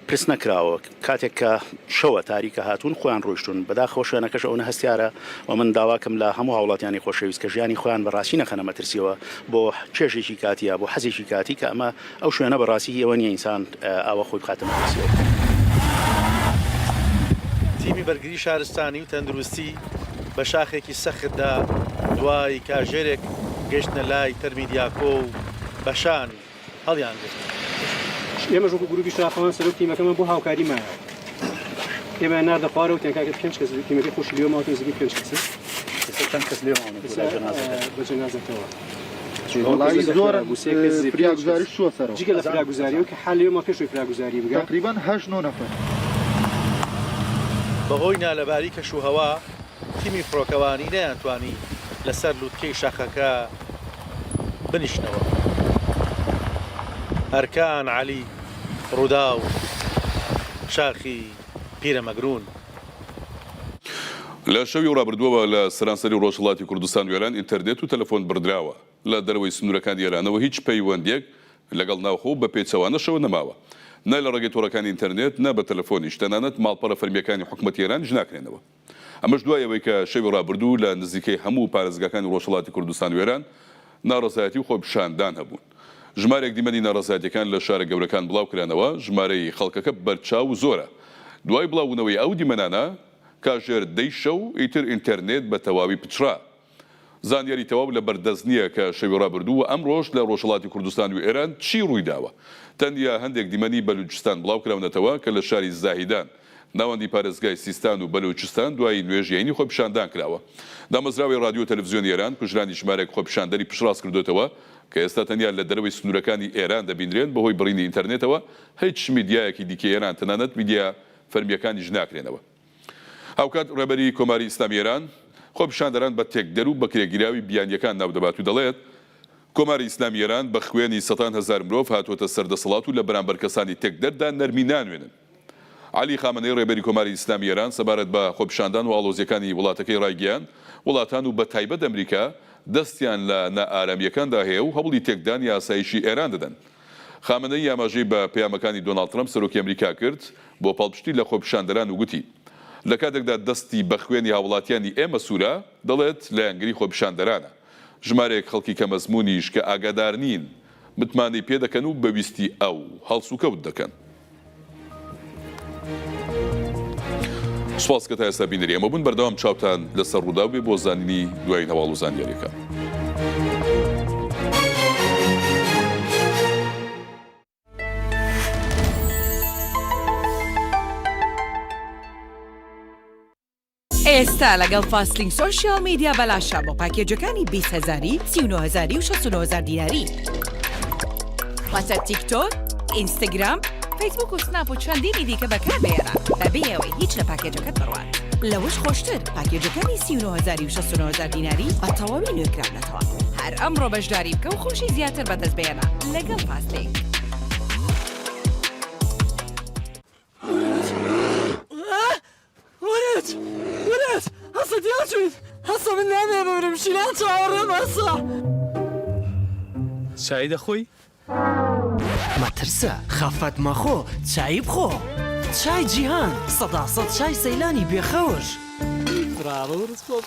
Speaker 5: پرس نەکراوە کاتێک کە شەوە تاریکە هاتوون خۆیان ڕۆیشتون بەداخەوە شوێنەکەش ئەونە هەستیارە و من داواکەم لە هەموو هاوڵاتیانی خۆشەویست کە ژیانی خۆیان بەڕاستی نەخەنە مەترسیەوە بۆ چێژێکی کاتیە بۆ حەزێکی کاتی کە ئەمە ئەو شوێنە بەڕاستی هی ئەوە نیە ئینسان ئاوا خۆی بخاتە مەترسیەوە.
Speaker 11: تیمی بەرگری شارستانی و تەندروستی بە شاخێکی سەختدا دوای کاژێرێک گەیشتنە لای تەرمی دیاکۆ و بەشان هەڵیانگرت.
Speaker 1: ئێمەش وەکو گروپی شاخەوان سەرۆک تیمەکەمان بۆ هاوکاری مایەوە. ئێمەیان ناردە خوارەوە وتیان کاکە پێنج کەس تیمەکەی خۆشی لێوە ماوەتە نزیکەی پێنج کەسن.
Speaker 5: ئێستا چەند کەس لێ ماون
Speaker 1: ئێستا بە جەنازەکەوە.
Speaker 12: وەڵایی زۆرن فریاگوزاریش چووە سەرەوە.
Speaker 1: جگە لە فراگوزاریەوە کە حال لێوە ما پێش ئەوەی فراگوزاری بگا.
Speaker 12: تەقریبەن هەشت نۆ نەفەر.
Speaker 11: بەهۆی نالەباری کەشوهەوا تیمی فڕۆکەوانی نەیانتوانی لەسەر لوتکەی شاخەکە بنیشنەوە. ئەرکان عەلی، رووداو، شاخی پیرەمەگروون.
Speaker 23: لە شەوی ڕابردووەوە لە سەرانسەری ڕۆژهەڵاتی کوردستان و ئێران ئینتەرنێت و تەلەفۆن بڕدراوە. لە دەرەوەی سنوورەکانی ئێرانەوە هیچ پەیوەندییەک لەگەڵ ناوخۆ و بە پێچەوانەشەوە نەماوە. نە لە ڕێگەی تۆڕەکانی ئینتەرنێت، نە بە تەلەفۆنیش، تەنانەت ماڵپەڕە فەرمییەکانی حکومەتی ئێرانیش ناکرێنەوە. ئەمەش دوای ئەوەی کە شەوی ڕابردوو لە نزیکەی هەموو پارێزگاکانی ڕۆژهەڵاتی کوردستان و ئێران ناڕەزایەتی و خۆپیشاندان هەبوون. ژمارێک دیمەنی ناڕەزایەتیەکان لە شارە گەورەکان بڵاوکرانەوە، ژمارەی خەڵکەکە بەرچاو و زۆرە. دوای بڵاوبوونەوەی ئەو دیمەنانە، کاژێر دەی شەو ئیتر ئینتێرنێت بە تەواوی پچڕا. زانیاری تەواو لە بەردەست نییە کە شەوی ڕابردوو و ئەمڕۆش لە ڕۆژهەڵاتی کوردستان و ئێران چی ڕوویداوە. تەنیا هەندێک دیمەنی بەلوچستان بڵاوکراونەتەوە کە لە شاری زاهیدان، ناوەندی پارێزگای سیستان و بەلوچستان دوای نوێژی هەینی خۆپیشاندان کراوە. دامەزراوەی ڕادیۆ و تەلەفزیۆنی ئێران کوژرانی ژمارەیەک خۆپیشاندەری پشتڕاست کردۆتەوە کە ئێستا تەنیا لە دەرەوەی سنوورەکانی ئێران دەبینرێن بەهۆی بڕینی ئینتەرنێتەوە هیچ میدیایەکی دیکەی ئێران تەنانەت میدیا فەرمییەکانیش ناکرێنەوە. هاوکات ڕێبەری کۆماری ئیسلامی ئێران خۆپیشاندەران بە تێکدەر و بەکرێگیراوی بیانییەکان ناودەبات و دەڵێت، کۆماری ئیسلامی ئێران بە خوێنی سەتان هەزار مرۆڤ هاتووەتە سەر دەسەڵات و لە بەرامبەر کەسانی تێکدەردا نەرمی نانوێنن. عەلی خامەنەی ڕێبەری کۆماری ئیسلامی ئێران سەبارەت بە خۆپیشاندان و ئاڵۆزییەکانی وڵاتەکەی ڕایگەیاند، وڵاتان و بەتایبەت ئەمریکا دەستیان لە نائارامییەکاندا هەیە و هەوڵی تێکدانی ئاسایشی ئێران دەدەن. خامنەیی ئاماژەی بە پەیامەکانی دۆناڵد ترەمپ سەرۆکی ئەمریکا کرد بۆ پاڵپشتی لە خۆپیشاندەران و گوتی، لە کاتێکدا دەستی بە خوێنی هاوڵاتیانی ئێمە سوورە، دەڵێت لایەنگری خۆپیشاندەرانە. ژمارەیەک خەڵکی کەمئەزموونیش کە ئاگادار نین، متمانەی پێدەکەن و بە ویستی ئەو هەڵسوکەوت دەکەن. سوپاس کە تا ئێستا بینەری ئێمە بوون، بەردەوام چاوتان لەسەر ڕووداو بێ بۆ زانینی دوایین هەواڵ و زانیاریەکان.
Speaker 6: ئێستا لەگەڵ فاستلینک سۆشیال میدیا بەلاشە بۆ پاکێجەکانی 20 هەزاری، 39 هەزاری و 69 هەزار دیناری. واتە تیکتۆک، ئینستاگرام، فەیسبوک و سناپ و چەندینی دیکە بەکاربهێنە بەبێ ئەوەی هیچ لە پاکێجەکەت بڕوات. لەوەش خۆشتر پاکێجەکانی 39 هەزاری و 69 هەزار دیناری بە تەواوی نوێکراونەتەوە. هەر ئەمڕۆ بەشداری بکە و خۆشی زیاتر بەدەست بهێنە لەگەڵ فاستلینک.
Speaker 22: ورچ ورچ هەسە تیاچویت هەسە من نامەوێ بمرم شیلان چاوەڕێم هەسە.
Speaker 13: چای دەخۆی؟
Speaker 22: مەترسە خەفەت مەخۆ چایی بخۆ چای جیهان سەدا سەد چای سەیلانی بێخەوش.
Speaker 13: براوە ورچ خۆش.